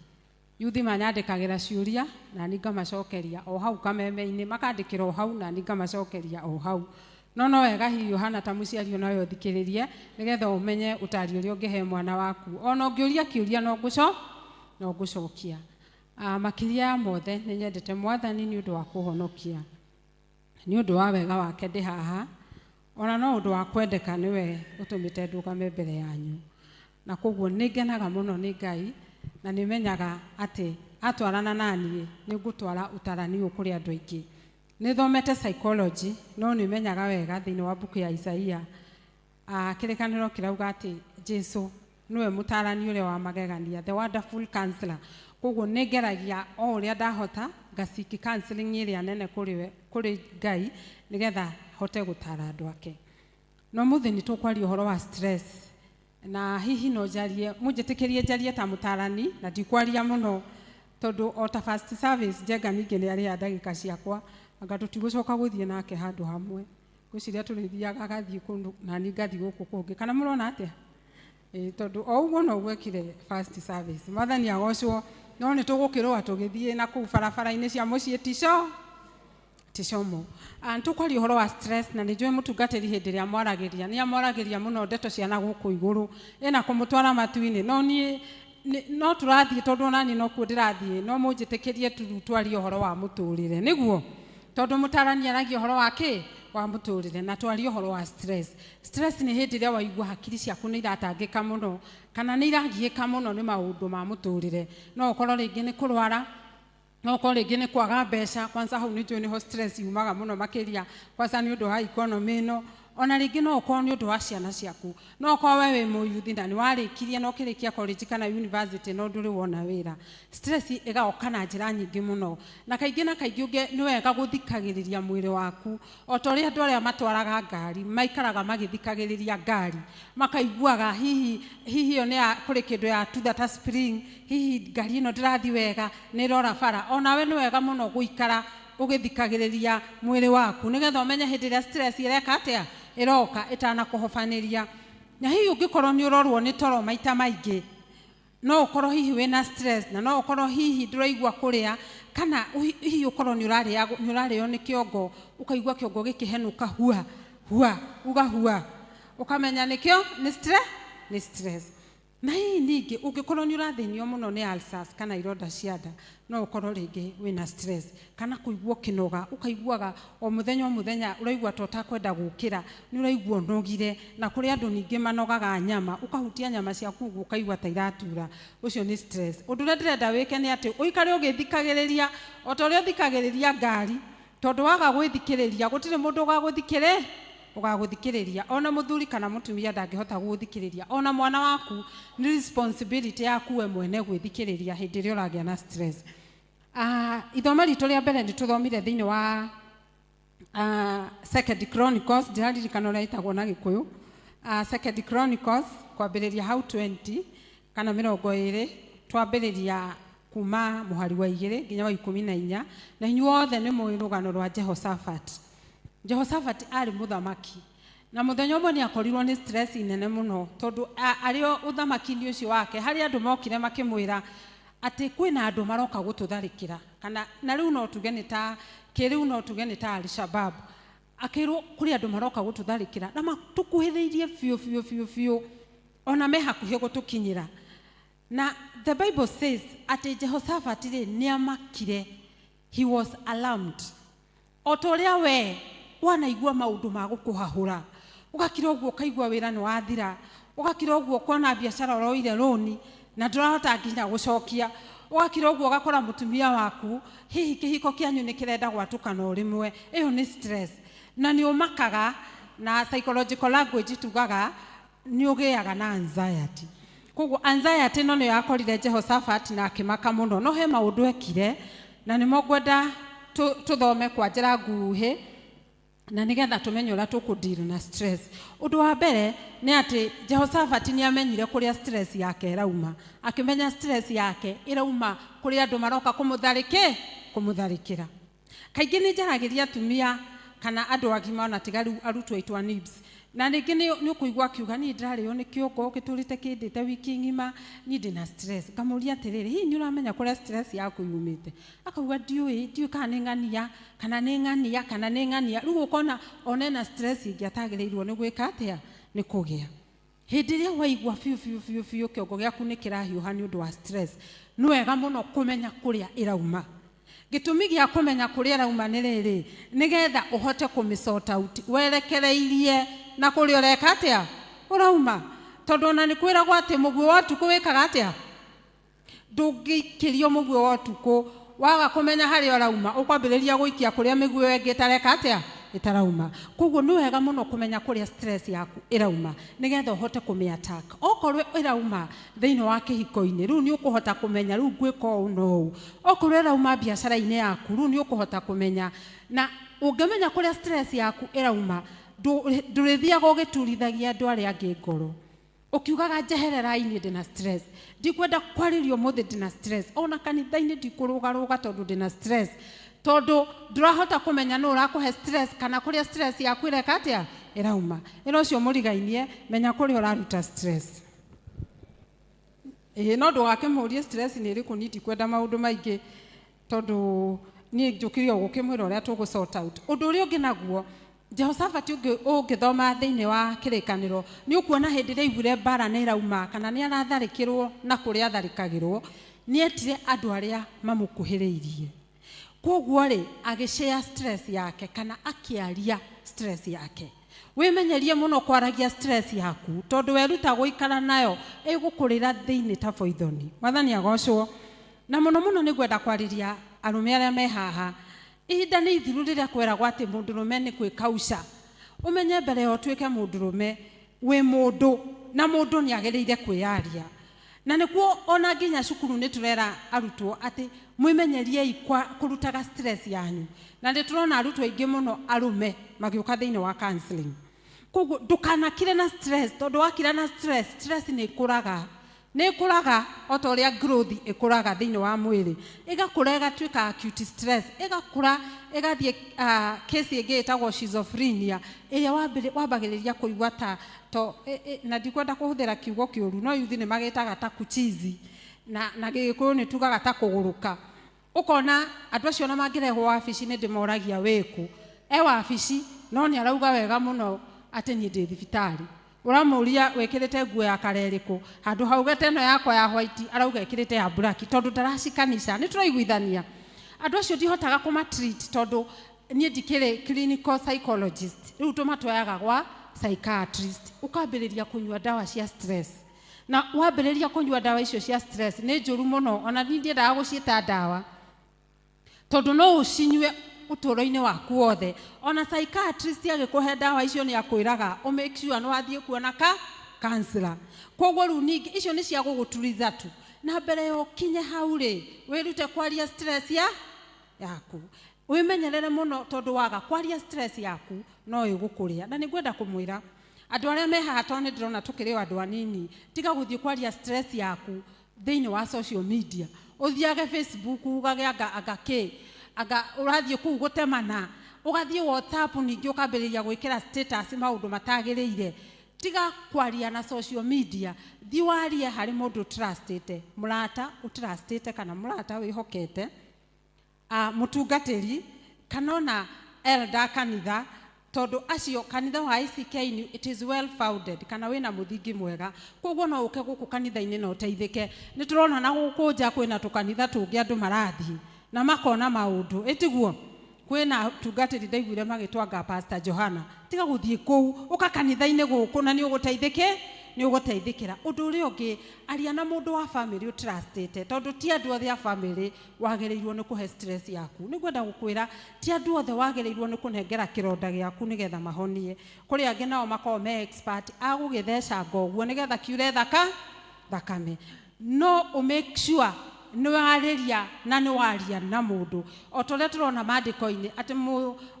Yuthi manyandĩkagĩra ciũria na niĩ ngamacokeria o hau Kameme-inĩ, makandĩkĩra o hau na niĩ ngamacokeria o hau. No no wega hihi ũhana ta mũciari onawe ũthikĩrĩrie nĩgetha ũmenye ũtari ũrĩa ũngĩhe mwana waku. Ona ũngĩũria kĩũria no ngũcokia. Makĩria ya mothe nĩ nyendete Mwathani nĩ ũndũ wa kũhonokia, nĩ ũndũ wa wega wake ndĩ haha, ona no ũndũ wa kwendeka nĩwe ũtũmĩte ndũgame mbere yanyu. Na koguo nĩ ngenaga mũno nĩ Ngai na nĩ menyaga atĩ atwarana na niĩ nĩ ngũtwara ũtarani ũyũ kũrĩ andũ aingĩ. Nĩ thomete psychology no nĩ menyaga wega thĩinĩ wa mbuku ya Isaia. Kĩrĩkanĩro kĩrauga atĩ Jesu nĩwe mũtarani ũrĩa wa magegania, the wonderful counselor. Koguo nĩ ngeragia o ũrĩa ndahota ngaciki counseling ĩrĩa nene kũrĩ Ngai nĩgetha hote gũtara andũ ake. No mũthĩ nĩ tũkwaria ũhoro wa stress, na hihi no njarie, mũnjĩtĩkĩrie njarie ta mũtarani na ndikwaria mũno tondũ o ta first service Njenga ningĩ nĩ arĩa ndagĩka ciakwa, anga tũtigũcoka gũthiĩ nake handũ hamwe. Ngwĩciria tũrĩthiaga agathiĩ kũndũ na niĩ ngathiĩ gũkũ kũngĩ, kana mũrona atĩa? Tondũ o ũguo no gwekire first service. Mwathani agocwo, no nĩ tũgũkĩrũa tũgĩthiĩ na kũu barabara-inĩ cia mũciĩ ticomo. Nĩ tũkwaria ũhoro wa stress na nĩ njũĩ mũtungatĩri hĩndĩ ĩrĩa mwaragĩria nĩ amwaragĩria mũno ndeto cia na gũkũ igũrũ ĩna kũmũtwara matu-inĩ, no niĩ no tũrathiĩ tondũ ona niĩ nokuo ndĩrathiĩ, no mũnjĩtĩkĩrie tu twarie ũhoro wa mũtũrĩre, nĩguo? Tondũ mũtarani aragia ũhoro wa kĩ? Wa mũtũrĩre, na twarie ũhoro wa stress. Stress nĩ hĩndĩ ĩrĩa waigua hakiri ciaku nĩ iratangĩka mũno kana nĩ iragiĩka mũno nĩ maũndũ ma mũtũrĩre. No ũkorwo rĩngĩ nĩ kũrwara, no ũkorwo rĩngĩ nĩ kwaga mbeca, kwanza hau nĩ njũĩ nĩho stress yumaga mũno makĩria, kwanza nĩ ũndũ wa economy ĩno. Ona rĩngĩ no ũkorwo nĩ ũndũ wa ciana ciaku, no ũkorwo we wĩ mũyuthi na nĩ warĩkirie na ũkĩrĩkia college kana university no ndũrĩ wona wĩra. Stress ĩgoka na njĩra nyingĩ mũno, na kaingĩ na kaingĩ nĩ wega gũthikagĩrĩria mwĩrĩ waku. O ta ũrĩa andũ arĩa matwaraga ngari maikaraga magĩthikagĩrĩria ngari, makaiguaga hihi ĩyo nĩ ya kũrĩ kĩndũ yatutha ta spring, hihi ngari ĩno ndĩrathiĩ wega, nĩ ĩrora bara. Onawe nĩ wega mũno gũikara ũgĩthikagĩrĩria mwĩrĩ waku nĩgetha ũmenye hĩndĩ ĩrĩa stress ĩreka atĩa, ĩroka ĩtanakũhobanĩria. Na hihi ũngĩkorwo nĩ ũrorwo nĩ toro maita maingĩ, no ũkorwo hihi wĩna stress, na no ũkorwo hihi ndũraigua kũrĩa, kana hihi ũkorwo nĩ ũrarĩo nĩ kĩongo, ũkaigua kĩongo gĩkĩhenũka hua hua, uga hua, ũkamenya nĩkĩo nĩ stress, nĩ stress. Na hihi ningĩ ũngĩkorwo nĩ ũrathĩnio mũno nĩ ulcers kana ironda cia nda, no ũkorwo rĩngĩ wĩna stress, kana kũigua ũkĩnoga, ũkaiguaga o mũthenya o mũthenya ũraigua ta ũtakwenda gũkĩra, nĩ ũraigua ũnogire. Na kũrĩ andũ ningĩ manogaga nyama, ũkahutia nyama ciaku ũguo ũkaigua ta iratura, ũcio nĩ stress. Ũndũ ũrĩa ndĩrenda wĩke nĩ atĩ ũikare ũgĩthikagĩrĩria o ta ũrĩa ũthikagĩrĩria ngari, tondũ waga gwĩthikĩrĩria gũtirĩ mũndũ ũgagũthikĩrĩria. Ona mũthuri kana mũtumia ndangĩhota gũgũthikĩrĩria, ona mwana waku. Nĩ responsibility yaku we mwene gwĩthikĩrĩria hĩndĩ ĩrĩa ũragĩa na stress. Ithoma ritũ rĩa mbere nĩ tũthomire thĩinĩ wa Second Chronicles, ndĩraririkana ũrĩa ĩtagwo na Gĩkũyũ. Second Chronicles kwambĩrĩria hau 20 kana 20, twambĩrĩria kuma mũhari wa 2 nginya wa 14, na inyuothe nĩ mũĩ rũgano rwa Jehoshaphat. Jehoshaphat arĩ mũthamaki, na mũthenya ũmwe nĩ akorirwo nĩ stress nene mũno, tondũ arĩ o ũthamaki-inĩ ũcio wake harĩ andũ mokire makĩmwĩra atĩ kwĩna andũ maroka gũtũtharĩkĩra, kana na rĩu no tuge nĩ ta kĩrĩu, no tuge nĩ ta Al-Shabaab. Akĩrwo kũrĩ andũ maroka gũtũtharĩkĩra na matũkuhĩrĩirie biũ biũ biũ biũ, ona me hakuhĩ gũtũkinyĩra. Na the Bible says atĩ Jehoshaphat rĩ, nĩamakire, he was alarmed. O ta ũrĩa we wanaigua maũndũ ma gũkũhahũra, ũgakira ũguo ũkaigua wĩra nĩ wathira, ũgakira ũguo ũkona biacara ũroire rũni na ndũrahota nginya gũcokia, ũgakira ũguo ũgakora mũtumia waku hihi kĩhiko kĩanyu nĩ kĩrenda gwatũkana o rĩmwe. Ĩyo nĩ stress na nĩ ũmakaga, na psychological language tugaga nĩ ũgĩaga na anxiety. Koguo anxiety ĩno nĩyo yakorire Jehoshaphat na akĩmaka mũno. No he maũndũ ekire na nĩmo ngwenda tũthome kwa njĩra nguhĩ, na nĩgetha tũmenye ũrĩa tũkũ deal na stress. Ũndũ wa mbere nĩ atĩ Jehoshaphat nĩ amenyire kũrĩa stress yake ĩrauma. Akĩmenya stress yake ĩrauma kũrĩ andũ maroka kũmũtharĩkĩra. Kaingĩ nĩ njaragĩria atumia kana andũ agima, ona tiga rĩu arutwo aitũ a NIBS, na rĩngĩ nĩ ũkũigua akiuga, niĩ ndĩrarĩo nĩ kĩongo gĩtũrĩte kĩndĩte wiki ng'ima, niĩ ndĩna stress. Ngamũria atĩrĩrĩ, hihi nĩ ũramenya kũrĩa stress yaku yumĩte? Akauga ndiũĩ kana nĩ ng'ania kana nĩ ng'ania kana nĩ ng'ania. Rĩu ũkona ona ena stress ĩngĩ atagĩrĩirwo nĩ gwĩka atĩa, nĩ kũgĩa. Hĩndĩ ĩrĩa waigua biũ biũ biũ biũ kĩongo gĩaku nĩ kĩrahiũha nĩ ũndũ wa stress, nĩ wega mũno kũmenya kũrĩa ĩrauma. Gĩtũmi gĩa kũmenya kũrĩa ĩrauma nĩ rĩrĩ, nĩgetha ũhote kũmĩ sort out werekereirie na kũrĩa ũreka atĩa, ũrauma. Tondũ ona nĩ kwĩragwo atĩ mũguĩ wa ũtukũ wĩkaga atĩa? Ndũngĩikĩrio mũguĩ wa ũtukũ waga kũmenya harĩa ũrauma, ũkwambĩrĩria gũikia kũrĩa mĩguĩ ĩyo ĩngĩ ĩtareka atĩa, ĩtarauma. Koguo nĩ wega mũno kũmenya kũrĩa stress yaku ĩrauma nĩgetha ũhote kũmĩ attack. Okorwo ĩrauma thĩinĩ wa kĩhiko-inĩ, rĩu nĩ ũkũhota kũmenya rĩu ngwĩka ũũ na ũũ. Okorwo ĩrauma biacara-inĩ yaku, rĩu nĩ ũkũhota kũmenya. Na ũngĩmenya kũrĩa stress yaku ĩrauma, ndũrĩthiaga ũgĩturithagia andũ arĩa angĩ ngoro ũkiugaga njehererai, niĩ ndĩna stress, ndikwenda kwarĩrio ũmũthĩ, ndĩna stress, ona kanitha-inĩ ndikũrũgarũga tondũ ndĩna stress. Tondũ ndũrahota kũmenya nũ ũrakũhe stress kana kũrĩa stress yaku ĩreka atĩa, ĩrauma. Ĩra ũcio mũrigainie, menya kũrĩa ũraruta stress. Ĩĩ, no ndũgakĩmũrie stress nĩ ĩrĩkũ, niĩ ndikwenda maũndũ maingĩ tondũ niĩ njũkire o gũkĩmwĩra ũrĩa tũgũ sort out. Ũndũ ũrĩa ũngĩ naguo Jehoshaphat ũngĩthoma thĩinĩ wa kĩrĩkanĩro, nĩ ũkuona hĩndĩ ĩrĩa aiguire mbara nĩ ĩrauma kana nĩ aratharĩkĩrwo na kũrĩa atharĩkagĩrwo, nĩ etire andũ arĩa mamũkuhĩrĩirie. Koguo rĩ, agĩshare stress yake kana akĩaria stress yake. Wĩmenyerie mũno kwaragia stress yaku, tondũ weruta gũikara nayo ĩgũkũrĩra thĩinĩ ta poison. Mwathani agocwo. Na mũno mũno nĩ ngwenda kwarĩria arũme arĩa me haha. Ihinda nĩ ithiru rĩrĩa kweragwo atĩ mũndũrũme nĩ kwĩkausha. Ũmenye mbere ya ũtuĩke mũndũrũme wĩ mũndũ, na mũndũ nĩ agĩrĩire kwĩyaria. Na nĩkuo ona nginya cukuru nĩ tũrera arutwo atĩ mwĩmenyeriei kũrutaga stress yanyu. Na nĩ tũrona arutwo aingĩ mũno arũme magĩũka thĩinĩ wa counseling. Koguo ndũkanakire na stress, tondũ wakira na stress, stress nĩ ĩkũraga. Nĩ ĩkũraga o ta ũrĩa growth ĩkũraga thĩinĩ wa mwĩrĩ, ĩgakũra ĩgatuĩka acute stress, ĩgakũra ĩgathiĩ case ĩngĩ ĩtagwo schizophrenia, ĩrĩa wambagĩrĩria kũigua ta to, na ndikwenda kũhũthĩra kiugo kĩũru, no yuthi nĩ magĩtaga ta kuchizi, na Gĩgĩkũyũ nĩ tugaga ta kũgũrũka. Ũkona andũ acio ona mangĩrehwo wabici nĩ ndĩmoragia wĩkũ, e wabici no nĩ arauga wega mũno atĩ niĩ ndĩ thibitarĩ. Ũramũria wĩkĩrĩte nguo ya kara ĩrĩkũ, handũ haugete ĩno yakwa ya white, arauga ĩkĩrĩte ya black, tondũ ndaracikanica. Nĩ tũraiguithania? Andũ acio ndihotaga kũma-treat tondũ niĩ ndikĩrĩ clinical psychologist. Rĩu tũmatwayaga gwa psychiatrist. Ũkambĩrĩria kũnyua ndawa cia stress, na wambĩrĩria kũnyua ndawa icio cia stress nĩ njũru mũno. Ona niĩ ndiendaga gũciĩta ndawa, tondũ no ũcinyue ũtũũro-inĩ waku wothe. Ona psychiatrist agĩkũhe ndawa icio nĩ akwĩraga ũ make sure nĩ wathiĩ kuona ka counselor. Koguo rĩu ningĩ icio nĩ cia gũgũturiza tu, na mbere ya ũkinye hau rĩ, wĩrute kwaria stress ya yaku. Wĩmenyerere mũno, tondũ waga kwaria stress yaku no ĩgũkũrĩa. Na nĩ ngwenda kũmwĩra andũ arĩa me haha, tondũ nĩ ndĩrona tũkĩrĩ o andũ anini, tiga gũthiĩ kwaria stress yaku thĩinĩ wa social media. Ũthiage Facebook ugage anga anga kĩ anga ũrathiĩ kũu gũtemana, ũgathiĩ WhatsApp ningĩ ũkambĩrĩria gwĩkĩra status maũndũ matagĩrĩire. Tiga kwaria na social media, thiĩ warie harĩ mũndũ trustĩte, mũrata ũtrustĩte kana mũrata wĩhokete, mũtungatĩri kana ona elder kanitha. Tondũ acio kanitha wa ICK it is well founded, kana wĩna mũthingi mwega. Koguo no ũke gũkũ kanitha-inĩ na ũteithĩke. Nĩ tũrona na gũkũ nja kwĩna tũkanitha tũngĩ andũ marathiĩ na makona maũndũ. Ĩtiguo? Kwĩna atungatĩri ndaiguire magĩtwanga Pastor Johana. Tiga gũthiĩ kũu, ũka kanitha-inĩ gũkũ na nĩ ũgũteithĩke, nĩ ũgũteithĩkĩra. Ũndũ ũrĩa ũngĩ, aria na mũndũ wa family ũtrustĩte, tondũ ti andũ othe a family wagĩrĩirwo nĩ kũhe stress yaku. Nĩ ngwenda gũkwĩra, ti andũ othe wagĩrĩirwo nĩ kũnengera kĩronda gĩaku nĩgetha mahonie. Kũrĩ angĩ nao makoragwo me expert a gũgĩthecanga ũguo nĩgetha kiure thakame. No ũ make sure nĩ warĩria na nĩ waria na mũndũ. O ta ũrĩa tũrona maandĩko-inĩ atĩ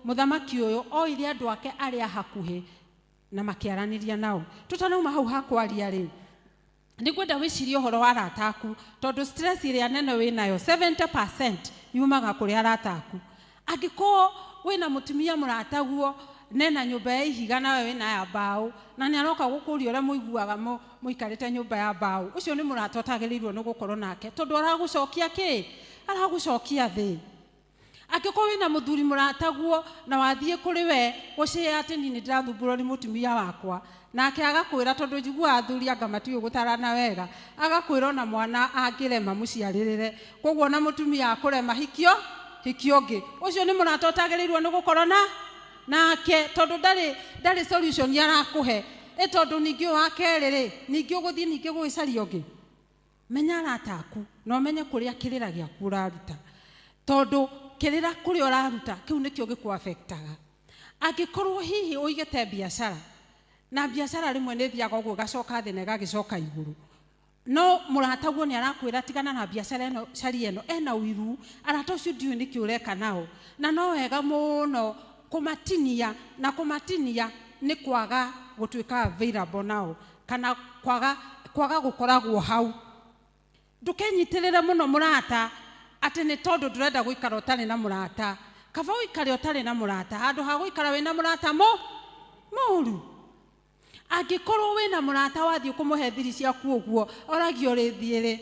mũthamaki ũyũ oire andũ ake arĩa hakuhĩ na makĩaranĩria nao. Tũtanauma hau ha kwaria rĩ, nĩ ngwenda wĩcirie ũhoro wa arata aku, tondũ stress ĩrĩa nene wĩnayo 70% yumaga kũrĩ arata aku. Angĩkorwo wĩna mũtumia mũrataguo nena nyũmba ya ihiga nawe wĩna ya mbaũ, na nĩ aroka gũkũria ũrĩa mũiguaga mũikarĩte nyũmba ya mbaũ, ũcio nĩ mũrata ũtagĩrĩirwo nĩ gũkorwo nake, tondũ aragũcokia kĩ? Aragũcokia thĩ. Angĩkorwo wĩna mũthuri mũrataguo na wathiĩ kũrĩ we gũcĩa atĩ niĩ nĩ ndĩrathumbũrwo nĩ mũtumia wakwa, nake agakwĩra, tondũ njiguaga athuri anga matiũĩ gũtarana wega, agakwĩra ona mwana angĩrema mũciarĩrĩre, koguo ona mũtumia akũrema hikio hikio ũngĩ. Ũcio nĩ mũrata ũtagĩrĩirwo nĩ gũkorwo na nake, tondũ ndarĩ solution arakũhe. Ĩ tondũ ningĩ ũyũ wa kerĩ rĩ, ningĩ ũgũthiĩ ningĩ gũgĩcaria ũngĩ. Menya arata aku na ũmenye kũrĩa kĩrĩra gĩaku ũraruta, tondũ kĩrĩra kũrĩa ũraruta kĩu nĩkĩo gĩkũafectaga. Angĩkorwo hihi ũigĩte biacara, na biacara rĩmwe nĩ ĩthiaga ũguo ĩgacoka thĩ na ĩgagĩcoka igũrũ, no mũrataguo nĩ arakwĩra tigana na biacara ĩno, caria ĩno, ena ũiru, arata ũcio ndiũĩ nĩkĩ ũreka nao. Na no wega mũno kũmatinia, na kũmatinia nĩ kwaga gũtuĩka available nao, kana kwaga gũkoragwo hau. Ndũkenyitĩrĩre mũno mũrata atĩ nĩ tondũ ndũrenda gũikara ũtarĩ na mũrata. Kaba ũikare ũtarĩ na mũrata handũ ha gũikara wĩna mũrata mũru. Angĩkorwo wĩna mũrata wathiĩ kũmũhe thiri ciaku ũguo, oragia ũrĩthiĩ rĩ.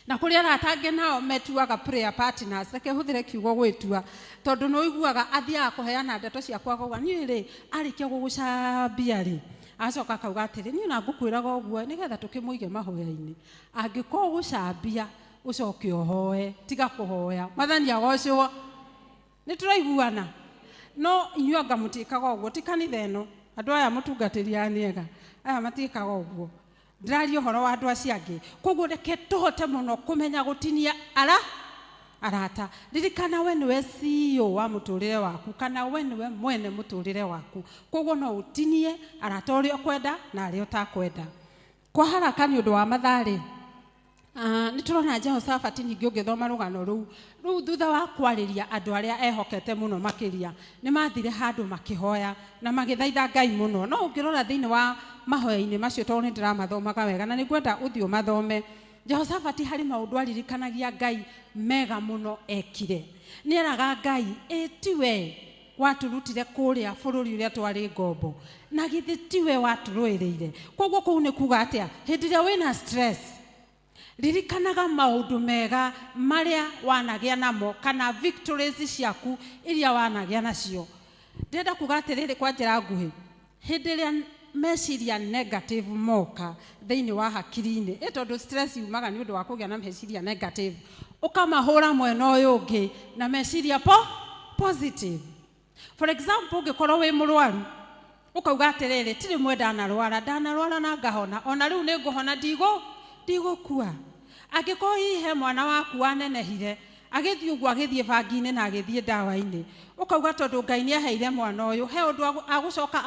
Na kũrĩ arata angĩ nao metuaga prayer partners, reke hũthĩre kiugo gwĩtua, tondũ nĩ ũiguaga athiaga kũheana ndeto ciaku akauga niĩ rĩ, arĩkia gũgũcambia rĩ, acoka akauga atĩrĩ, niĩ ona ngũkwĩraga ũguo nĩgetha tũkĩmũige mahoya-inĩ. Angĩkorwo gũcambia ũcoke ũhoe, tiga kũhoya. Mwathani agocwo. Nĩ tũraiguana? No inyuĩ anga mũtiĩkaga ũguo, ti kanitha ĩno. Andũ aya mũtungatĩri aya nĩ ega, aya matiĩkaga ũguo. Ndĩraria ũhoro wa andũ acio angĩ. Koguo reke tũhote mũno kũmenya gũtinia arata. Ririkana we nĩwe CEO wa mũtũrĩre waku, kana we nĩwe mwene mũtũrĩre waku. Koguo no ũtinie arata ũrĩa ũkwenda na arĩa ũtakwenda. Kwa haraka nĩ ũndũ wa mathaa rĩ, nĩ tũrona Jehoshaphat ningĩ ũngĩthoma rũgano rũu, rĩu thutha wa kwarĩria andũ arĩa ehokete mũno makĩria, nĩ mathire handũ makĩhoya na magĩthaitha Ngai mũno. No ũngĩrora thĩinĩ wa mahoya-inĩ macio, tondũ nĩ ndĩramathomaga wega na nĩ ngwenda ũthiĩ ũmathome, Jehoshaphat harĩ maũndũ aririkanagia Ngai mega mũno ekire. Nĩ eraga Ngai, ĩ tiwe watũrutire kũrĩa bũrũri ũrĩa twarĩ ngombo, na githĩ tiwe watũrũĩrĩire. Koguo kũu nĩ kuga atĩa? Hĩndĩ ĩrĩa wĩna stress, ririkanaga maũndũ mega marĩa wanagĩa namo, kana victories ciaku iria wanagĩa nacio. Ndĩrenda kuga atĩrĩrĩ kwa njĩra nguhĩ, hĩndĩ ĩrĩa meciria negative moka thĩinĩ wa hakiri-inĩ, ĩ tondũ stress yumaga nĩ ũndũ wa kũgĩa na meciria negative, ũkamahũra mwena ũyũ ũngĩ na meciria positive. For example, ũngĩkorwo wĩ mũrwaru, ũkauga atĩrĩrĩ, ti rĩmwe ndanarwara, ndanarwara na ngahona, ona rĩu nĩ ngũhona, ndigũkua. Angĩkorwo hihi he mwana waku wanenehire, agĩthiĩ ũguo, agĩthiĩ bangi-inĩ na agĩthiĩ ndawa-inĩ, ũkauga tondũ Ngai nĩ aheire mwana ũyũ, he ũndũ agũcoka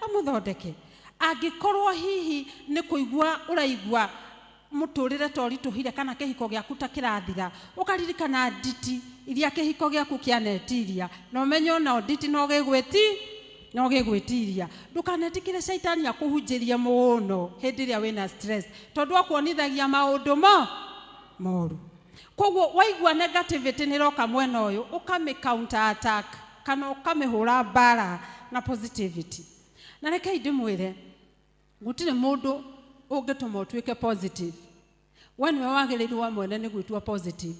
amũthondeke. Angĩkorwo hihi nĩ kũigua ũraigua mũtũrĩre ta ũritũhire kana kĩhiko gĩaku ta kĩrathira, ũkaririkana nditi iria kĩhiko gĩaku kĩanetiria, na ũmenye ona nditi no gĩgwĩtiria. Ndũkanetĩkĩre caitani akũhunjĩrie mũno hĩndĩ ĩrĩa wĩna stress, tondũ akuonithagia maũndũ moru. Koguo waigua negativity nĩ ĩroka mwena ũyũ, ũkamĩ counter attack kana ũkamĩhũra mbara na positivity. Na rekei ndĩmwĩre, gũtirĩ mũndũ ũngĩtũma ũtuĩke positive. We nĩwe wagĩrĩirwo wa mwene nĩ gwĩtua positive.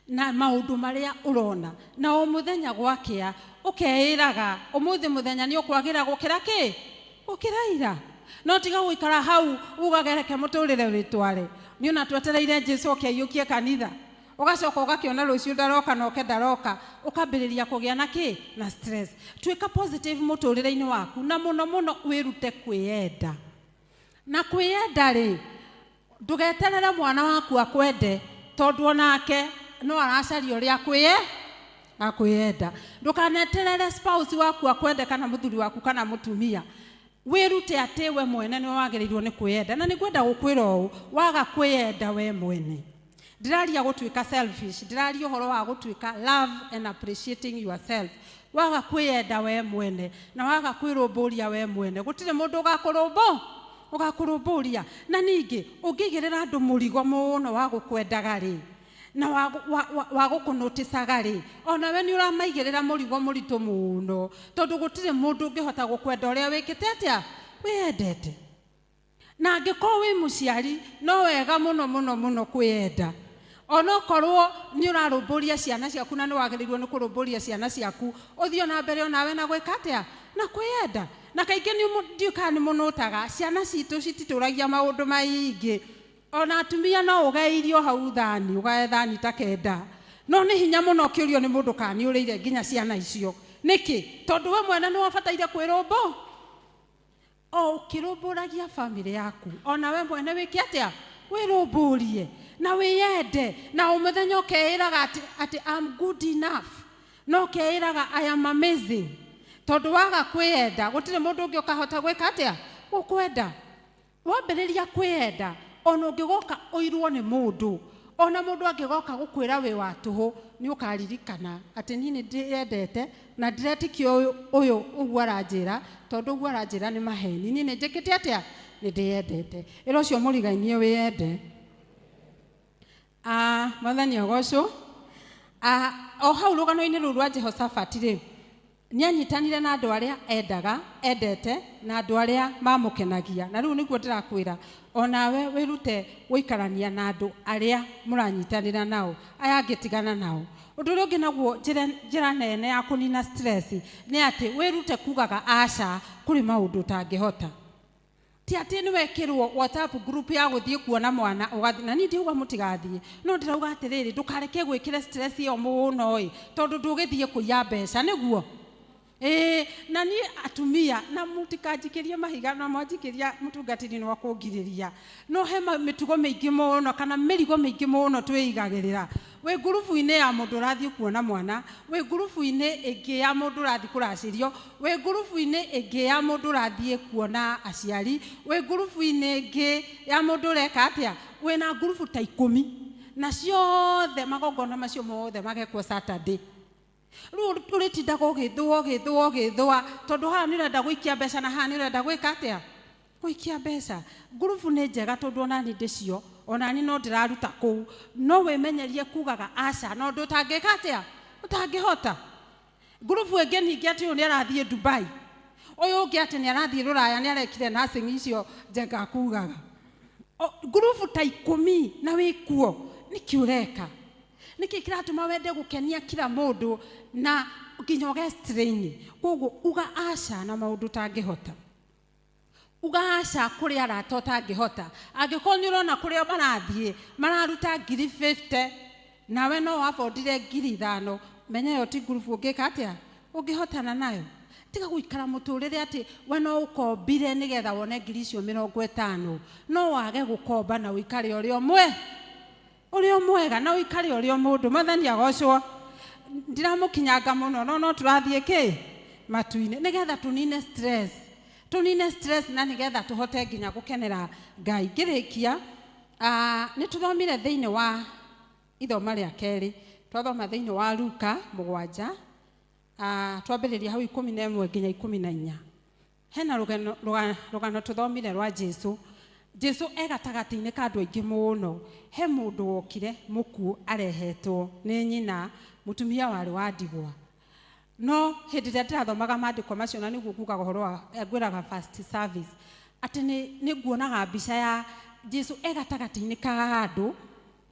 Na maũndũ marĩa ũrona na o mũthenya gwakĩa ũkeĩraga ũmũthĩ mũthenya nĩ ũkwagĩra gũkĩra kĩ gũkĩra ira no tiga gũikara hau ugage reke mũtũrĩre wĩtware nĩ ona twetereire Jesu oke aiyũkie kanitha ũgacoka ũgakĩona rũciũ ndaroka na oke ndaroka ũkambĩrĩria kũgĩa na kĩ na stress. Tuĩka positive mũtũrĩre-inĩ waku na mũno mũno wĩrute kwĩyenda. Na kwĩyenda rĩ, ndũgeterere mwana waku akwende tondũ onake no aracaria ũrĩa akwĩyenda. Ndũkaneterere spouse waku akwende kana mũthuri waku kana mũtumia. Wĩrute atĩ we mwene nĩwe wagĩrĩirwo nĩ kwĩyenda. Na nĩngwenda gũkwĩra ũũ, waga kwĩyenda we mwene, ndĩraria gũtuĩka selfish, ndĩraria ũhoro wa gũtuĩka love and appreciating yourself. Waga kwĩyenda we mwene na waga kwĩrũmbũria we mwene, gũtirĩ mũndũ ũgakũrũmbũria. Na ningĩ ũngĩigĩrĩra andũ mũrigo mũno wa gũkwendaga rĩ, na wa gũkũnoticaga rĩ, onawe nĩ ũramaigĩrĩra mũrigo mũritũ mũno, tondũ gũtirĩ mũndũ ũngĩhota gũkwenda ũrĩa wĩkĩte atĩa, wĩyendete. Na angĩkorwo wĩ mũciari, no wega mũno mũno mũno kwĩyenda. Onokorwo nĩ ũrarũmbũria ciana ciaku na nĩ wagĩrĩirwo nĩ kũrũmbũria ciana ciaku, ũthiĩ na mbere onawe na gwĩka atĩa, na kwĩyenda. Na kaingĩ ndiũĩ kana nĩ mũnũtaga, ciana citũ cititũragia maũndũ maingĩ. Ona atumia no ũgae irio hau thani, ũgae thani ta 9, no nĩ hinya mũno ũkĩũrio nĩ mũndũ kana nĩ ũrĩire nginya ciana icio. Nĩkĩ? Tondũ we mwene nĩ wabataire kwĩrũmbũ. O ũkĩrũmbũragia bamĩrĩ yaku, ona we mwene wĩke atĩa, wĩrũmbũrie na wĩyende, na o mũthenya ũkeĩraga atĩ I'm good enough, na ũkeĩraga I am amazing. Tondũ waga kwĩyenda, gũtirĩ mũndũ ũngĩ ũkahota gwĩka atĩa, gũkwenda. Wambĩrĩria kwĩyenda, ona ũngĩgoka ũirwo nĩ mũndũ, ona mũndũ angĩgoka gũkwĩra wĩ wa tũhũ, nĩ ũkaririkana atĩ niĩ nĩ ndĩyendete na ndiretĩkia ũyũ ũguo aranjĩra, tondũ ũguo aranjĩra nĩ maheni. Niĩ nĩ njĩkĩte atĩa, nĩ ndĩyendete. Ĩra ũcio mũrigainie wĩyende. Mwathani agocwo. O hau rũgano-inĩ rũu rwa Jehoshaphat rĩ, nĩanyitanire na andũ arĩa endete na andũ arĩa mamũkenagia. Na rĩu nĩguo ndĩrakwĩra, onawe wĩrute gũikarania na andũ arĩa mũranyitanĩra nao, aya angĩ tigana nao. Ũndũ ũrĩa ũngĩ naguo njĩra nene ya kũnina stress nĩ atĩ wĩrute kugaga aca kũrĩ maũndũ ũtangĩhota. Ti atĩ nĩ wekĩrwo WhatsApp group ya gũthiĩ kuona mwana ũgathiĩ, na niĩ ndiuga mũtigathiĩ, no ndĩrauga atĩrĩrĩ, ndũkareke gwĩkĩre stress ĩyo mũno ĩ, tondũ ndũgĩthiĩ kũiya mbeca, nĩguo? Ĩĩ, na niĩ atumia, na mũtikanjikĩrie mahiga, na mwanjikĩria mũtungatĩri nĩ wa kũngirĩria. No he mĩtugo mĩingĩ mũno, kana mĩrigo mĩingĩ mũno twĩigagĩrĩra. Wĩ ngurubu-inĩ ya mũndũ ũrathiĩ kuona mwana, wĩ ngurubu-inĩ ĩngĩ ya mũndũ ũrathiĩ kũracĩrio, wĩ ngurubu-inĩ ĩngĩ ya mũndũ ũrathiĩ kuona aciari, wĩ ngurubu-inĩ ĩngĩ ya mũndũ ũreka atĩa, wĩna ngurubu ta 10, na ciothe magongona macio mothe magekwo Saturday. Rĩu ũrĩtindaga ũgĩthũa, ũgĩthũa, ũgĩthũa, tondũ haha nĩ ũrenda gũikia mbeca na haha nĩ ũrenda gwĩka atĩa, gũikia mbeca. Ngurubu nĩ njega tondũ ona niĩ ndĩcio, ona niĩ no ndĩraruta kũu, no wĩmenyerie kugaga aca na ũndũ ũtangĩka atĩa, ũtangĩhota. Ngurubu ĩngĩ ningĩ atĩ ũyũ nĩ arathiĩ Dubai, ũyũ ũngĩ atĩ nĩ arathiĩ Rũraya, nĩ arekire nursing icio Njenga kugaga. Ngurubu ta 10 na wĩkuo, nĩkĩ ũreka? Nĩkĩ kĩratũma wende gũkenia kila mũndũ na nginya ũge strain? Koguo uga aca na maũndũ ũtangĩhota. Uga aca kũrĩ arata ũtangĩhota. Angĩkorwo nĩ ũrona kũrĩa marathiĩ mararuta ngiri 50 nawe no wabondire ngiri 5, menya ĩyo ti ngurubu ũngĩka atĩa, ũngĩhotana nayo. Tiga gũikara mũtũrĩre atĩ we no ũkombire nĩgetha wone ngiri icio 50, no wage gũkomba na ũikare ũrĩ ũmwe, ũrĩ mwega na ũikare ũrĩ o mũndũ. Mwathani agocwo. Ndiramũkinyanga mũno, no tũrathiĩ kĩ matu-inĩ nĩgetha tũnine stress, tũnine stress na nĩgetha tũhote nginya gũkenera Ngai. Ngĩrĩkia, nĩ tũthomire thĩinĩ wa ithoma rĩa kerĩ, twathoma thĩinĩ wa Luka 7, twambĩrĩria hau 11 nginya 14. Hena rũgano tũthomire rwa Jesu. Jesu e gatagatĩ-inĩ ka andũ aingĩ mũno. He mũndũ wokire mũkuũ arehetwo nĩ nyina, mũtumia warĩ wa ndigwa. No hĩndĩ ĩrĩa ndĩrathomaga maandĩko macio, na nĩguo ngugaga ũhoro wa, ngwĩraga first service, atĩ nĩ nguonaga mbica ya Jesu e gatagatĩ-inĩ ka andũ,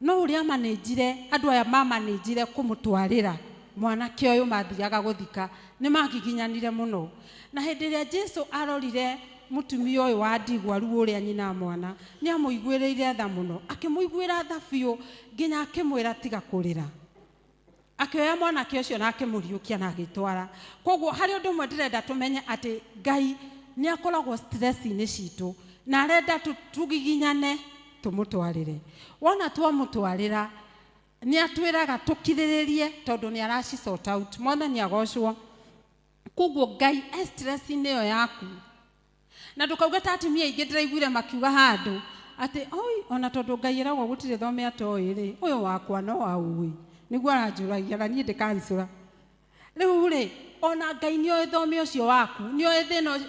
No ũrĩa manĩnjire andũ aya mamanĩnjire kũmũtwarĩra mwanake ũyũ mathiaga gũthika nĩ magiginyanire mũno. Na hĩndĩ ĩrĩa Jesu arorire mũtumia ũyũ wa ndigwa ruo ũrĩa nyina wa mwana, nĩ amũiguĩrĩire tha mũno, akĩmũiguĩra tha biũ nginya akĩmwĩra tiga kũrĩra. Akĩoya mwanake ũcio na akĩmũriũkia na agĩtwara. Koguo harĩ ũndũ ũmwe ndĩrenda tũmenye atĩ Ngai nĩ akoragwo stress-inĩ citũ na arenda tũgiginyane tũmũtwarĩre. Wona twamũtwarĩra nĩ atwĩraga tũkirĩrĩrie tondũ nĩ araci sort out. Mwathani agocwo. Koguo Ngai e stress-inĩ ĩyo yaku. Na ndũkauge ta atumia aingĩ ndĩraiguire makiuga handũ atĩ oi ona tondũ Ngai eragwo gũtirĩ thome atoĩ rĩ, ũyũ wakwa no aũĩ nĩguo aranjũragia na niĩ ndĩkancũra. Rĩu rĩ ona Ngai nĩoĩ thome ũcio waku, nĩoĩ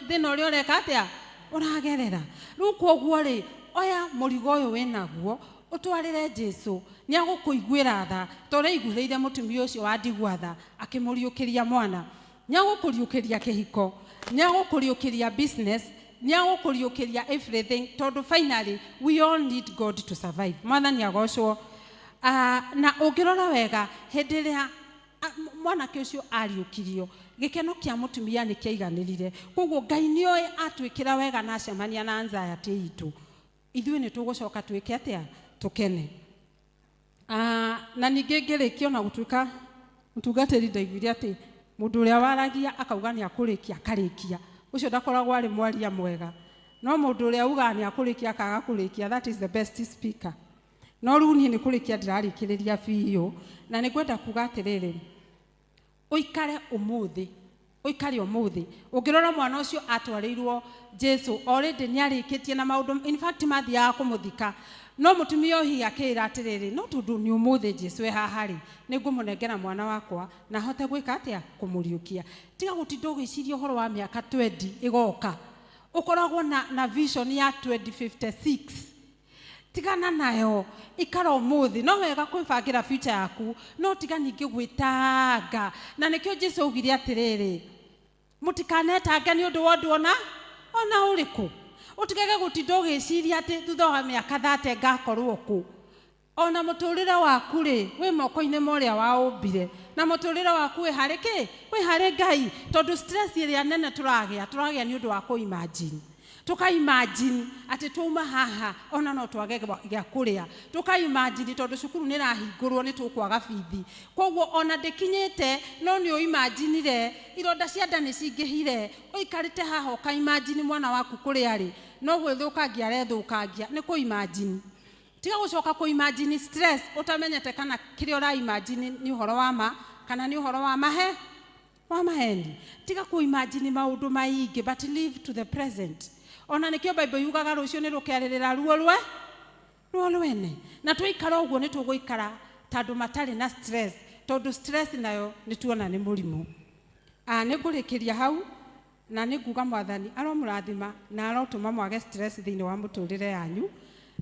thĩna ũrĩa ũreka atĩa ũragerera. Rĩu koguo rĩ oya mũrigo ũyũ wĩnaguo ũtwarĩre Jesu, nĩ agũkũiguĩra tha ta ũrĩa aiguĩrĩire mũtumia ũcio wa ndigwa tha akĩmũriũkĩria mwana. Nĩ agũkũriũkĩria kĩhiko, nĩ agũkũriũkĩria business, nĩ agũkũriũkĩria everything, tondũ finally we all need God to survive. Mwathani agocwo. Na ũngĩrora wega hĩndĩ ĩrĩa mwanake ũcio ariũkirio, gĩkeno kĩa mũtumia nĩ kĩaiganĩrire. Koguo Ngai nĩoĩ atwĩkĩra wega na acemania na anxiety itũ, ithuĩ nĩ tũgũcoka twĩke atĩa? Tũkene. Na ningĩ ngĩrĩkia ona gũtuĩka mũtungatĩri ndaiguire atĩ mũndũ ũrĩa waragia akauga nĩ akũrĩkia akarĩkia, ũcio ndakoragwo arĩ mwaria mwega. No mũndũ ũrĩa ugaga nĩ akũrĩkia akaga kũrĩkia, that is the best speaker. No rĩu niĩ nĩ kũrĩkia ndĩrarĩkĩrĩria biũ, na nĩ ngwenda kuga atĩrĩrĩ, ũikare ũmũthĩ, ũikare ũmũthĩ. Ũngĩrora mwana ũcio atwarĩirwo Jesu already nĩ arĩkĩtie na maũndũ, in fact mathiaga kũmũthika. No mũtumia ũyũ hihi akĩĩra atĩrĩrĩ, no tondũ nĩ ũmũthĩ Jesu e haha rĩ, nĩ ngũmũnengera mwana wakwa na ahote gwĩka atĩa? Kũmũriũkia. Tiga gũtinda ũgĩciria ũhoro wa mĩaka 20 ĩgoka, ũkoragwo na vision ya 2056. Tigana nayo, ikara ũmũthĩ. No wega kwĩbangĩra future yaku, no tiga ningĩ gwĩtanga. Na nĩkĩo Jesu augire atĩrĩrĩ, mũtikanetange nĩ ũndũ wa ũndũ ona ũrĩkũ. Ũtigage gũtinda ũgĩciria atĩ thutha wa mĩaka 30 ngakorwo kũ. Ona mũtũrĩre waku rĩ, wĩ moko-inĩ ma ũrĩa waũmbire, na mũtũrĩre waku wĩ harĩ kĩ? Wĩ harĩ Ngai. Tondũ stress ĩrĩa nene tũragĩa nĩ ũndũ wa kũ-imagine. Tũka imagine atĩ twauma haha ona no twage gĩa kũrĩa. Tũka imagine tondũ cukuru nĩ ĩrahingũrwo nĩ tũkwaga bithi. Koguo ona ndĩkinyĩte no nĩ ũimaginire ironda cia nda nĩ cingĩhire, ũikarĩte haha ũka imagine mwana waku kũrĩa arĩ no gwĩthũkangia arethũkangia, nĩ kũ imagine. Tiga gũcoka kũ imagine stress ũtamenyete kana kĩrĩa ũra imagine nĩ ũhoro wa ma kana nĩ ũhoro wa mahe wa maheni. Tiga kũ imagine maũndũ maingĩ, but live to the present. Ona nĩkĩo Bible yugaga rũciũ nĩ rũkerĩrĩra ruo rwe ruo rwene. Na twaikara ũguo nĩ tũgũikara ta andũ matarĩ na stress, tondũ stress nayo nĩ tuona nĩ mũrimũ. Nĩ ngũrĩkĩria hau na nĩ nguga Mwathani aromũrathima na arotũma mwage stress thĩinĩ wa mũtũrĩre yanyu.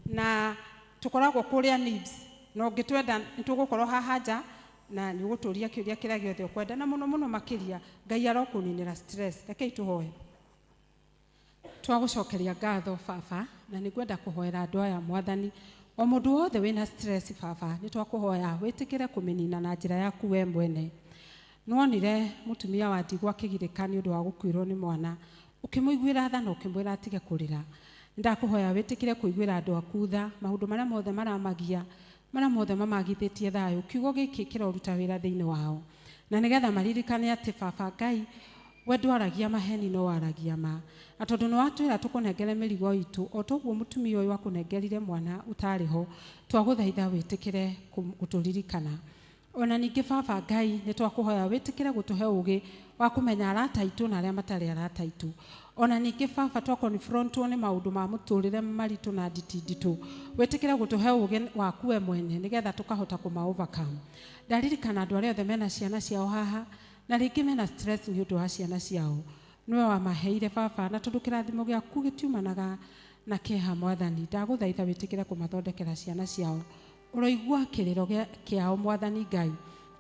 Na tũkoragwo kũrĩa NIBS, na ũngĩtwenda nĩ tũgũkorwo haha nja na nĩ ũgũtũria kĩũria kĩrĩa gĩothe ũkwenda, na mũno mũno makĩria Ngai arokũninĩra stress. Rekei tũhoe. Twagũcokeria ngatho baba, na nĩ ngwenda kũhoera andũ aya Mwathani. O mũndũ wothe wĩna stress baba, nĩ twakũhoya wĩtĩkĩre kũmĩnina na njĩra yaku we mwene. Nĩwonire mũtumia wa ndigwa akĩgirĩka nĩ ũndũ wa gũkuĩrwo nĩ mwana, ũkĩmũiguĩra tha na ũkĩmwĩra atige kũrĩra. Nĩndakũhoya wĩtĩkĩre kũiguĩra andũ aku tha, maũndũ marĩa mothe maramagia, marĩa mothe mamagithĩtie thayũ, kiugo gĩkĩ kĩroruta wĩra thĩinĩ wao, na nĩgetha maririkane atĩ baba Ngai we ndwaragia maheni no waragia ma. Na tondũ nĩ watwĩra tũkũnengere mĩrigo itũ o toguo mũtumia ũyũ akũnengerire mwana ũtarĩ ho, twagũthaitha wĩtĩkĩre gũtũririkana. Ona ningĩ baba Ngai nĩ twakũhoya wĩtĩkĩre gũtũhe ũgĩ wa kũmenya arata aitũ na arĩa matarĩ arata aitũ. Ona ningĩ baba twa confrontwo nĩ maũndũ ma mũtũrĩre maritũ na nditinditũ, wĩtĩkĩre gũtũhe ũgĩ waku we mwene nĩgetha tũkahota kũma overcome. Ndaririkana andũ arĩa othe mena ciana ciao haha na rĩngĩ mena stress nĩ ũndũ wa ciana ciao, nĩwe wamaheire baba, na tondũ kĩrathimo gĩaku gĩtiumanaga na kĩeha Mwathani, ndagũthaitha wĩtĩkĩre kũmathondekera ciana ciao. Ũroigua kĩrĩro kĩao Mwathani Ngai,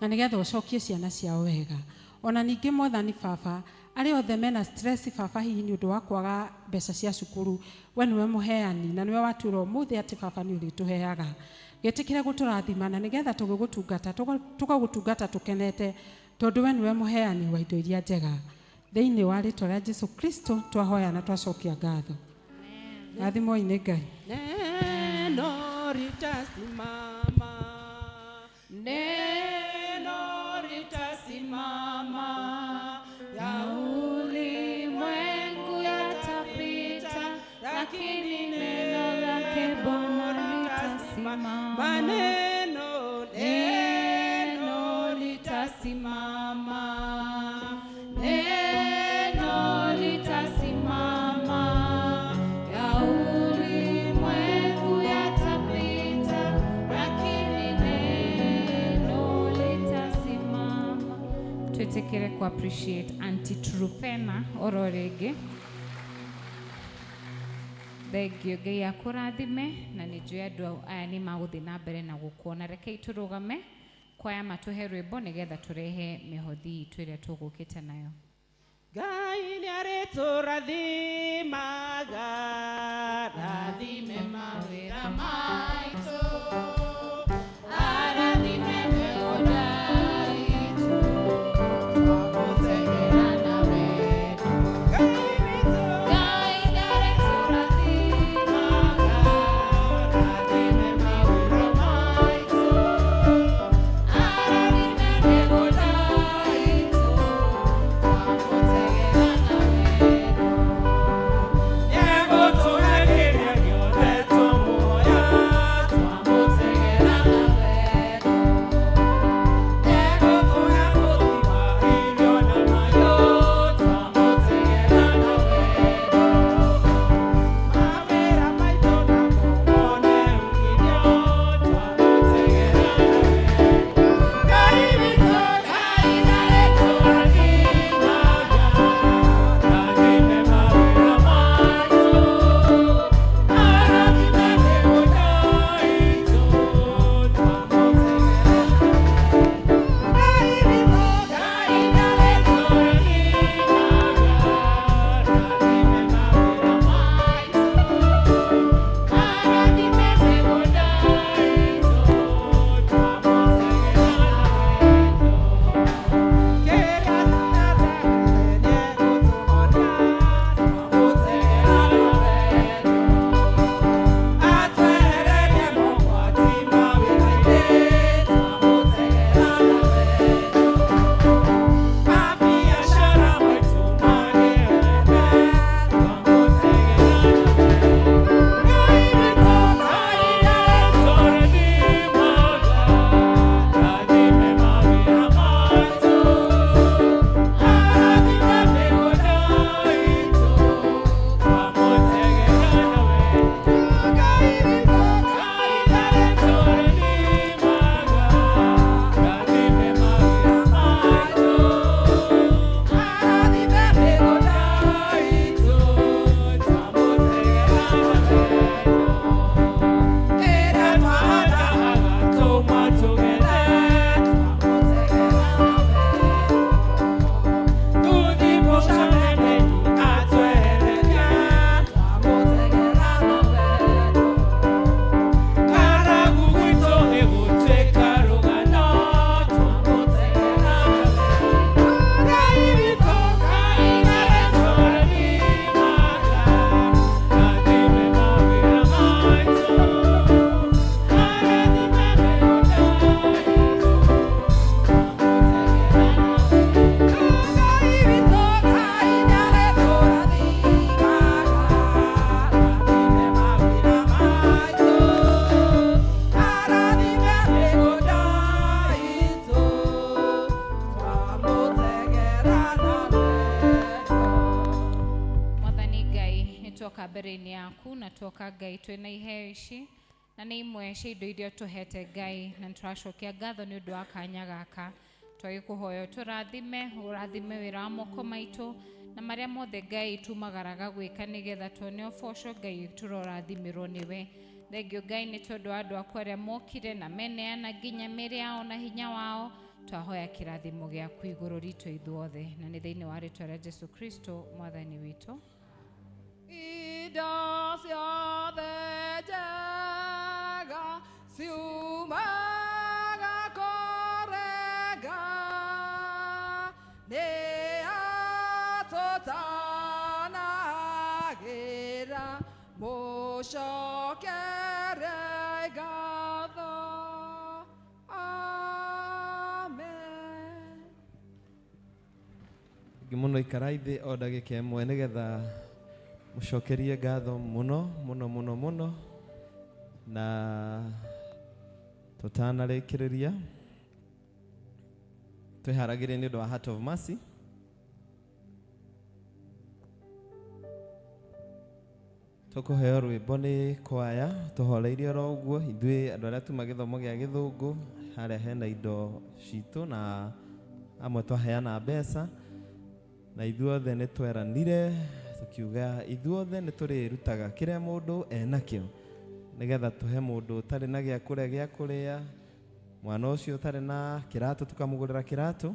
na nĩgetha ũcokie ciana ciao wega. Ona ningĩ Mwathani baba, Arĩa othe mena stress baba hihi nĩ ũndũ wa kwaga mbeca cia cukuru, we nĩwe mũheani na nĩwe watwĩra ũmũthĩ atĩ baba nĩ ũrĩtũheaga. Gĩtĩkĩre gũtũrathima na nĩgetha tũgĩgũtungata tũgagũtungata tũkenete, tondũ we nĩwe mũheani wa indo iria njega. Thĩinĩ wa rĩtwa rĩa Jesu Kristo twahoya na twacokia ngatho. Rathimwoi nĩ Ngai. Neno litasimama, neno litasimama, ya ulimwengu yatapita, lakini neno lake Bwana litasimama. Maneno, neno litasimama, neno litasimama, ya ulimwengu yatapita, lakini neno litasimama. Twetekere ku appreciate Auntie Trufena oro rĩngĩ. Thengio Ngai akũrathime na nĩ njũĩ andũ aya nĩ magũthiĩ na mbere na gũkuona. Rekei tũrũgame kwaya matũhe rwĩmbo nĩgetha tũrehe mĩhothi itũ ĩrĩa tũgũkĩte nayo. Ngai nĩarĩtũrathimaga, rathime mawĩra maitũ, arathime mĩgũnda itũ, twamũtegera na wendo. Ngai nĩarĩtũrathimaga, rathime mawĩra maitũ, arathime mĩgũnda itũ, twamũtegera na wendo. Nĩegũtũhe kĩrĩa gĩothe tũmũhoya, twamũtegera na wendo. Nĩegũtũhe mũthima irio na mahiũ, twamũtegera na wendo. Mawĩra maitũ namo mone uumithio, twamũtegera na wendo. Ngai witũ, Ngai nĩarĩtũrathimaga, rathime mawĩra maitũ, arathime mĩgũnda itũ, twamũtegera na wendo. Ngai witũ, Ngai nĩarĩtũrathimaga, rathime mawĩra maitũ, arathime mĩgũnda itũ, twamũtegera na wendo. Kĩrĩa tũnatete nĩegũtũhonia, twamũtegera na wendo. Atwehererie mogwati mawĩra-inĩ, twamũtegera na wendo. Mabiacara maitũ magĩe wega, twamũtegera na wendo. Ngai witũ, Ngai nĩarĩtũrathimaga, rathime mawĩra maitũ, arathime mĩgũnda itũ, twamũtegera na wendo. Ngai witũ, Ngai nĩarĩtũrathimaga, rathime mawĩra maitũ, arathime mĩgũnda itũ, twamũtegera na wendo. Kĩrĩa twahanda agatũma tũgethe, twamũtegera na wendo. Tũthiĩ mũcamene atwehererie, twamũtegera na wendo. Ng'aragu gwitũ ĩgũtuĩka rũgano, twamũtegera na wendo. Ngai witũ, Ngai nĩarĩtũrathimaga, rathime mawĩra maitũ, arathime mĩgũnda itũ, twamũtegera na wendo. Ngai witũ, Ngai nĩarĩtũrathimaga, rathime mawĩra maitũ, arathime mĩgũnda itũ, twamũtegera na wendo. Mwathani Ngai nĩ tuoka mbere-inĩ yaku na tuoka Ngai twĩna iheo ici na nĩ imwe cia indo iria ũtũhete Ngai na nĩ tũracokia ngatho nĩ ũndũ wa kanya gaka. Twagĩkũhoya ũtũrathime, ũrathime wĩra wa moko maitũ na marĩa mothe Ngai tumagaraga gwĩka nĩgetha tuone ũboco Ngai tũrorathimĩrwo nĩwe. Thengio Ngai nĩ tondũ wa andũ aku arĩa mokire na meneana nginya mĩĩrĩ yao na hinya wao. Twahoya kĩrathimo gĩaku igũrũ ritũ ithuothe, na nĩ thĩinĩ wa rĩtwa rĩa Jesu Kristo mwathani witũ. Indo ciothe njega ciumaga kũrĩ Ngai, nĩ atũtanagĩra, mũcokere ngatho. Amen. Ngĩ mũno ikarai thĩ o ndagĩka ĩmwe nĩgetha mũcokerie ngatho mũno mũno mũno mũno na tũtanarĩkĩrĩria twĩharagĩrie nĩ ũndũ wa Heart of Mercy. Tũkũheo rwĩmbo nĩ kwaya tũhoreirie oro ũguo ithuĩ andũ arĩa tuma gĩthomo gĩa gĩthũngũ harĩa hena indo citũ na amwe twaheana mbeca na ithuothe nĩ tweranire tũkiuga ithuothe nĩ tũrĩrutaga kĩrĩa mũndũ enakĩo nĩgetha tũhe mũndũ ũtarĩ na gĩa kũrĩa gĩa kũrĩa mwana ũcio ũtarĩ na kĩratũ tũkamũgũrĩra kĩratũ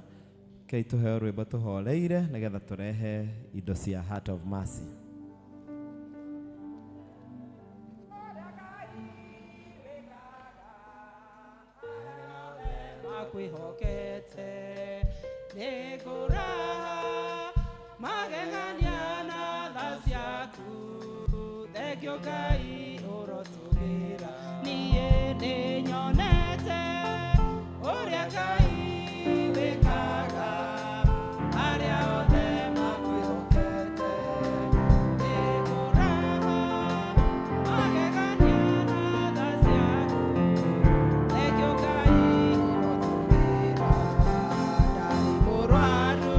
kei tũheo rwĩmbo tũhoreire nĩgetha tũrehe indo cia Heart of Mercy. Makwĩhokete nĩngũraha magegania na tha ciaku thengio Ngai ũrotũgĩra niĩ nĩnyonete ũrĩa Ngai wĩkaga arĩa othe makwĩhokete nĩngũraha magegania na tha ciaku thengio Ngai ũrotũgĩra ndarĩ mũrwaru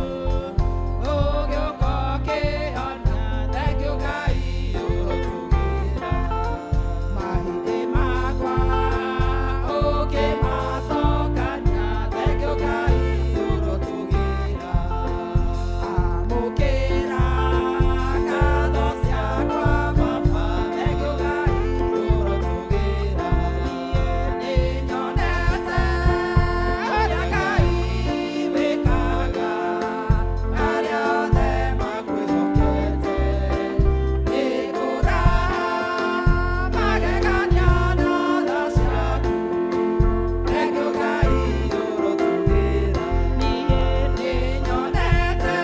ũgĩũka ũkĩhona thengio Ngai ũrotũgĩra mahĩndĩ makwa ũkĩmacokania thengio Ngai ũrotũgĩra amũkĩra ngatho ciakwa baba thengio Ngai ũrotũgĩra niĩ nĩnyonete ũrĩa Ngai wĩkaga arĩa othe makwĩhokete nĩngũraha magegania na tha ciaku thengio Ngai ũrotũgĩra niĩ nĩnyonete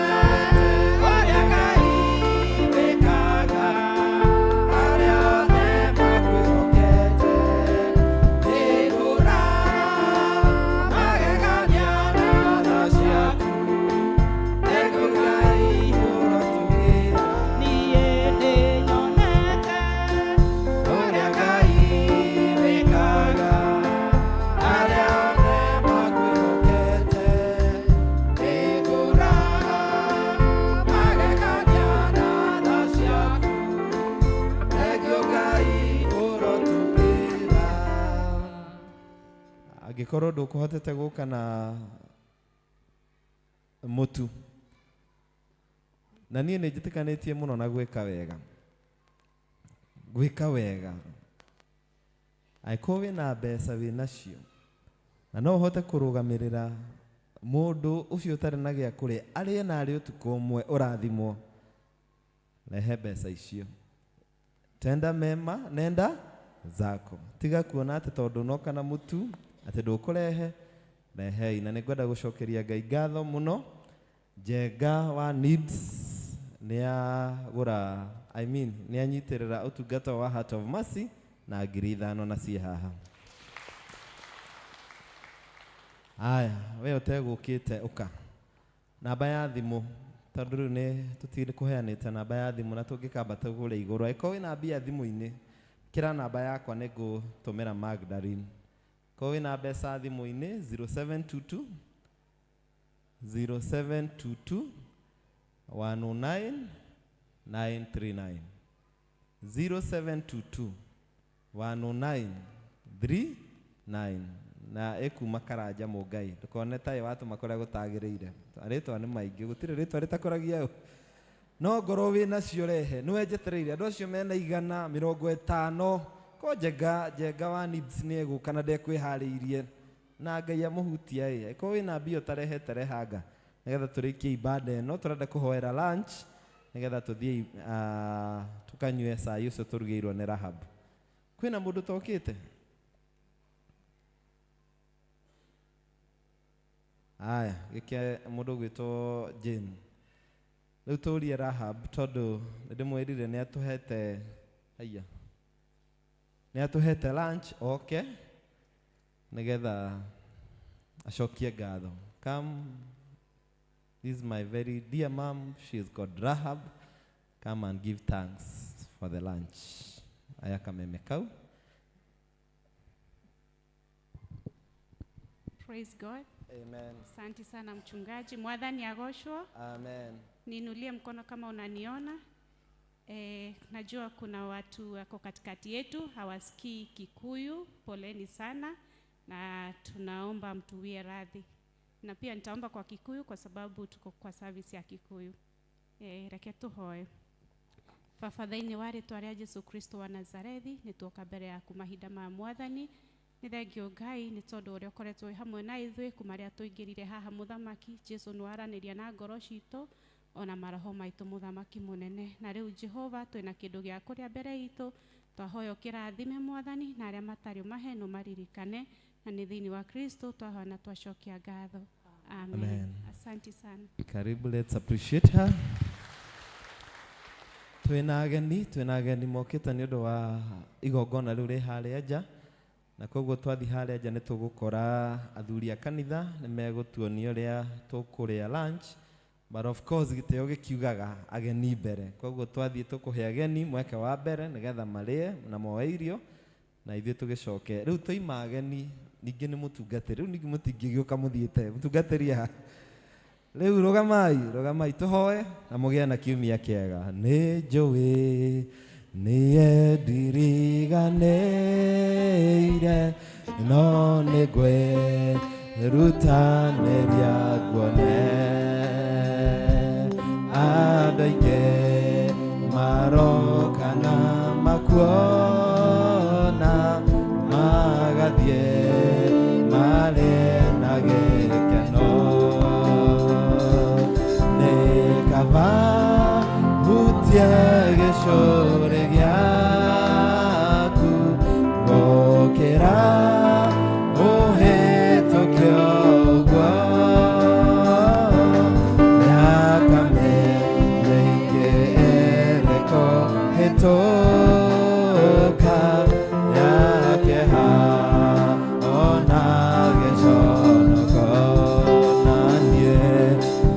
ũrĩa Ngai wĩkaga arĩa othe makwĩhokete nĩngũraha magegania na tha ciaku thengio Ngai ũrotũgĩra niĩ nĩnyonete ũrĩa Ngai wĩkaga arĩa othe makwĩhokete nĩngũraha magegania na tha ciaku thengio Ngai ũrotũgĩra. Angĩkorwo ndũkũhotete gũka na mũtu na niĩ nĩ njĩtĩkanĩtie mũno na gwĩka wega gwĩka wega angĩkorwo wĩna mbeca wĩnacio na no ũhote kũrũgamĩrĩra mũndũ ũcio ũtarĩ na gĩa kũrĩa arĩe na arĩ ũtukũ ũmwe ũrathimwo rehe mbeca icio tenda mema nenda zako tiga kuona atĩ tondũ noka na mũtu atĩ ndũkũrehe rehei na nĩngwenda gũcokeria Ngai ngatho mũno Njenga wa Needs nĩagũra I mean nĩanyitĩrĩra ũtungata wa Heart of Mercy na 5,000 na ciĩ haha. Aya, we ũtegũkĩte ũka namba ya thimũ tondũ rĩu nĩ tũtirĩ kũheanĩte namba ya thimũ na tũngĩkambata kũrĩa igũrũ angĩkorwo wĩna mbia thimũ-inĩ kĩra namba yakwa nĩ ngũtũmĩra Magdalene korwo wĩna mbeca thimũ-inĩ 0722 0722 109 939 0722 109 39 na ĩkuma Karanja Mũngai ndũkone taĩ watũma kũrĩa gũtagĩrĩire rĩtwa nĩ maingĩ gũtirĩ rĩtwa rĩtakũragia ũ no ngorwo wĩ nacio rehe nĩwe njetereire andũ acio mena 150 ko Njenga Njenga wa Needs nĩ egũka na ndekwĩharĩirie Na Ngai amũhutia ĩ, angĩkorwo wĩna mbia ũtarehete rehanga nĩgetha tũrĩkie ibada ĩno. Tũrenda kũhoera lunch nĩgetha tũthiĩ tũkanyue cai ũcio tũrugĩirwo nĩ Rahab. Kwĩna mũndũ tokĩte? Aya, gĩke mũndũ ũgwĩtwo Jane. Rĩu tũrie Rahab tondũ nĩndĩmwĩrire nĩatũhete haiya. Nĩatũhete lunch oke nĩgetha acokie ngatho. Come, this is my very dear mom, she is called Rahab. Come and give thanks for the lunch. Aya kameme kau. Praise God. Amen. Asante sana mchungaji. Mwathani agoshwo. Amen. Niinulie mkono kama unaniona. Najua kuna watu wako katikati yetu hawasikii Kikuyu, poleni sana na tunaomba mtuwie radhi. Na pia nitaomba kwa Kikuyu kwa sababu tuko kwa service ya Kikuyu. Reke tuhoe. Baba thĩinĩ wa rĩtwa rĩa Jesu Kristo wa Nazarethi, nĩ tuoka mbere yaku mahinda ma Mwathani. Nĩ thengio Ngai nĩ tondũ ũrĩa ũkoretwo wĩ hamwe na ithuĩ kuma rĩrĩa tũingĩrire haha mũthamaki. Jesu nĩ waranĩria na ngoro citũ ona maroho maitũ mũthamaki mũnene. Na rĩu Jehova twĩna kĩndũ gĩa kũrĩa mbere itũ, twahoya ũkĩrathime Mwathani, na arĩa matarĩ ũmahe no maririkane, na nĩ thĩinĩ wa Kristo twahoya na twacokia ngatho. Amen. Amen. Asante sana. Karibu, let's appreciate her. Twĩna ageni mokĩte nĩ ũndũ wa igongona rĩu rĩ harĩa nja, na koguo twathiĩ harĩa nja nĩ tũgũkora athuri a kanitha nĩ megũtuonia ũrĩa tũkũrĩa lunch, but of course gĩtĩo gĩkiugaga ageni mbere, koguo twathiĩ tũkũhe ageni mweke wa mbere nĩgetha marĩe na moe irio na ithuĩ tũgĩcoke. Rĩu twaima ageni ningĩ nĩ mũtungatĩri, rĩu ningĩ mũtingĩgĩũka mũthiĩte mũtungatĩri haha. Rĩu rũgamai tũhoe na mũgĩe na kiumia kĩega. Nĩ njũĩ nĩendiriganĩire no nĩngwĩrutanĩria nguone. Andũ aingĩ maroka na makuona magathiĩ marĩ na gĩkeno. Nĩ kaba hutie gĩcũrĩ gĩaku gũkĩra ũhĩtũke ũguo. Mĩaka mĩingĩ ĩrĩkũhĩtũka ya kĩeha ona gĩconoko, na niĩ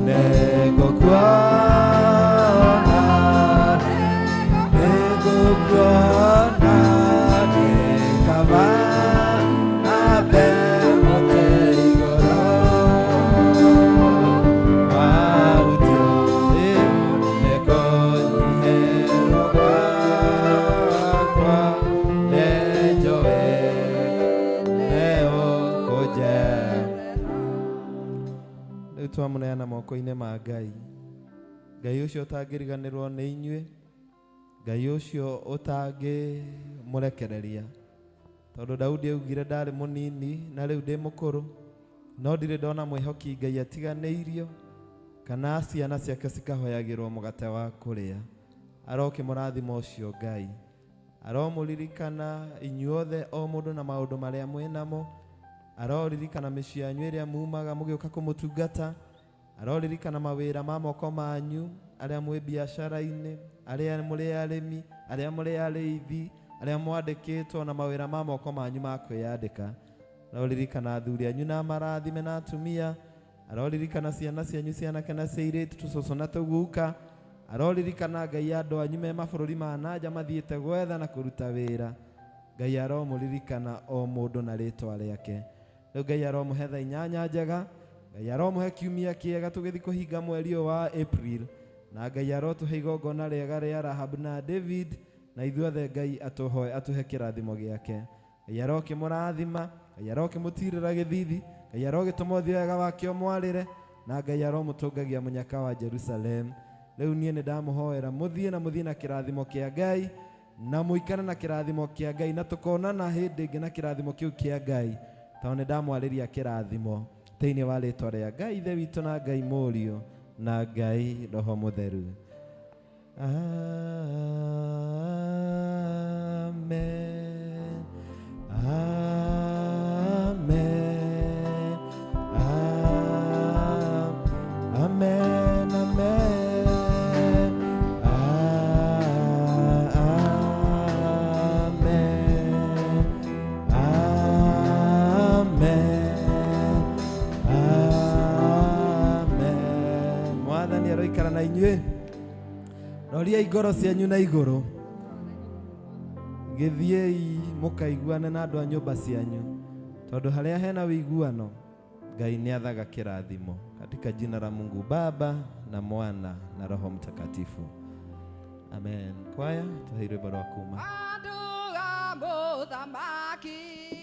nĩngũkuona, nĩngũkuona, nĩ kaba ambe mũtĩ igũrũ wahutio nĩkũnyihĩrwo gwakwa, nĩnjũĩ nĩũkũnjenda. Rĩu twamũneana moko-inĩ ma Ngai, Ngai ũcio ũtangĩriganĩrwo nĩ inyuĩ, Ngai ũcio ũtangĩmũrekereria, tondũ Daudi augire ndarĩ mũnini na rĩu ndĩ mũkũrũ, no ndirĩ ndona mwĩhoki Ngai atiganĩirio kana ciana ciake cikahoyagĩrwo mũgate wa kũrĩa. Arokĩmũrathima ũcio Ngai, aromũririkana inyuothe o mũndũ na maũndũ marĩa mwĩnamo, aroririkana mĩciĩ yanyu ĩrĩa mumaga mũgĩũka kũmũtungata, aroririkana mawĩra ma moko manyu, arĩa mwĩ biacara-inĩ, arĩa mũrĩ arĩmi, arĩa mũrĩ arĩithi, arĩa mwandĩkĩtwo na mawĩra ma moko manyu ma kwĩyandĩka. Aroririkana athuri anyu na marathime na atumia, aroririkana ciana cianyu cianake na cia airĩtu, tũcũcũ na tũguka, aroririkana Ngai andũ anyu me mabũrũri ma na nja mathiĩte gwetha na kũruta wĩra. Ngai aromũririkana o mũndũ na rĩtwa rĩake. Rĩu Ngai aromũhe thaa inyanya njega, Ngai aromũhe kiumia kĩega tũgĩthiĩ kũhinga mweri ũyũ wa April, na Ngai arotũhe igongona rĩega rĩa Rahab na David, na ithuothe Ngai atũhoe atũhe kĩrathimo gĩake. Ngai arokĩmũrathima, Ngai arokĩmũtirĩra gĩthithi, Ngai arogĩtũma ũthiũ wega wake ũmwarĩre, na Ngai aromũtũngagia mũnyaka wa Jerusalem. Rĩu niĩ nĩ ndamũhoera mũthiĩ na mũthiĩ na kĩrathimo kĩa Ngai, na mũikare na kĩrathimo kĩa Ngai, na tũkonana hĩndĩ ĩngĩ na kĩrathimo kĩu kĩa Ngai. Tondũ nĩ ndamwarĩria kĩrathimo thĩinĩ wa rĩtwa rĩa Ngai Ithe witũ na Ngai Mũriũ na Ngai Roho Mũtheru. Amen. Amen. Amen. Amen. Amen. Amen. Amen. Mwathani aroikara na inyuĩ. Roriai ngoro cianyu na igũrũ. Gĩthiĩi mũkaiguane na andũ a nyũmba cianyu, tondũ harĩa hena wĩiguano Ngai nĩ athaga kĩrathimo. Katika jina la Mungu Baba na Mwana na Roho Mtakatifu, amen. Kwaya, tuhe rwĩmbo rwa kuma. Andũ a mũthamaki.